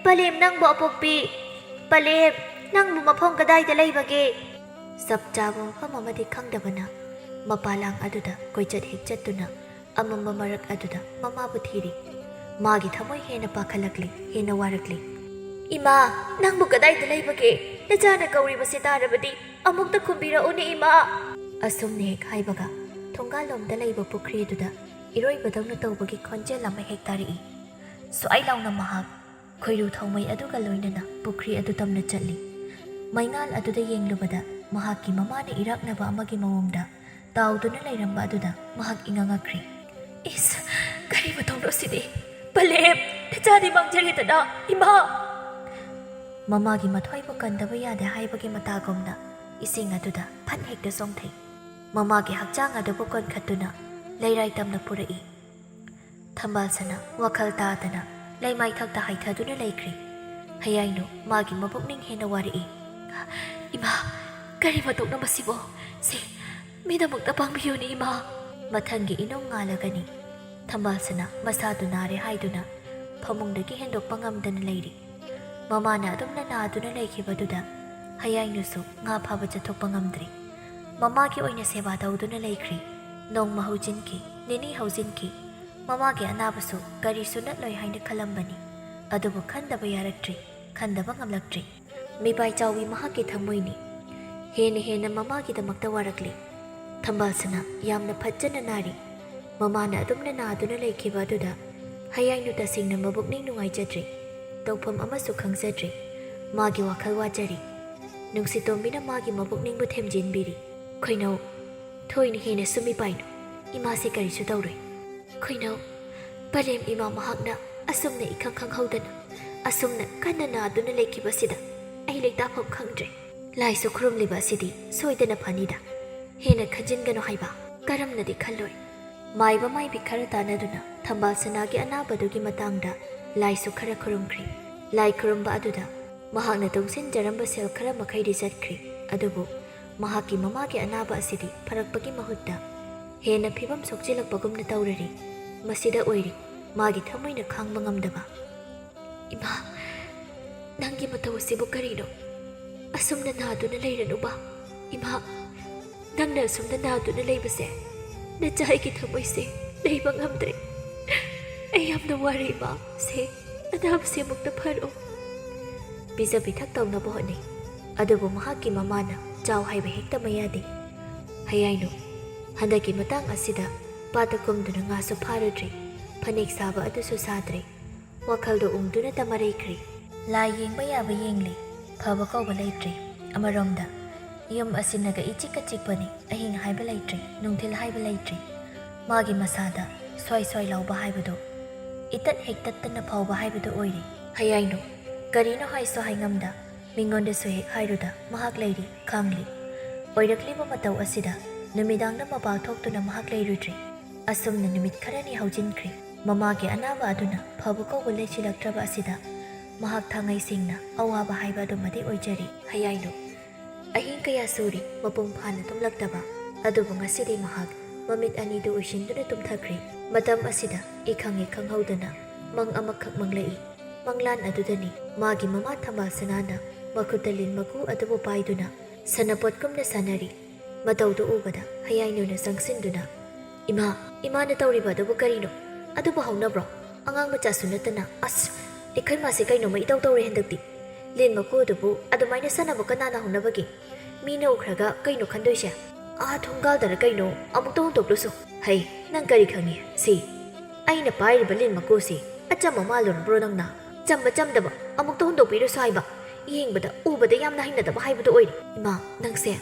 ꯄꯂꯦꯝ, ꯅꯪꯕꯨ ꯑꯄꯣꯛꯄꯤ! ꯄꯂꯦꯝ, ꯅꯪꯕꯨ ꯃꯐꯝ ꯀꯗꯥꯏꯗ ꯂꯩꯕꯒꯦ?" ꯆꯞ ꯆꯥꯕ ꯃꯐꯝ ꯑꯃꯗꯤ ꯈꯪꯗꯕꯅ ꯃꯄꯥꯂꯥꯡ ꯑꯗꯨꯗ ꯀꯣꯏꯆꯠ ꯍꯦꯛ ꯆꯠꯇꯨꯅ ꯑꯃꯝꯕ ꯃꯔꯛ ꯑꯗꯨꯗ ꯃꯃꯥꯕꯨ ꯊꯤꯔꯤ꯫ ꯃꯥꯒꯤ ꯊꯃꯣꯏ ꯍꯦꯟꯅ ꯄꯥꯈꯠꯂꯛꯂꯤ, ꯍꯦꯟꯅ ꯋꯥꯔꯛꯂꯤ꯫ "ꯏꯃꯥ, ꯅꯪꯕꯨ ꯀꯗꯥꯏꯗ ꯂꯩꯕꯒꯦ? ꯅꯆꯥꯅ ꯀꯧꯔꯤꯕꯁꯤ ꯇꯥꯔꯕꯗꯤ ꯑꯃꯨꯛꯇ ꯈꯨꯝꯕꯤꯔꯛꯎꯅꯦ ꯏꯃꯥ!" ꯑꯁꯨꯝꯅ ꯍꯦꯛ ꯍꯥꯏꯕꯒ ꯊꯣꯡꯒꯥꯜꯂꯣꯝꯗ ꯂꯩꯕ ꯄꯨꯈ꯭ꯔꯤꯗꯨꯗ ꯏꯔꯣꯏꯕꯗꯧꯅ ꯇꯧꯕꯒꯤ ꯈꯣꯟꯖꯦꯜ ꯑꯃ ꯍꯦꯛ ꯇꯥꯔꯛꯏ꯫ ꯁ꯭ꯋꯥꯏ ꯂꯥꯎꯅ ꯃꯍꯥꯛ ꯈꯣꯏꯔꯨ ꯊꯥꯎꯃꯩ ꯑꯗꯨꯒ ꯂꯣꯏꯅꯅ ꯄꯨꯈ꯭ꯔꯤ ꯑꯗꯨ ꯇꯝꯅ ꯆꯠꯂꯤ꯫ ꯃꯩꯉꯥꯜ ꯑꯗꯨꯗ ꯌꯦꯡꯂꯨꯕꯗ ꯃꯍꯥꯛꯀꯤ ꯃꯃꯥꯅ ꯏꯔꯥꯛꯅꯕ ꯑꯃꯒꯤ ꯃꯑꯣꯡꯗ ꯇꯥꯎꯗꯨꯅ ꯂꯩꯔꯝꯕ ꯑꯗꯨꯗ ꯃꯍꯥꯛ ꯏꯉꯛ ꯉꯛꯈ꯭ꯔꯦ꯫ "ꯏꯁ, ꯀꯔꯤ ꯃꯇꯧꯅꯣ ꯁꯤꯗꯤ? ꯄꯂꯦꯝ, ꯅꯆꯥꯗꯤ ꯃꯥꯡꯖꯔꯦꯗꯅ, ꯏꯃꯥ!" ꯃꯃꯥꯒꯤ ꯃꯊ꯭ꯋꯥꯏꯕꯨ ꯀꯟꯗꯕ ꯌꯥꯗꯦ ꯍꯥꯏꯕꯒꯤ ꯃꯇꯥꯒꯨꯝꯅ ꯏꯁꯤꯡ ꯑꯗꯨꯗ ꯐꯟ ꯍꯦꯛꯇ ꯆꯣꯡꯊꯩ꯫ ꯃꯃꯥꯒꯤ ꯍꯛꯆꯥꯡ ꯑꯗꯨꯕꯨ ꯀꯣꯟꯈꯠꯇꯨꯅ ꯂꯩꯔꯥꯏ ꯇꯝꯅ ꯄꯨꯔꯛꯏ꯫ ꯊꯝꯕꯥꯜꯁꯅꯥ ꯋꯥꯈꯜ ꯇꯥꯗꯅ ꯂꯩꯃꯥꯏꯊꯛꯇ ꯍꯥꯏꯊꯗꯨꯅ ꯂꯩꯈ꯭ꯔꯦ꯫ ꯍꯌꯥꯏꯅꯨ ꯃꯥꯒꯤ ꯃꯕꯨꯛꯅꯤꯡ ꯍꯦꯟꯅ ꯋꯥꯔꯛꯏ꯫ "ꯏꯃꯥ, ꯀꯔꯤ ꯃꯇꯧꯅꯣ ꯃꯁꯤꯕꯣ? ꯁꯤ ꯃꯤꯠ ꯑꯃꯨꯛꯇ ꯄꯥꯡꯕꯤꯌꯨꯅꯦ ꯏꯃꯥ!" ꯃꯊꯪꯒꯤ ꯏꯅꯣꯡ ꯉꯥꯜꯂꯒꯅꯤ꯫ ꯊꯝꯕꯥꯜꯁꯅꯥ ꯃꯁꯥꯗꯨ ꯅꯥꯔꯦ ꯍꯥꯏꯗꯨꯅ ꯐꯃꯨꯡꯗꯒꯤ ꯍꯦꯟꯗꯣꯛꯄ ꯉꯝꯗꯅ ꯂꯩꯔꯤ꯫ ꯃꯃꯥꯅ ꯑꯗꯨꯝꯅ ꯅꯥꯗꯨꯅ ꯂꯩꯈꯤꯕꯗꯨꯗ ꯍꯌꯥꯏꯅꯨꯁꯨ ꯉꯥ ꯐꯥꯕ ꯆꯠꯊꯣꯛꯄ ꯉꯝꯗ꯭ꯔꯤ꯫ ꯃꯃꯥꯒꯤ ꯑꯣꯏꯅ ꯁꯦꯕꯥ ꯇꯧꯗꯨꯅ ꯂꯩꯈ꯭ꯔꯤ꯫ ꯅꯣꯡꯃ ꯍꯧꯖꯤꯟꯈꯤ, ꯅꯤꯅꯤ ꯍꯧꯖꯤꯟꯈꯤ꯫ ꯃꯃꯥꯒꯤ ꯑꯅꯥꯕꯁꯨ ꯀꯔꯤꯁꯨ ꯅꯠꯂꯣꯏ ꯍꯥꯏꯅ ꯈꯜꯂꯝꯕꯅꯤ꯫ ꯑꯗꯨꯕꯨ ꯈꯟꯗꯕ ꯌꯥꯔꯛꯇ꯭ꯔꯤ, ꯈꯟꯗꯕ ꯉꯝꯂꯛꯇ꯭ꯔꯤ꯫ ꯃꯤꯄꯥꯏ ꯆꯥꯎꯏ ꯃꯍꯥꯛꯀꯤ ꯊꯃꯣꯏꯅꯤ꯫ ꯍꯦꯟꯅ ꯍꯦꯟꯅ ꯃꯃꯥꯒꯤꯗꯃꯛꯇ ꯋꯥꯔꯛꯂꯤ꯫ ꯊꯝꯕꯥꯜꯁꯅꯥ ꯌꯥꯝꯅ ꯐꯠꯖꯅ ꯅꯥꯔꯤ꯫ ꯃꯃꯥꯅ ꯑꯗꯨꯝꯅ ꯅꯥꯗꯨꯅ ꯂꯩꯈꯤꯕ ꯑꯗꯨꯗ ꯍꯌꯥꯏꯅꯨ ꯇꯁꯦꯡꯅ ꯃꯕꯨꯛꯅꯤꯡ ꯅꯨꯡꯉꯥꯏꯖꯗ꯭ꯔꯤ꯫ ꯇꯧꯐꯝ ꯑꯃꯁꯨ ꯈꯪꯖꯗ꯭ꯔꯤ꯫ ꯃꯥꯒꯤ ꯋꯥꯈꯜ ꯋꯥꯖꯔꯤ꯫ ꯅꯨꯡꯁꯤꯇꯣꯝꯕꯤꯅ ꯃꯥꯒꯤ ꯃꯕꯨꯛꯅꯤꯡꯕꯨ ꯊꯦꯝꯖꯤꯟꯕꯤꯔꯤ꯫ ꯈꯣꯏꯅꯧ, ꯊꯣꯏꯅ ꯍꯦꯟꯅ ꯁꯨꯝ ꯃꯤꯄꯥꯏꯅꯨ꯫ ꯏꯃꯥꯁꯦ ꯀꯔꯤꯁꯨ ꯇꯧꯔꯣꯏ꯫ ꯈꯣꯏꯅꯧ, ꯄꯂꯦꯝ ꯏꯃꯥ ꯃꯍꯥꯛꯅ ꯑꯁꯨꯝꯅ ꯏꯈꯪ ꯈꯪꯍꯧꯗꯅ ꯑꯁꯨꯝꯅ ꯀꯟꯅ ꯅꯥꯗꯨꯅ ꯂꯩꯈꯤꯕꯁꯤꯗ ꯑꯩ ꯂꯩꯇꯥꯐꯝ ꯈꯪꯗ꯭ꯔꯦ꯫ ꯂꯥꯏꯁꯨ ꯈꯨꯔꯨꯝꯂꯤꯕ ꯑꯁꯤꯗꯤ ꯁꯣꯏꯗꯅ ꯐꯅꯤꯗ꯫ ꯍꯦꯟꯅ ꯈꯟꯖꯤꯟꯒꯅꯨ ꯍꯥꯏꯕ ꯀꯔꯝꯅꯗꯤ ꯈꯜꯂꯣꯏ꯫ ꯃꯥꯏꯕ ꯃꯥꯏꯕꯤ ꯈꯔ ꯇꯥꯟꯅꯗꯨꯅ ꯊꯝꯕꯥꯜ ꯁꯅꯥꯒꯤ ꯑꯅꯥꯕꯗꯨꯒꯤ ꯃꯇꯥꯡꯗ ꯂꯥꯏꯁꯨ ꯈꯔ ꯈꯨꯔꯨꯝꯈ꯭ꯔꯦ꯫ ꯂꯥꯏ ꯈꯨꯔꯨꯝꯕ ꯑꯗꯨꯗ ꯃꯍꯥꯛꯅ ꯇꯨꯡꯁꯤꯟꯖꯔꯝꯕ ꯁꯦꯜ ꯈꯔ ꯃꯈꯩꯗꯤ ꯆꯠꯈ꯭ꯔꯦ꯫ ꯑꯗꯨꯕꯨ ꯃꯍꯥꯛꯀꯤ ꯃꯃꯥꯒꯤ ꯑꯅꯥꯕ ꯑꯁꯤꯗꯤ ꯐꯔꯛꯄꯒꯤ ꯃꯍꯨꯠꯇ ꯍꯦꯟꯅ ꯐꯤꯕꯝ ꯁꯣꯛꯆꯤꯜꯂꯛꯄꯒꯨꯝꯅ ꯇꯧꯔꯔꯤ꯫ ꯃꯁꯤꯗ ꯑꯣꯏꯔꯤ ꯃꯥꯒꯤ ꯊꯃꯣꯏꯅ ꯈꯥꯡꯕ ꯉꯝꯗꯕ꯫ "ꯏꯃꯥ, ꯅꯪꯒꯤ ꯃꯇꯧ ꯑꯁꯤꯕꯨ ꯀꯔꯤꯅꯣ? ꯑꯁꯨꯝꯅ ꯅꯥꯗꯨꯅ ꯂꯩꯔꯅꯨꯕ꯫ ꯏꯃꯥ, ꯅꯪꯅ ꯑꯁꯨꯝꯅ ꯅꯥꯗꯨꯅ ꯂꯩꯕꯁꯦ ꯅꯆꯥ ꯑꯩꯒꯤ ꯊꯃꯣꯏꯁꯦ ꯂꯩꯕ ꯉꯝꯗ꯭ꯔꯦ꯫ ꯑꯩ ꯌꯥꯝꯅ ꯋꯥꯔꯦ ꯏꯃꯥ꯫ ꯁꯦ, ꯑꯅꯥꯕꯁꯦ ꯑꯃꯨꯛꯇ ꯐꯔꯣ꯫" ꯄꯤꯖ ꯄꯤꯊꯛ ꯇꯧꯅꯕ ꯍꯣꯠꯅꯩ꯫ ꯑꯗꯨꯕꯨ ꯃꯍꯥꯛꯀꯤ ꯃꯃꯥꯅ ꯆꯥꯎ ꯍꯥꯏꯕ ꯍꯦꯛꯇ ꯃꯌꯥꯗꯦ꯫ ꯍꯌꯥꯏꯅꯨ, ꯍꯟꯗꯛꯀꯤ ꯃꯇꯥꯡ ꯑꯁꯤꯗ ꯄꯥꯠꯇ ꯀꯨꯝꯗꯨꯅ ꯉꯥꯁꯨ ꯐꯥꯔꯨꯗ꯭ꯔꯦ꯫ ꯐꯅꯦꯛ ꯁꯥꯕ ꯑꯗꯨꯁꯨ ꯁꯥꯗ꯭ꯔꯦ꯫ ꯋꯥꯈꯜꯗꯣ ꯎꯪꯗꯨꯅꯇ ꯃꯔꯩꯈ꯭ꯔꯦ꯫ ꯂꯥꯏ ꯌꯦꯡꯕ ꯌꯥꯕ ꯌꯦꯡꯂꯦ꯫ ꯐꯕ ꯀꯧꯕ ꯂꯩꯇ꯭ꯔꯦ꯫ ꯑꯃꯔꯣꯝꯗ ꯌꯨꯝ ꯑꯁꯤꯅꯒ ꯏꯆꯤꯛꯀ ꯆꯤꯛꯄꯅꯤ꯫ ꯑꯍꯤꯡ ꯍꯥꯏꯕ ꯂꯩꯇ꯭ꯔꯦ, ꯅꯨꯡꯊꯤꯜ ꯍꯥꯏꯕ ꯂꯩꯇ꯭ꯔꯦ꯫ ꯃꯥꯒꯤ ꯃꯁꯥꯗ ꯁ꯭ꯋꯥꯏ ꯁ꯭ꯋꯥꯏ ꯂꯥꯎꯕ ꯍꯥꯏꯕꯗꯣ, ꯏꯇꯠ ꯍꯦꯛ ꯇꯠꯇꯅ ꯐꯥꯎꯕ ꯍꯥꯏꯕꯗꯣ ꯑꯣꯏꯔꯦ꯫ ꯍꯌꯥꯏꯅꯨ, ꯀꯔꯤꯅꯣ ꯍꯥꯏꯁꯨ ꯍꯥꯏꯉꯝꯗ, ꯃꯤꯉꯣꯟꯗꯁꯨ ꯍꯦꯛ ꯍꯥꯏꯔꯨꯗ ꯃꯍꯥꯛ ꯂꯩꯔꯤ, ꯈꯥꯡꯂꯤ꯫ ꯑꯣꯏꯔꯛꯂꯤꯕ ꯃꯇꯧ ꯑꯁꯤꯗ ꯅꯨꯃꯤꯗꯥꯡꯗ ꯃꯄꯥꯜ ꯊꯣꯛꯇꯨꯅ ꯃꯍꯥꯛ ꯂꯩꯔꯨꯗ꯭ꯔꯦ꯫ ꯑꯁꯨꯝꯅ ꯅꯨꯃꯤꯠ ꯈꯔꯅꯤ ꯍꯧꯖꯤꯟꯈ꯭ꯔꯦ꯫ ꯃꯃꯥꯒꯤ ꯑꯅꯥꯕ ꯑꯗꯨꯅ ꯐꯕ ꯀꯧꯕ ꯂꯩꯁꯤꯜꯂꯛꯇ꯭ꯔꯕ ꯑꯁꯤꯗ ꯃꯍꯥꯛ ꯊꯥꯡꯉꯩ ꯁꯦꯡꯅ ꯑꯋꯥꯕ ꯍꯥꯏꯕ ꯑꯗꯨꯃꯗꯤ ꯑꯣꯏꯖꯔꯤ꯫ ꯍꯌꯥꯏꯅꯨ, ꯑꯍꯤꯡ ꯀꯌꯥ ꯁꯨꯔꯤ ꯃꯄꯨꯡ ꯐꯥꯅ ꯇꯨꯝꯂꯛꯇꯕ꯫ ꯑꯗꯨꯕꯨ ꯉꯁꯤꯗꯤ ꯃꯍꯥꯛ ꯃꯃꯤꯠ ꯑꯅꯤꯗꯨ ꯎꯏꯁꯤꯟꯗꯨꯅ ꯇꯨꯝꯊꯈ꯭ꯔꯦ꯫ ꯃꯇꯝ ꯑꯁꯤꯗ ꯏꯈꯪ ꯍꯦꯛ ꯈꯪꯍꯧꯗꯅ ꯃꯪ ꯑꯃꯈꯛ ꯃꯪꯂꯛꯏ꯫ ꯃꯪꯂꯥꯟ ꯑꯗꯨꯗꯅꯤ ꯃꯥꯒꯤ ꯃꯃꯥ ꯊꯝꯕꯥꯜ ꯁꯅꯥꯅ ꯃꯈꯨꯠꯇ ꯂꯤꯟ ꯃꯀꯨ ꯑꯗꯨꯕꯨ ꯄꯥꯏꯗꯨꯅ ꯁꯥꯟꯅꯄꯣꯠꯀꯨꯝꯅ ꯁꯥꯟꯅꯔꯤ꯫ ꯃꯇꯧꯗꯨ ꯎꯕꯗ ꯍꯌꯥꯏꯅꯨꯅ ꯆꯪꯁꯤꯟꯗꯨꯅ, "ꯏꯃꯥ, ꯏꯃꯥꯅ ꯇꯧꯔꯤꯕ ꯑꯗꯨꯕꯨ ꯀꯔꯤꯅꯣ? ꯑꯗꯨꯕꯨ ꯍꯧꯅꯕ꯭ꯔꯣ? ꯑꯉꯥꯡ ꯃꯆꯥꯁꯨ ꯅꯠꯇꯅ꯫ ꯑꯁ, ꯑꯩꯈꯣꯏ ꯃꯥꯁꯦ ꯀꯩꯅꯣꯝꯃ ꯏꯇꯧ ꯇꯧꯔꯦ ꯍꯟꯗꯛꯇꯤ꯫ ꯂꯤꯟ ꯃꯀꯨ ꯑꯗꯨꯕꯨ ꯑꯗꯨꯃꯥꯏꯅ ꯁꯥꯟꯅꯕ ꯀꯅꯥꯅ ꯍꯧꯅꯕꯒꯦ? ꯃꯤꯅ ꯎꯈ꯭ꯔꯒ ꯀꯩꯅꯣ ꯈꯟꯗꯣꯏꯁꯦ? ꯑꯥ ꯊꯣꯡꯒꯥꯜꯗꯔ ꯀꯩꯅꯣ ꯑꯃꯨꯛꯇ ꯍꯨꯟꯗꯣꯛꯂꯨꯁꯣ꯫" "ꯍꯩ, ꯅꯪ ꯀꯔꯤ ꯈꯪꯉꯤ? ꯁꯤ, ꯑꯩꯅ ꯄꯥꯏꯔꯤꯕ ꯂꯤꯟ ꯃꯀꯨꯁꯤ ꯑꯆꯝꯕ ꯃꯥꯜꯂꯨꯔꯕ꯭ꯔꯣ ꯅꯪꯅ? ꯆꯝꯕ ꯆꯝꯗꯕ ꯑꯃꯨꯛꯇ ꯍꯨꯟꯗꯣꯛꯄꯤꯔꯨꯁꯣ ꯍꯥꯏꯕ꯫ ꯌꯦꯡꯕꯗ, ꯎꯕꯗ ꯌꯥꯝꯅ ꯍꯩꯅꯗꯕ ꯍꯥꯏꯕꯗꯨ ꯑꯣꯏꯔꯦ꯫ ꯏꯃꯥ, ꯅꯪꯁꯦ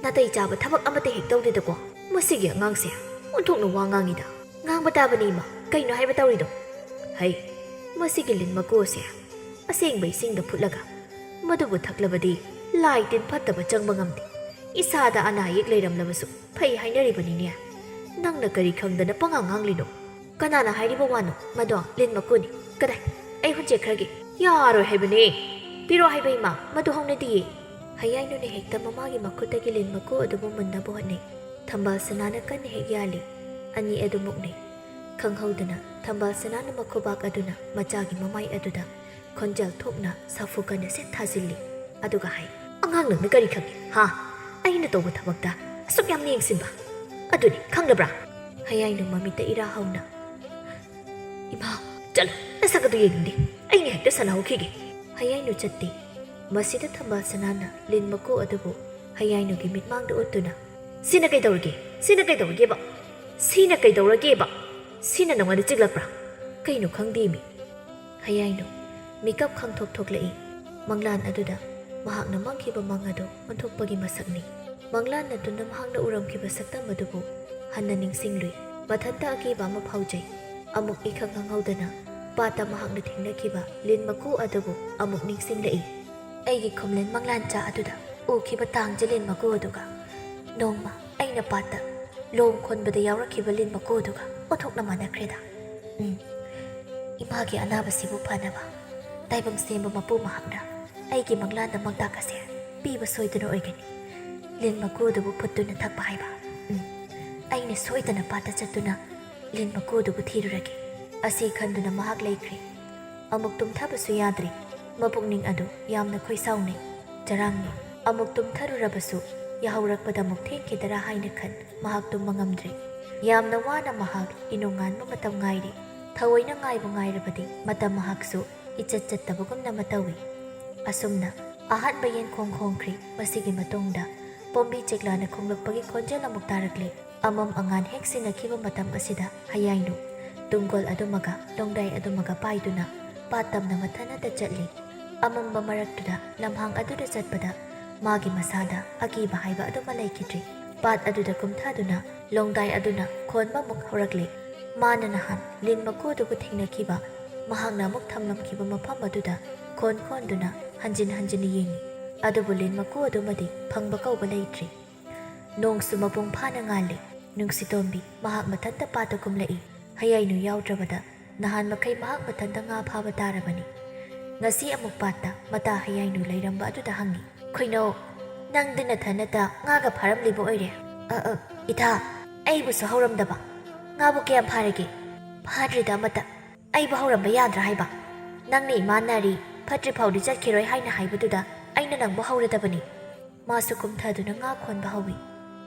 ꯅꯥꯇꯩ ꯆꯥꯕ ꯊꯕꯛ ꯑꯃꯠꯇ ꯍꯦꯛ ꯇꯧꯗꯦꯗꯀꯣ꯫ ꯃꯁꯤꯒꯤ ꯑꯉꯥꯡꯁꯦ ꯑꯣꯟꯊꯣꯛꯅ ꯋꯥ ꯉꯥꯡꯉꯤꯗ꯫ ꯉꯥꯡꯕ ꯇꯥꯕꯅꯤ, ꯏꯃꯥ꯫ ꯀꯩꯅꯣ ꯍꯥꯏꯕ ꯇꯧꯔꯤꯗꯣ? ꯍꯩ, ꯃꯁꯤꯒꯤ ꯂꯤꯟ ꯃꯀꯨ ꯑꯁꯦ ꯑꯁꯦꯡꯕ ꯏꯁꯤꯡꯗ ꯐꯨꯠꯂꯒ ꯃꯗꯨꯕꯨ ꯊꯛꯂꯕꯗꯤ ꯂꯥꯏ ꯇꯤꯟ ꯐꯠꯇꯕ ꯆꯪꯕ ꯉꯝꯗꯦ꯫ ꯏꯁꯥꯗ ꯑꯅꯥ ꯑꯌꯦꯛ ꯂꯩꯔꯝꯂꯕꯁꯨ ꯐꯩ ꯍꯥꯏꯅꯔꯤꯕꯅꯤꯅꯦ꯫ ꯅꯪꯅ ꯀꯔꯤ ꯈꯪꯗꯅ ꯄꯉꯥꯡ ꯉꯥꯡꯂꯤꯅꯣ? ꯀꯅꯥꯅ ꯍꯥꯏꯔꯤꯕ ꯋꯥꯅꯣ? ꯃꯗꯣ ꯂꯤꯟ ꯃꯀꯨꯅꯤ꯫ ꯀꯗꯥꯏ? ꯑꯩ ꯍꯨꯟꯖꯦꯛꯈ꯭ꯔꯒꯦ꯫ ꯌꯥꯔꯣꯏ ꯍꯥꯏꯕꯅꯦ꯫ ꯄꯤꯔꯣ ꯍꯥꯏꯕ, ꯏꯃꯥ, ꯃꯗꯨ ꯍꯧꯅꯗꯤꯌꯦ꯫ ꯍꯌꯥꯏꯅꯨꯅ ꯍꯦꯛꯇ ꯃꯃꯥꯒꯤ ꯃꯈꯨꯠꯇꯒꯤ ꯂꯤꯟ ꯃꯀꯨ ꯑꯗꯨꯕꯨ ꯃꯨꯟꯅꯕ ꯍꯣꯠꯅꯩ꯫ ꯊꯝꯕꯥꯜ ꯁꯅꯥꯅ ꯀꯟꯅ ꯍꯦꯛ ꯌꯥꯜꯂꯤ꯫ ꯑꯅꯤ ꯑꯗꯨ ꯃꯨꯛꯅꯩ꯫ ꯈꯪꯍꯧꯗꯅ ꯊꯝꯕꯥꯜ ꯁꯅꯥꯅ ꯃꯈꯨꯕꯥꯛ ꯑꯗꯨꯅ ꯃꯆꯥꯒꯤ ꯃꯃꯥꯏ ꯑꯗꯨꯗ ꯈꯣꯟꯖꯦꯜ ꯊꯣꯛꯅ ꯁꯥꯐꯨ ꯀꯟꯅ ꯁꯦꯠ ꯊꯥꯖꯤꯜꯂꯤ꯫ ꯑꯗꯨꯒ ꯍꯥꯏ, "ꯑꯉꯥꯡ ꯅꯪꯅ ꯀꯔꯤ ꯈꯪꯏ, ꯍꯥ? ꯑꯩꯅ ꯇꯧꯕ ꯊꯕꯛꯇ ꯑꯁꯨꯛ ꯌꯥꯝꯅ ꯌꯦꯡꯁꯤꯟꯕ꯫ ꯑꯗꯨꯅꯤ, ꯈꯪꯂꯕ꯭ꯔꯥ?" ꯍꯌꯥꯏꯅꯨ ꯃꯃꯤꯠꯇ ꯏꯔꯥ ꯍꯧꯅ, "ꯏꯃꯥ, ꯆꯠꯂꯣ, ꯅꯁꯛ ꯑꯗꯨ ꯌꯦꯡꯅꯤꯡꯗꯦ꯫ ꯑꯩꯅ ꯍꯦꯛꯇ ꯁꯥꯟꯅꯍꯧꯈꯤꯒꯦ꯫" ꯍꯌꯥꯏꯅꯨ ꯆꯠꯇꯦ꯫ ꯃꯁꯤꯗ ꯊꯝꯕꯥꯜ ꯁꯅꯥꯅ ꯂꯤꯟ ꯃꯀꯨ ꯑꯗꯨꯕꯨ ꯍꯌꯥꯏꯅꯨꯒꯤ ꯃꯤꯠꯃꯥꯡꯗ ꯎꯠꯇꯨꯅ, "ꯁꯤꯅ ꯀꯩꯗꯧꯔꯒꯦ? ꯁꯤꯅ ꯀꯩꯗꯧꯔꯒꯦꯕ? ꯁꯤꯅ ꯀꯩꯗꯧꯔꯒꯦꯕ? ꯁꯤꯅ ꯅꯉꯣꯟꯗ ꯆꯤꯛꯂꯛꯄ꯭ꯔꯥ? ꯀꯩꯅꯣ ꯈꯪꯗꯦꯃꯤ?" ꯍꯌꯥꯏꯅꯨ ꯃꯤꯀꯞ ꯈꯪꯊꯣꯛ ꯊꯣꯛꯂꯛꯏ꯫ ꯃꯪꯂꯥꯟ ꯑꯗꯨꯗ ꯃꯍꯥꯛꯅ ꯃꯪꯈꯤꯕ ꯃꯪ ꯑꯗꯨ ꯑꯣꯟꯊꯣꯛꯄꯒꯤ ꯃꯁꯛꯅꯤ꯫ ꯃꯪꯂꯥꯟ ꯑꯗꯨꯅ ꯃꯍꯥꯛꯅ ꯎꯔꯝꯈꯤꯕ ꯁꯛꯇꯝ ꯑꯗꯨꯕꯨ ꯍꯟꯅ ꯅꯤꯡꯁꯤꯡꯂꯨꯏ꯫ ꯃꯊꯟꯇ ꯑꯀꯤꯕ ꯑꯃ ꯐꯥꯎꯖꯩ꯫ ꯑꯃꯨꯛ ꯏꯈꯪ ꯈꯪꯍꯧꯗꯅ ꯄꯥꯠꯇ ꯃꯍꯥꯛꯅ ꯊꯦꯡꯅꯈꯤꯕ ꯂꯤꯟ ꯃꯀꯨ ꯑꯗꯨꯕꯨ ꯑꯃꯨꯛ ꯅꯤꯡꯁꯤꯡꯂꯛꯏ꯫ ꯑꯩꯒꯤ ꯈꯨꯝꯂꯦꯟ ꯃꯪꯂꯥꯟꯆꯥ ꯑꯗꯨꯗ ꯎꯈꯤꯕ ꯇꯥꯡꯖ ꯂꯤꯟ ꯃꯀꯨ ꯑꯗꯨꯒ ꯅꯣꯡꯃ ꯑꯩꯅ ꯄꯥꯠꯇ ꯂꯣꯡ ꯈꯣꯟꯕꯗ ꯌꯥꯎꯔꯛꯈꯤꯕ ꯂꯤꯟ ꯃꯀꯨ ꯑꯗꯨꯒ ꯑꯣꯟꯊꯣꯛꯅ ꯃꯥꯟꯅꯈ꯭ꯔꯦꯗ꯫ ꯎꯝ, ꯏꯃꯥꯒꯤ ꯑꯅꯥꯕꯁꯤꯕꯨ ꯐꯅꯕ ꯇꯥꯏꯕꯪ ꯁꯦꯝꯕ ꯃꯄꯨ ꯃꯍꯥꯛꯅ ꯑꯩꯒꯤ ꯃꯪꯂꯥꯟꯗ ꯃꯥꯡꯇꯥꯛ ꯑꯁꯦ ꯄꯤꯕ ꯁꯣꯏꯗꯅ ꯑꯣꯏꯒꯅꯤ꯫ ꯂꯤꯟ ꯃꯀꯨ ꯑꯗꯨꯕꯨ ꯐꯨꯠꯇꯨꯅ ꯊꯛꯄ ꯍꯥꯏꯕ꯫ ꯎꯝ, ꯑꯩꯅ ꯁꯣꯏꯗꯅ ꯄꯥꯠꯇ ꯆꯠꯇꯨꯅ ꯂꯤꯟ ꯃꯀꯨ ꯑꯗꯨꯕꯨ ꯊꯤꯔꯨꯔꯒꯦ꯫ ꯑꯁꯤ ꯈꯟꯗꯨꯅ ꯃꯍꯥꯛ ꯂꯩꯈ꯭ꯔꯦ꯫ ꯑꯃꯨꯛ ꯇꯨꯝꯊꯕꯁꯨ ꯌꯥꯗ꯭ꯔꯦ꯫ ꯃꯄꯨꯛꯅꯤꯡ ꯑꯗꯨ ꯌꯥꯝꯅ ꯈꯣꯏꯁꯥꯎꯅꯩ, ꯆꯔꯥꯡꯅꯩ꯫ ꯑꯃꯨꯛ ꯇꯨꯝꯊꯔꯨꯔꯕꯁꯨ ꯌꯥꯍꯧꯔꯛꯄꯗ ꯑꯃꯨꯛ ꯊꯦꯡꯈꯤꯗꯔꯥ ꯍꯥꯏꯅ ꯈꯟ ꯃꯍꯥꯛ ꯇꯨꯝꯕ ꯉꯝꯗ꯭ꯔꯦ꯫ ꯌꯥꯝꯅ ꯋꯥꯅ ꯃꯍꯥꯛ ꯏꯅꯣꯡꯉꯥꯟꯕ ꯃꯇꯝ ꯉꯥꯏꯔꯤ꯫ ꯊꯑꯣꯏꯅ ꯉꯥꯏꯕꯨ ꯉꯥꯏꯔꯕꯗꯤ ꯃꯇꯝ ꯃꯍꯥꯛꯁꯨ ꯏꯆꯠ ꯆꯠꯇꯕꯒꯨꯝꯅ ꯃꯇꯧꯏ꯫ ꯑꯁꯨꯝꯅ ꯑꯍꯥꯟꯕ ꯌꯦꯟꯈꯣꯡ ꯈꯣꯡꯈ꯭ꯔꯤ꯫ ꯃꯁꯤꯒꯤ ꯃꯇꯨꯡꯗ ꯄꯣꯝꯕꯤ ꯆꯦꯛꯂꯥꯅ ꯈꯣꯡꯂꯛꯄꯒꯤ ꯈꯣꯟꯖꯦꯜ ꯑꯃꯨꯛ ꯇꯥꯔꯛꯂꯦ꯫ ꯑꯃꯝ ꯑꯉꯥꯟ ꯍꯦꯛ ꯁꯤꯟꯅꯈꯤꯕ ꯃꯇꯝ ꯑꯁꯤꯗ ꯍꯌꯥꯏꯅꯨ ꯇꯨꯡꯒꯣꯜ ꯑꯗꯨꯃꯒ ꯂꯣꯡꯗꯥꯏ ꯑꯗꯨꯃꯒ ꯄꯥꯏꯗꯨꯅ ꯄꯥꯠ ꯇꯝꯅ ꯃꯊꯟꯅꯇ ꯆꯠꯂꯤ꯫ ꯑꯃꯝꯕ ꯃꯔꯛꯇꯨꯗ ꯂꯝꯍꯥꯡ ꯑꯗꯨꯗ ꯆꯠꯄꯗ ꯃꯥꯒꯤ ꯃꯁꯥꯗ ꯑꯀꯤꯕ ꯍꯥꯏꯕ ꯑꯗꯨꯃ ꯂꯩꯈꯤꯗ꯭ꯔꯦ꯫ ꯄꯥꯠ ꯑꯗꯨꯗ ꯀꯨꯝꯊꯗꯨꯅ ꯂꯣꯡꯗꯥꯏ ꯑꯗꯨꯅ ꯈꯣꯟꯕ ꯑꯃꯨꯛ ꯍꯧꯔꯛꯂꯦ꯫ ꯃꯥꯅ ꯅꯍꯥꯟ ꯂꯤꯟ ꯃꯀꯨ ꯑꯗꯨꯕꯨ ꯊꯦꯡꯅꯈꯤꯕ ꯃꯍꯥꯛꯅ ꯑꯃꯨꯛ ꯊꯝꯂꯝꯈꯤꯕ ꯃꯐꯝ ꯑꯗꯨꯗ ꯈꯣꯟ ꯈꯣꯟꯗꯨꯅ ꯍꯟꯖꯤꯟ ꯍꯟꯖꯤꯟ ꯌꯦꯡꯏ꯫ ꯑꯗꯨꯕꯨ ꯂꯤꯟ ꯃꯀꯨ ꯑꯗꯨꯃꯗꯤ ꯐꯪꯕ ꯀꯧꯕ ꯂꯩꯇ꯭ꯔꯤ꯫ ꯅꯣꯡꯁꯨ ꯃꯄꯨꯡ ꯐꯥꯅ ꯉꯥꯜꯂꯤ꯫ ꯅꯨꯡꯁꯤꯇꯣꯝꯕꯤ ꯃꯍꯥꯛ ꯃꯊꯟꯇ ꯄꯥꯠꯇ ꯀꯨꯝꯂꯛꯏ꯫ ꯍꯌꯥꯏꯅꯨ ꯌꯥꯎꯗ꯭ꯔꯕꯗ ꯅꯍꯥꯟ ꯃꯈꯩ ꯃꯍꯥꯛ ꯃꯊꯟꯇ ꯉꯥ ꯐꯥꯕ ꯇꯥꯔꯕꯅꯤ꯫ ꯉꯁꯤ ꯑꯃꯨꯛ ꯄꯥꯠꯇ ꯃꯇꯥ ꯍꯌꯥꯏꯅꯨ ꯂꯩꯔꯝꯕ ꯑꯗꯨꯗ ꯍꯪꯉꯤ, "ꯈꯣꯏꯅꯧ, ꯅꯪꯗꯤ ꯅꯊꯟꯅꯇ ꯉꯥꯒ ꯐꯥꯔꯝꯂꯤꯕ ꯑꯣꯏꯔꯦ?" "ꯑ, ꯑ, ꯏꯊꯥ, ꯑꯩꯕꯨꯁꯨ ꯍꯧꯔꯝꯗꯕ꯫ ꯉꯥꯕꯨ ꯀꯌꯥꯝ ꯐꯥꯔꯒꯦ?" "ꯐꯥꯗ꯭ꯔꯤꯗ ꯑꯃꯠꯇ꯫ ꯑꯩꯕꯨ ꯍꯧꯔꯝꯕ ꯌꯥꯗ꯭ꯔꯥ ꯍꯥꯏꯕ? ꯅꯪꯅ ꯏꯃꯥ ꯅꯥꯔꯤ ꯐꯠꯇ꯭ꯔꯤ ꯐꯥꯎꯗꯤ ꯆꯠꯈꯤꯔꯣꯏ ꯍꯥꯏꯅ ꯍꯥꯏꯕꯗꯨꯗ ꯑꯩꯅ ꯅꯪꯕꯨ ꯍꯧꯔꯗꯕꯅꯤ꯫" ꯃꯥꯁꯨ ꯀꯨꯝꯊꯗꯨꯅ ꯉꯥ ꯈꯣꯟꯕ ꯍꯧꯏ꯫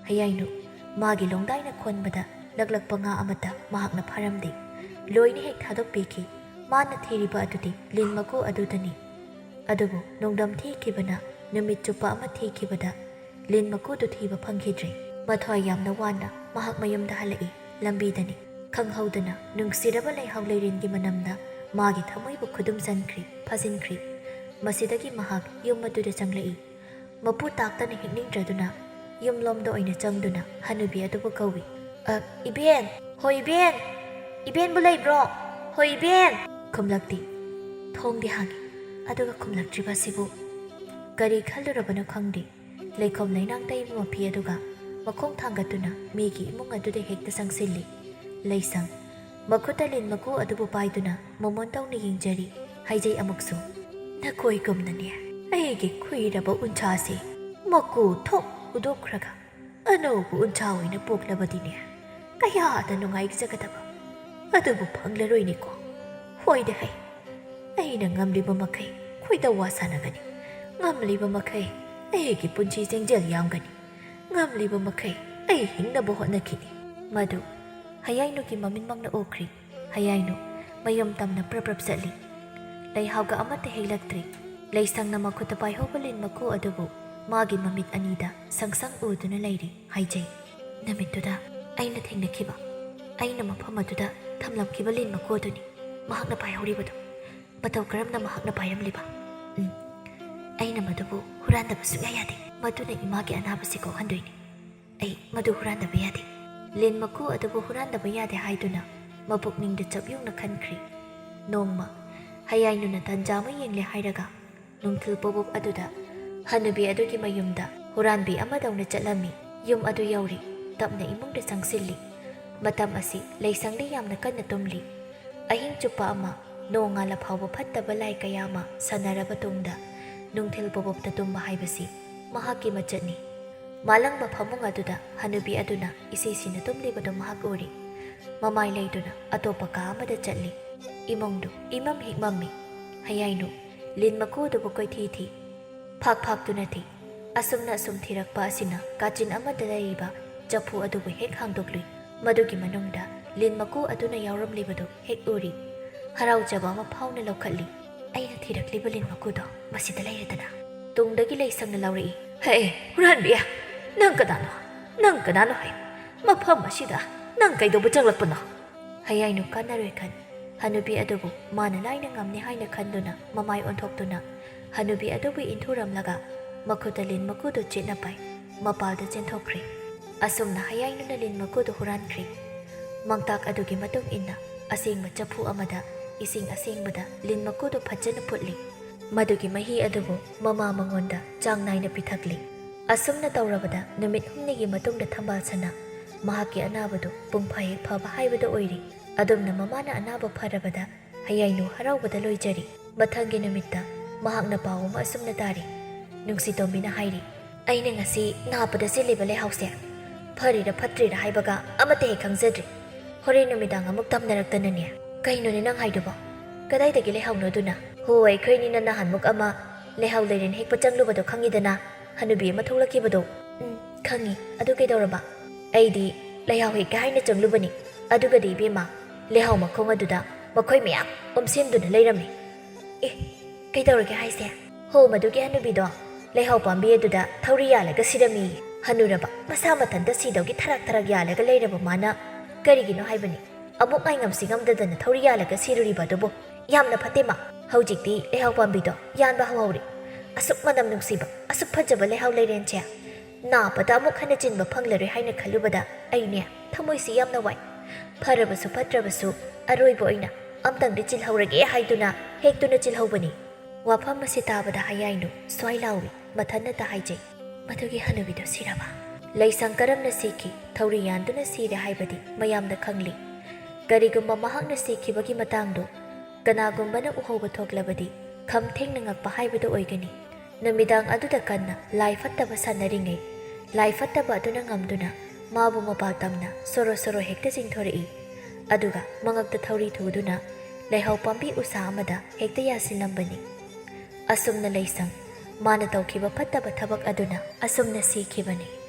ꯍꯌꯥꯏꯅꯨ ꯃꯥꯒꯤ ꯂꯣꯡꯗꯥꯏꯅ ꯈꯣꯟꯕꯗ ꯂꯛꯂꯛꯄ ꯉꯥ ꯑꯃꯠꯇ ꯃꯍꯥꯛꯅ ꯐꯥꯔꯝꯗꯦ꯫ ꯂꯣꯏꯅ ꯍꯦꯛ ꯊꯥꯗꯣꯛꯄꯤꯈꯤ꯫ ꯃꯥꯅ ꯊꯤꯔꯤꯕ ꯑꯗꯨꯗꯤ ꯂꯤꯟ ꯃꯀꯨ ꯑꯗꯨꯗꯅꯤ꯫ ꯑꯗꯨꯕꯨ ꯅꯣꯡꯗꯝ ꯊꯤꯈꯤꯕꯅ ꯅꯨꯃꯤꯠ ꯆꯨꯞꯄ ꯑꯃ ꯊꯤꯈꯤꯕꯗ ꯂꯤꯟ ꯃꯀꯨꯗꯨ ꯊꯤꯕ ꯐꯪꯈꯤꯗ꯭ꯔꯦ꯫ ꯃꯊ꯭ꯋꯥꯏ ꯌꯥꯝꯅ ꯋꯥꯅ ꯃꯍꯥꯛ ꯃꯌꯨꯝꯗ ꯍꯜꯂꯛꯏ꯫ ꯂꯝꯕꯤꯗꯅꯤ ꯈꯪꯍꯧꯗꯅ ꯅꯨꯡꯁꯤꯔꯕ ꯂꯩꯍꯥꯎ ꯂꯩꯔꯦꯟꯒꯤ ꯃꯅꯝꯅ ꯃꯥꯒꯤ ꯊꯃꯣꯏꯕꯨ ꯈꯨꯗꯨꯝ ꯆꯟꯈ꯭ꯔꯤ, ꯐꯥꯖꯤꯟꯈ꯭ꯔꯤ꯫ ꯃꯁꯤꯗꯒꯤ ꯃꯍꯥꯛ ꯌꯨꯝ ꯑꯗꯨꯗ ꯆꯪꯂꯛꯏ꯫ ꯃꯄꯨ ꯇꯥꯛꯇꯅ ꯍꯤꯛꯅꯤꯡꯗ꯭ꯔꯗꯨꯅ ꯌꯨꯝꯂꯣꯝꯗ ꯑꯣꯏꯅ ꯆꯪꯗꯨꯅ ꯍꯅꯨꯕꯤ ꯑꯗꯨꯕꯨ ꯀꯧꯏ꯫ "ꯑ, ꯏꯕꯦꯟ! ꯍꯣꯏ ꯏꯕꯦꯟ! ꯏꯕꯦꯟꯕꯨ ꯂꯩꯕ꯭ꯔꯣ? ꯍꯣꯏ ꯏꯕꯦꯟ!" ꯈꯨꯝꯂꯛꯇꯦ꯫ ꯊꯣꯡꯗꯤ ꯍꯥꯡꯉꯤ, ꯑꯗꯨꯒ ꯈꯨꯝꯂꯛꯇ꯭ꯔꯤꯕ ꯑꯁꯤꯕꯨ ꯀꯔꯤ ꯈꯜꯂꯨꯔꯕꯅꯣ ꯈꯪꯗꯦ꯫ ꯂꯩꯈꯣꯝ ꯂꯩꯅꯥꯡ ꯇꯩꯕ ꯃꯐꯤ ꯑꯗꯨꯒ ꯃꯈꯣꯡ ꯊꯥꯡꯒꯠꯇꯨꯅ ꯃꯤꯒꯤ ꯏꯃꯨꯡ ꯑꯗꯨꯗ ꯍꯦꯛꯇ ꯆꯪꯁꯤꯜꯂꯤ꯫ ꯂꯩꯁꯪ ꯃꯈꯨꯠꯇ ꯂꯤꯟ ꯃꯀꯨ ꯑꯗꯨꯕꯨ ꯄꯥꯏꯗꯨꯅ ꯃꯣꯃꯣꯟ ꯇꯧꯅ ꯌꯦꯡꯖꯔꯤ꯫ ꯍꯥꯏꯖꯩ ꯑꯃꯨꯛꯁꯨ, "ꯅꯈꯣꯏꯒꯨꯝꯅꯅꯦ ꯑꯩꯒꯤ ꯈꯨꯏꯔꯕ ꯎꯟꯁꯥꯁꯦ ꯃꯀꯨ ꯊꯣꯛ ꯍꯨꯗꯣꯛꯈ꯭ꯔꯒ ꯑꯅꯧꯕ ꯎꯟꯁꯥ ꯑꯣꯏꯅ ꯄꯣꯛꯂꯕꯗꯤꯅꯦ ꯀꯌꯥꯗ ꯅꯨꯡꯉꯥꯏꯖꯒꯗꯕ꯫ ꯑꯗꯨꯕꯨ ꯐꯪꯂꯔꯣꯏꯅꯦꯀꯣ꯫ ꯍꯣꯏꯗ ꯍꯩ, ꯑꯩꯅ ꯉꯝꯂꯤꯕ ꯃꯈꯩ ꯈꯣꯏꯗꯧ ꯋꯥꯁꯥꯟꯅꯒꯅꯤ꯫ ꯉꯝꯂꯤꯕ ꯃꯈꯩ ꯑꯩꯒꯤ ꯄꯨꯟꯁꯤ ꯆꯦꯡꯖꯦꯜ ꯌꯥꯝꯒꯅꯤ꯫ ꯉꯝꯂꯤꯕ ꯃꯈꯩ ꯑꯩ ꯍꯤꯡꯅꯕ ꯍꯣꯠꯅꯈꯤꯅꯤ꯫" ꯃꯗꯨ ꯍꯌꯥꯏꯅꯨꯒꯤ ꯃꯃꯤꯠꯃꯛꯅ ꯎꯈ꯭ꯔꯤ꯫ ꯍꯌꯥꯏꯅꯨ ꯃꯌꯨꯝ ꯇꯝꯅ ꯄ꯭ꯔꯞ ꯄ꯭ꯔꯞ ꯆꯠꯂꯤ꯫ ꯂꯩꯍꯥꯎꯒ ꯑꯃꯠꯇ ꯍꯦꯛꯂꯛꯇ꯭ꯔꯤ꯫ ꯂꯩꯁꯪꯅ ꯃꯈꯨꯠꯇ ꯄꯥꯏꯍꯧꯕ ꯂꯤꯟ ꯃꯀꯨ ꯑꯗꯨꯕꯨ ꯃꯥꯒꯤ ꯃꯃꯤꯠ ꯑꯅꯤꯗ ꯁꯪ ꯁꯪ ꯎꯗꯨꯅ ꯂꯩꯔꯤ꯫ ꯍꯥꯏꯖꯩ, "ꯅꯨꯃꯤꯠꯇꯨꯗ ꯑꯩꯅ ꯊꯦꯡꯅꯈꯤꯕ, ꯑꯩꯅ ꯃꯐꯝ ꯑꯗꯨꯗ ꯊꯝꯂꯝꯈꯤꯕ ꯂꯤꯟ ꯃꯀꯨ ꯑꯗꯨꯅꯤ ꯃꯍꯥꯛꯅ ꯄꯥꯏꯍꯧꯔꯤꯕꯗꯨ꯫ ꯃꯇꯧ ꯀꯔꯝꯅ ꯃꯍꯥꯛꯅ ꯄꯥꯏꯔꯝꯂꯤꯕ? ꯎꯝ, ꯑꯩꯅ ꯃꯗꯨꯕꯨ ꯍꯨꯔꯥꯟꯗꯕ ꯁꯨꯡꯌꯥ ꯌꯥꯗꯦ꯫ ꯃꯗꯨꯅ ꯏꯃꯥꯒꯤ ꯑꯅꯥꯕꯁꯤ ꯀꯣꯛꯍꯟꯗꯣꯏꯅꯤ꯫ ꯑꯩ ꯃꯗꯨ ꯍꯨꯔꯥꯟꯗꯕ ꯌꯥꯗꯦ꯫ ꯂꯤꯟ ꯃꯀꯨ ꯑꯗꯨꯕꯨ ꯍꯨꯔꯥꯟꯗꯕ ꯌꯥꯗꯦ ꯍꯥꯏꯗꯨꯅ ꯃꯄꯨꯛꯅꯤꯡꯗ ꯆꯞ ꯌꯨꯡꯅ ꯈꯟꯈ꯭ꯔꯤ꯫ ꯅꯣꯡꯃ ꯍꯌꯥꯏꯅꯨꯅ ꯇꯟꯖꯥ ꯑꯃ ꯌꯦꯡꯂꯦ ꯍꯥꯏꯔꯒ ꯅꯨꯡꯊꯤꯜ ꯄꯣꯕꯣꯞ ꯑꯗꯨꯗ ꯍꯅꯨꯕꯤ ꯑꯗꯨꯒꯤ ꯃꯌꯨꯝꯗ ꯍꯨꯔꯥꯟꯕꯤ ꯑꯃꯗꯧꯅ ꯆꯠꯂꯝꯃꯤ꯫ ꯌꯨꯝ ꯑꯗꯨ ꯌꯧꯔꯤ꯫ ꯇꯞꯅ ꯏꯃꯨꯡꯗ ꯆꯪꯁꯤꯜꯂꯤ꯫ ꯃꯇꯝ ꯑꯁꯤ ꯂꯩꯁꯪꯗ ꯌꯥꯝꯅ ꯀꯟꯅ ꯇꯨꯝꯂꯤ꯫ ꯑꯍꯤꯡ ꯆꯨꯞꯄ ꯑꯃ ꯅꯣꯡꯉꯥꯜꯂ ꯐꯥꯎꯕ ꯐꯠꯇꯕ ꯂꯥꯏ ꯀꯌꯥ ꯑꯃ ꯁꯥꯟꯅꯔꯕ ꯇꯨꯡꯗ ꯅꯨꯡꯊꯤꯜ ꯄꯣꯕꯣꯞꯇ ꯇꯨꯝꯕ ꯍꯥꯏꯕꯁꯤ ꯃꯍꯥꯛꯀꯤ ꯃꯆꯠꯅꯤ꯫ ꯃꯥꯂꯪꯕ ꯐꯃꯨꯡ ꯑꯗꯨꯗ ꯍꯅꯨꯕꯤ ꯑꯗꯨꯅ ꯏꯁꯤꯁꯤꯅ ꯇꯨꯝꯂꯤꯕꯗꯨ ꯃꯍꯥꯛ ꯎꯔꯤ꯫ ꯃꯃꯥꯏ ꯂꯩꯗꯨꯅ ꯑꯇꯣꯞꯄ ꯀꯥ ꯑꯃꯗ ꯆꯠꯂꯤ꯫ ꯏꯃꯨꯡꯗꯨ ꯏꯃꯝ ꯍꯦꯛ ꯃꯝꯃꯤ꯫ ꯍꯌꯥꯏꯅꯨ ꯂꯤꯟ ꯃꯀꯨ ꯑꯗꯨꯕꯨ ꯀꯣꯏꯊꯤ ꯊꯤ꯫ ꯐꯥꯛ ꯐꯥꯛꯇꯨꯅ ꯊꯤ꯫ ꯑꯁꯨꯝꯅ ꯑꯁꯨꯝ ꯊꯤꯔꯛꯄ ꯑꯁꯤꯅ ꯀꯥꯆꯤꯟ ꯑꯃꯗ ꯂꯩꯔꯤꯕ ꯆꯐꯨ ꯑꯗꯨꯕꯨ ꯍꯦꯛ ꯍꯥꯡꯗꯣꯛꯂꯨꯏ꯫ ꯃꯗꯨꯒꯤ ꯃꯅꯨꯡꯗ ꯂꯤꯟ ꯃꯀꯨ ꯑꯗꯨꯅ ꯌꯥꯎꯔꯝꯂꯤꯕꯗꯨ ꯍꯦꯛ ꯎꯔꯤ꯫ ꯍꯔꯥꯎꯖꯕ ꯑꯃ ꯐꯥꯎꯅ ꯂꯧꯈꯠꯂꯤ꯫ "ꯑꯩꯅ ꯊꯤꯔꯛꯂꯤꯕ ꯂꯤꯟ ꯃꯀꯨꯗꯣ ꯃꯁꯤꯗ ꯂꯩꯔꯦꯗꯅ꯫ ꯇꯨꯡꯗꯒꯤ ꯂꯩꯁꯪꯅ ꯂꯥꯎꯔꯛꯏ, "ꯍꯦ, ꯍꯨꯔꯥꯟꯕꯤ! ꯅꯪ ꯀꯅꯥꯅꯣ? ꯅꯪ ꯀꯅꯥꯅꯣ ꯍꯥꯏ? ꯃꯐꯝ ꯑꯁꯤꯗ ꯅꯪ ꯀꯩꯗꯧꯕ ꯆꯪꯂꯛꯄꯅꯣ?" ꯍꯌꯥꯏꯅꯨ ꯀꯥꯟꯅꯔꯣꯏ ꯈꯟ ꯍꯅꯨꯕꯤ ꯑꯗꯨꯕꯨ ꯃꯥꯅ ꯂꯥꯏꯅ ꯉꯝꯅꯤ ꯍꯥꯏꯅ ꯈꯟꯗꯨꯅ ꯃꯃꯥꯏ ꯑꯣꯟꯊꯣꯛꯇꯨꯅ ꯍꯅꯨꯕꯤ ꯑꯗꯨꯕꯨ ꯏꯟꯊꯨꯔꯝꯂꯒ ꯃꯈꯨꯠꯇ ꯂꯤꯟ ꯃꯀꯨꯗꯨ ꯆꯦꯠꯅ ꯄꯥꯏ ꯃꯄꯥꯜꯗ ꯆꯦꯟꯊꯣꯛꯈ꯭ꯔꯦ꯫ ꯑꯁꯨꯝꯅ ꯍꯌꯥꯏꯅꯨꯅ ꯂꯤꯟ ꯃꯀꯨꯗꯨ ꯍꯨꯔꯥꯟꯈ꯭ꯔꯤ꯫ ꯃꯥꯡꯇꯥꯛ ꯑꯗꯨꯒꯤ ꯃꯇꯨꯡ ꯏꯟꯅ ꯑꯁꯦꯡꯕ ꯆꯐꯨ ꯑꯃꯗ ꯏꯁꯤꯡ ꯑꯁꯦꯡꯕꯗ ꯂꯤꯟ ꯃꯀꯨꯗꯨ ꯐꯖꯅ ꯐꯨꯠꯂꯤ꯫ ꯃꯗꯨꯒꯤ ꯃꯍꯤ ꯑꯗꯨꯕꯨ ꯃꯃꯥ ꯃꯉꯣꯟꯗ ꯆꯥꯡ ꯅꯥꯏꯅ ꯄꯤꯊꯛꯂꯤ꯫ ꯑꯁꯨꯝꯅ ꯇꯧꯔꯕꯗ ꯅꯨꯃꯤꯠ ꯍꯨꯝꯅꯤꯒꯤ ꯃꯇꯨꯡꯗ ꯊꯝꯕꯥꯜꯁꯅꯥ ꯃꯍꯥꯛꯀꯤ ꯑꯅꯥꯕꯗꯨ ꯄꯨꯡꯐꯥ ꯍꯦꯛ ꯐꯕ ꯍꯥꯏꯕꯗꯨ ꯑꯣꯏꯔꯤ꯫ ꯑꯗꯨꯝꯅ ꯃꯃꯥꯅ ꯑꯅꯥꯕ ꯐꯔꯕꯗ ꯍꯌꯥꯏꯅꯨ ꯍꯔꯥꯎꯕꯗ ꯂꯣꯏꯖꯔꯤ꯫ ꯃꯊꯪꯒꯤ ꯅꯨꯃꯤꯠꯇ ꯃꯍꯥꯛꯅ ꯄꯥꯎ ꯑꯃ ꯑꯁꯨꯝꯅ ꯇꯥꯔꯤ꯫ ꯅꯨꯡꯁꯤꯇꯣꯝꯕꯤꯅ ꯍꯥꯏꯔꯤ, "ꯑꯩꯅ ꯉꯁꯤ ꯅꯥꯞꯄꯗ ꯆꯦꯜꯂꯤꯕ ꯂꯩꯍꯥꯎꯁꯦ ꯐꯔꯤꯔꯥ ꯐꯠꯇ꯭ꯔꯤꯔꯥ ꯍꯥꯏꯕꯒ ꯑꯃꯠꯇ ꯍꯦꯛ ꯈꯪꯖꯗ꯭ꯔꯤ꯫ ꯍꯣꯔꯦꯟ ꯅꯨꯃꯤꯗꯥꯡ ꯑꯃꯨꯛ ꯇꯝꯅꯔꯛꯇꯅꯅꯦ꯫" "ꯀꯩꯅꯣꯅꯦ ꯅꯪ ꯍꯥꯏꯗꯨꯕꯣ? ꯀꯗꯥꯏꯗꯒꯤ ꯂꯩꯍꯥꯎꯅꯣ ꯑꯗꯨꯅ?" "ꯍꯣ, ꯑꯩꯈꯣꯏꯅꯤꯅ ꯅꯍꯥꯟꯃꯨꯛ ꯑꯃ ꯂꯩꯍꯥꯎ ꯂꯩꯔꯦꯟ ꯍꯦꯛꯄ ꯆꯪꯂꯨꯕꯗꯣ ꯈꯪꯉꯤꯗꯅ? ꯍꯅꯨꯕꯤ ꯑꯃ ꯊꯣꯛꯂꯛꯈꯤꯕꯗꯣ?" "ꯎꯝ, ꯈꯪꯉꯤ꯫ ꯑꯗꯨ ꯀꯩꯗꯧꯔꯕ?" "ꯑꯩꯗꯤ ꯂꯩꯍꯥꯎ ꯍꯦꯛꯀꯦ ꯍꯥꯏꯅ ꯆꯪꯂꯨꯕꯅꯤ꯫ ꯑꯗꯨꯒꯗꯤ ꯏꯕꯦꯝꯃ, ꯂꯩꯍꯥꯎ ꯃꯈꯣꯡ ꯑꯗꯨꯗ ꯃꯈꯣꯏ ꯃꯌꯥꯝ ꯑꯣꯝꯁꯤꯟꯗꯨꯅ ꯂꯩꯔꯝꯃꯤ꯫" "ꯑꯦ, ꯀꯩꯗꯧꯔꯒꯦ ꯍꯥꯏꯁꯦ?" "ꯍꯣ, ꯃꯗꯨꯒꯤ ꯍꯅꯨꯕꯤꯗꯣ ꯂꯩꯍꯥꯎ ꯄꯥꯝꯕꯤ ꯑꯗꯨꯗ ꯊꯧꯔꯤ ꯌꯥꯜꯂꯒ ꯁꯤꯔꯝꯃꯤ꯫ ꯍꯅꯨꯔꯕ ꯃꯁꯥ ꯃꯊꯟꯇ ꯁꯤꯗꯧꯒꯤ ꯊꯔꯥꯛ ꯊꯔꯥꯛ ꯌꯥꯜꯂꯒ ꯂꯩꯔꯕ ꯃꯥꯅ ꯀꯔꯤꯒꯤꯅꯣ ꯍꯥꯏꯕꯅꯤ ꯑꯃꯨꯛ ꯉꯥꯏꯉꯝꯁꯤ ꯉꯝꯗꯗꯅ ꯊꯧꯔꯤ ꯌꯥꯜꯂꯒ ꯁꯤꯔꯨꯔꯤꯕ ꯑꯗꯨꯕꯨ? ꯌꯥꯝꯅ ꯐꯠꯇꯦ ꯃꯥ꯫ ꯍꯧꯖꯤꯛꯇꯤ ꯂꯩꯍꯥꯎ ꯄꯥꯝꯕꯤꯗꯣ ꯌꯥꯟꯕ ꯍꯧꯍꯧꯔꯦ꯫ ꯑꯁꯨꯛ ꯃꯅꯝ ꯅꯨꯡꯁꯤꯕ, ꯑꯁꯨꯛ ꯐꯖꯕ ꯂꯩꯍꯥꯎ ꯂꯩꯔꯦꯟꯁꯦ ꯅꯥꯕꯗ ꯑꯃꯨꯛ ꯍꯟꯅ ꯆꯤꯟꯕ ꯐꯪꯂꯔꯣꯏ ꯍꯥꯏꯅ ꯈꯜꯂꯨꯕꯗ ꯑꯩꯅꯦ ꯊꯃꯣꯏꯁꯤ ꯌꯥꯝꯅ ꯋꯥꯏ꯫ ꯐꯔꯕꯁꯨ ꯐꯠꯇ꯭ꯔꯕꯁꯨ ꯑꯔꯣꯏꯕ ꯑꯣꯏꯅ ꯑꯝꯇꯪꯗꯤ ꯆꯤꯜꯍꯧꯔꯒꯦ ꯍꯥꯏꯗꯨꯅ ꯍꯦꯛꯇꯨꯅ ꯆꯤꯜꯍꯧꯕꯅꯤ꯫ ꯋꯥꯐꯝ ꯑꯁꯤ ꯇꯥꯕꯗ ꯍꯌꯥꯏꯅꯨ ꯁ꯭ꯋꯥꯏ ꯂꯥꯎꯏ, ꯃꯊꯟꯅꯇ ꯍꯥꯏꯖꯩ, "ꯃꯗꯨꯒꯤ ꯍꯅꯨꯕꯤꯗꯨ ꯁꯤꯔꯕ?" ꯂꯩꯁꯪ ꯀꯔꯝꯅ ꯁꯤꯈꯤ? ꯊꯧꯔꯤ ꯌꯥꯟꯗꯨꯅ ꯁꯤꯔꯦ ꯍꯥꯏꯕꯗꯤ ꯃꯌꯥꯝꯅ ꯈꯪꯂꯤ꯫ ꯀꯔꯤꯒꯨꯝꯕ ꯃꯍꯥꯛꯅ ꯁꯤꯈꯤꯕꯒꯤ ꯃꯇꯥꯡꯗꯨ ꯀꯅꯥꯒꯨꯝꯕꯅ ꯎꯍꯧꯕ ꯊꯣꯛꯂꯕꯗꯤ ꯈꯝ ꯊꯦꯡꯅ ꯉꯛꯄ ꯍꯥꯏꯕꯗꯨ ꯑꯣꯏꯒꯅꯤ꯫ ꯅꯨꯃꯤꯗꯥꯡ ꯑꯗꯨꯗ ꯀꯟꯅ ꯂꯥꯏ ꯐꯠꯇꯕ ꯁꯥꯟꯅꯔꯤꯉꯩ, ꯂꯥꯏ ꯐꯠꯇꯕ ꯑꯗꯨꯅ ꯉꯝꯗꯨꯅ ꯃꯥꯕꯨ ꯃꯄꯥꯜ ꯇꯝꯅ ꯁꯣꯔꯣ ꯁꯣꯔꯣ ꯍꯦꯛꯇ ꯆꯤꯡꯊꯣꯔꯛꯏ꯫ ꯑꯗꯨꯒ ꯃꯉꯛꯇ ꯊꯧꯔꯤ ꯊꯨꯗꯨꯅ ꯂꯩꯍꯥꯎ ꯄꯥꯝꯕꯤ ꯎꯁꯥ ꯑꯃꯗ ꯍꯦꯛꯇ ꯌꯥꯁꯤꯜꯂꯝꯕꯅꯤ꯫ ꯑꯁꯨꯝꯅ ꯂꯩꯁꯪ, ꯃꯥꯅ ꯇꯧꯈꯤꯕ ꯐꯠꯇꯕ ꯊꯕꯛ ꯑꯗꯨꯅ ꯑꯁꯨꯝꯅ ꯁꯤꯈꯤꯕꯅꯤ꯫